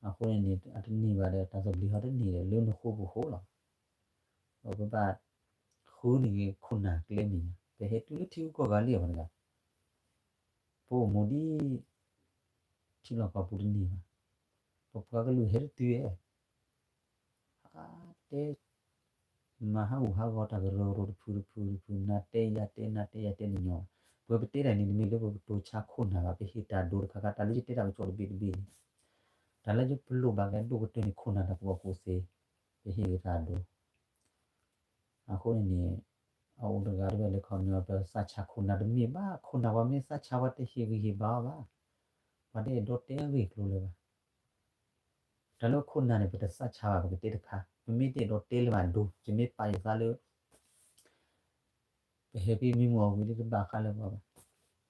အဃိန့ၣ်န့ၣ် အတန့ၢ်ဘၣ်ဒီး တၢ်သဘျ့ဟီတန့ၢ်ဒီး လၢနဃိပဃိလီၤ. ဒီးပဘၣ်ဃုန့ၢ်က့ၤခိၣ်နၢ်ကျဲမ့ၢ်ညါ ပဟဲတုၤလၢထံဂုၤကီၢ်ဂၤလံအီၤတဂၤ ပအိၣ်မူဒ် ထံလီၢ်ကီၢ်ပူၤတန့ၢ်ဘၣ်. ပပှၤကလုာ်ဟဲတတုၤဧါ ဟးတဲ မၤဟးဂူာ်ဟးဂီၤတၢ်ကရၢကရိတဖုတဖုတဖု နၤတဲယၤတဲ နၤတဲယၤတဲတညီဘၣ်. ပဝဲပတဲတၢ်န့ၣ် တမ့ၢ်လၢပကတိၤဆါခိၣ်နၢ်ဘၣ်, ပဟ့ၣ်တၢ်ဒိတခါခါ တၢ်လၢယတဲတၢ်ကစီၣ်တဘ့ၣ်တဘ့ၣ်န့ၣ် တၢ်လၢယပလိၣ်ဘၣ်ကဲဒိၣ်ကတၢၢ်န့ၣ် ခိၣ်နၢ်တၢ်ကူၣ်ဘၣ်ကူၣ်သ့ ပဟ့ၣ်က့ၤတၢ်ဒိ အဃိန့ၣ်န့ၣ် အအိၣ်တဂၤတဝဲလၢခီပညီ ပသးဆါခိၣ်နၢ်တမ့ၢ်ဘၣ်, ခိၣ်နၢ်ပှၤမ့ၢ်သးဆါပှၤတဟ့ၣ်ဂံၢ်ဟ့ၣ်ဘါအီၤဘၣ်, ပှၤတအဲၣ်ဒိးတဲဂ့ၢ်ကျိၤလၢၤဘၣ်. တၢ်လၢခိၣ်နၢ်န့ၣ် ပတသးဆါဘၣ် ပကတဲတခါ, ပမ့ၢ်တအဲၣ်ဒိးတဲလၢၤဘၣ်ဒိ ယမ့ၢ်ပာ်ယသးလၢ ပဟဲဖဲမံမီၢ်အဝံၤလၢတဘၣ်ဃးလၢၤဘၣ်,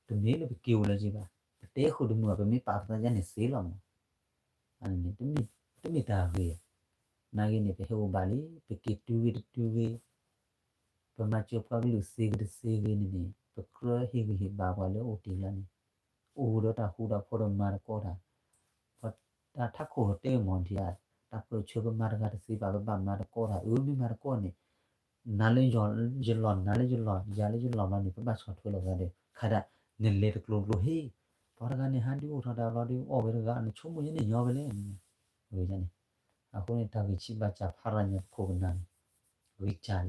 တမ့ၢ်လၢပက့ၤအိၣ်လၢၤဘၣ်, ပတဲဃုာ်တမုာ်ဘၣ် ပမ့ၢ်ပာ်ပသးယါန့ၣ်သ့လီၤမး, တမ့ၢ်တၢ်ဂ့ၤ, နာ်ဂ့ၤန့ၣ် ပဟဲအိၣ်ဘၣ်လံ ပက့ၤတုၤဂ့ၤတတုၤဂ့ၤ, ပမၤစၢၤပှၤကလုာ်သ့ဂ့ၤတသ့ဂ့ၤန့ၣ်န့ၣ် ပကြၢးဟ့ၣ်ဂံၢ်ဟ့ၣ်ဘါပှၤလၢအိၣ်တ့ၢ်လၢန့ၣ်, အိၣ်ဒီးတၢ်ဃူတၢ်ဖိးဒီးမၤသကိးတၢ်, ပတၢ်ထးခိၣ်တဲမီၢ်ထံဧါ, တၢ်ပၢၢ်ဆၢပမၤတဂၤတသ့ဘၣ် ပဘၣ်မၤသကိးတၢ်, အၢ မ့ၢ်မၤသကိးန့ၣ် နၤလၢယလီၢ် နၤလၢယလီၢ် ယၤလၢယလီၢ်ဘျီန့ၣ် ပဘၣ်ဆီၣ်ထွဲလိာ်သးဒီး ခါဒၣ် နလဲၤတကျိၤကျိၤဟ့ၣ်, ပှၤတဂၤန့ၣ် ဟးဒုးအိၣ်ထီၣ်တၢ်ဘျီဒီး အီၣ်ဝဲတဂၤ နဆိကမိၣ်ယဲန့ၣ်ညီဝဲလဲၣ်န့ၣ်, အဃိန့ၣ် တၢ်ဂံၢ်ဆံးဘၣ်စၢ်ဖးရၤညါပခိၣ်ပနၢ်န့ၣ် ဂံၢ်စၢ်လ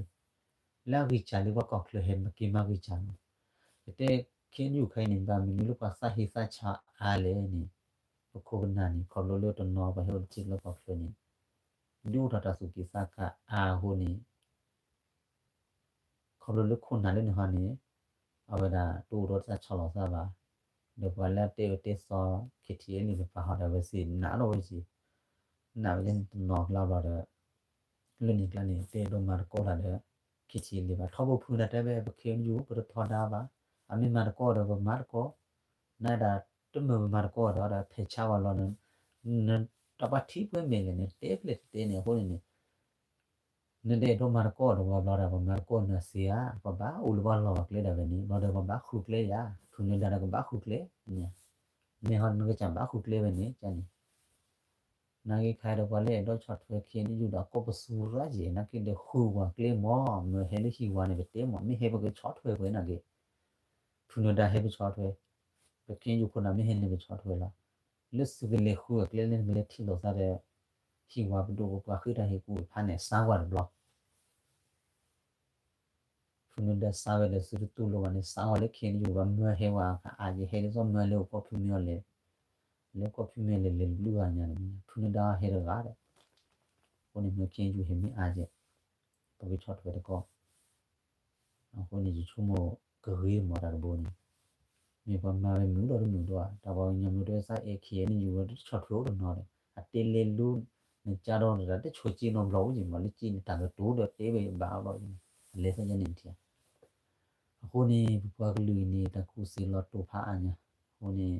ံ, လၢအဂံၢ်စၢ်လံ ပှၤကီၢ်ချၢဟဲမ့ၢ်က့ၤမၤဂံၢ်စၢ်လီၤ, ပတဲ ခ့ယုၢ်ခါအံၤန့ၣ် ဘၣ်မနုၤလၢပှၤသးဟ့သးဆါအါလဲၣ်န့ၣ် ပခိၣ်ပနၢ်န့ၣ် ခီဖျိလၢတနီၤပှၤဟဲအိၣ်လၢထံချၢကီၢ်ချၢန့ၣ် ဒုးအိၣ်ထီၣ်တၢ်သူၣ်က့ၣ်သးကါအါအဃိန့ၣ် ခီဖျိလၢခိၣ်နၢ်လၢန့ၣ်ဟီန့ၣ် အဝဲဒၣ်တအိၣ်ဒီးတၢ်ဆီၣ်လီၤသးဘၣ်, ဒီးပှၤလၢအတဲအၢတဲသီ ခ့ထံအ့န့ၣ် ပပာ်ဟီဒီးဝဲစ့ၢ် နာ်ဒီးဝဲစ့ၢ်, နာ်ဝဲလၢတနီၤကျါဘျီဒီး လၢန့ၣ်ကျါန့ၣ် တဲဒိးမၤတကီတၢ်ဒီး ခ့ထံအ့လံဘၣ်, ထီဘိဖုနဒါတဲဝဲ ပခ့ယူ ပတထီဒါဘၣ်, အမ့ၢ်မၤတကီဒီးပမၤတကီ, နဒၣ်တမၢၢ်ပမၤတကီဒီး ဒီးဖဲးဆါဝဲလီၤ, နတၢ်ပှၤထံပှဲၤမဲာ်လဲၣ်န့ၣ် တဲဖျဲၣ်တတဲန့ၣ် အဃိန့ၣ်န့ၣ် နဒဲးဒိးမၤတကီဒီးပှၤဘျီဒီး ပမၤတကီနၤစ့ဧါ, ပဘၣ်အိၣ်လၢပှၤလီၢ်ကျဲဒၣ်ဝဲန့ၣ် ဘျီဒီးပဘၣ်ဃုကျဲယၤ, ဖုနဒါဒီးကဘၣ်ဃုကျဲ, န့ၣ်ဟီနကစၢ်ဘၣ်ဃုကျဲဝဲန့ၣ် ကန့ၣ် နာ်က့ခါဒီးပှၤလၢအဲၣ်ဒိးဆီၣ်ထွဲ ခ့ယူ ဒီးကီၢ်ပသူရၣ်ယဲၢ် နာ်က့ဒီးဃုဝဲကျဲမး, မ့ၢ်ဟဲလၢဟံၣ်ဝါန့ၣ် ပတဲမး မ့ၢ်ဟဲပကဆီၣ်ထွဲပှဲၤနာ်က့, ဖုနဒါဟဲပဆီၣ်ထွဲ, ပခ့ယူခိၣ်နၢ်မ့ၢ်ဟဲန့ၣ်ပဆီၣ်ထွဲလီၤ, လၢသုကလဲၤဃုအကျဲလၢနကလဲၤထံၣ်လိာ်သးဒီး ဟံၣ်ဝါပဒိၣ်ပပှၢ်ဃ့တၢ်ဟ့ၣ်ကူၣ်ဖးန့ၣ် စါဝဲတဘျီ ဖုနဒါစါဝဲဒီးသုတတူၢ်လိာ်ဘၣ်န့ၣ် စါဝဲလၢခ့ယူဘၣ် မၢဟဲဝဲအခါအါယဲၢ် ဟဲဒ်သိးမၢလၢကီၢ်ဖုမ့ၢ်အီၤလဲၣ်, လၢကီၢ်ဖုမ့ၢ်လဲၤလဲၤတဘျုးဂၤညါန့ၣ် ဖုနဒါဟဲတဂၤဒီး, အဃိန့ၣ် မ့ၢ်ခ့ယူဟဲမ့ၢ်အါယဲၢ်, ပကဆီၣ်ထွဲတကီ အဃိန့ၣ် ယဆိကမိၣ်ကဂ့ၤမးတၢ်တဘိန့ၣ်, မ့ၢ်ပှၤမၤဝဲမုာ်ဒီးတမုာ်ဒီးဧါ, တၢ်ပှၤကညီမုာ်တဝဲစး အဲၣ်ခ့ယူဝဲတဆီၣ်ထွဲအိၣ်တနီၤဒီး အတဲလဲၤလူ နကၢ်ဒီးတၢ်တဆိးက့နီတဘျီအိၣ်က့ၤမး လၢက့န့ၣ် တၢ်ကတိၤဒီးတဲဝဲဘၣ်အဘျီက့ၤန့ၣ် အလဲၤသးယဲန့ၣ်ထံၣ်ဧါ, အဃိန့ၣ် ပပှၤကလုာ်အံၤန့ၣ် တၢ်ကူၣ်သ့လီၤတိာ်ဖးအါညါ, အဃိန့ၣ်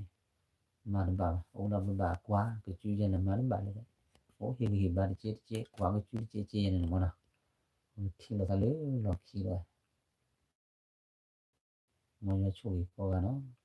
မၤတဘၣ်ဘၣ်, အိၣ်ဒီးပဘၣ်ကွၢ်ကစုယဲန့ၣ် မၤတဘၣ်လၢၤဘၣ်, အိၣ်ဟ့ၣ်ဂံၢ်ဟ့ၣ်ဘါတကဲတကဲ ကွၢ်ကစုတကဲကဲယဲန့ၣ်မးနီၤ, ထံၣ်လိာ်သးလၢလီၢ်ခံလီၤ, မ်ယွၤဆိၣ်ဂ့ၤကိးဂၤနီၤ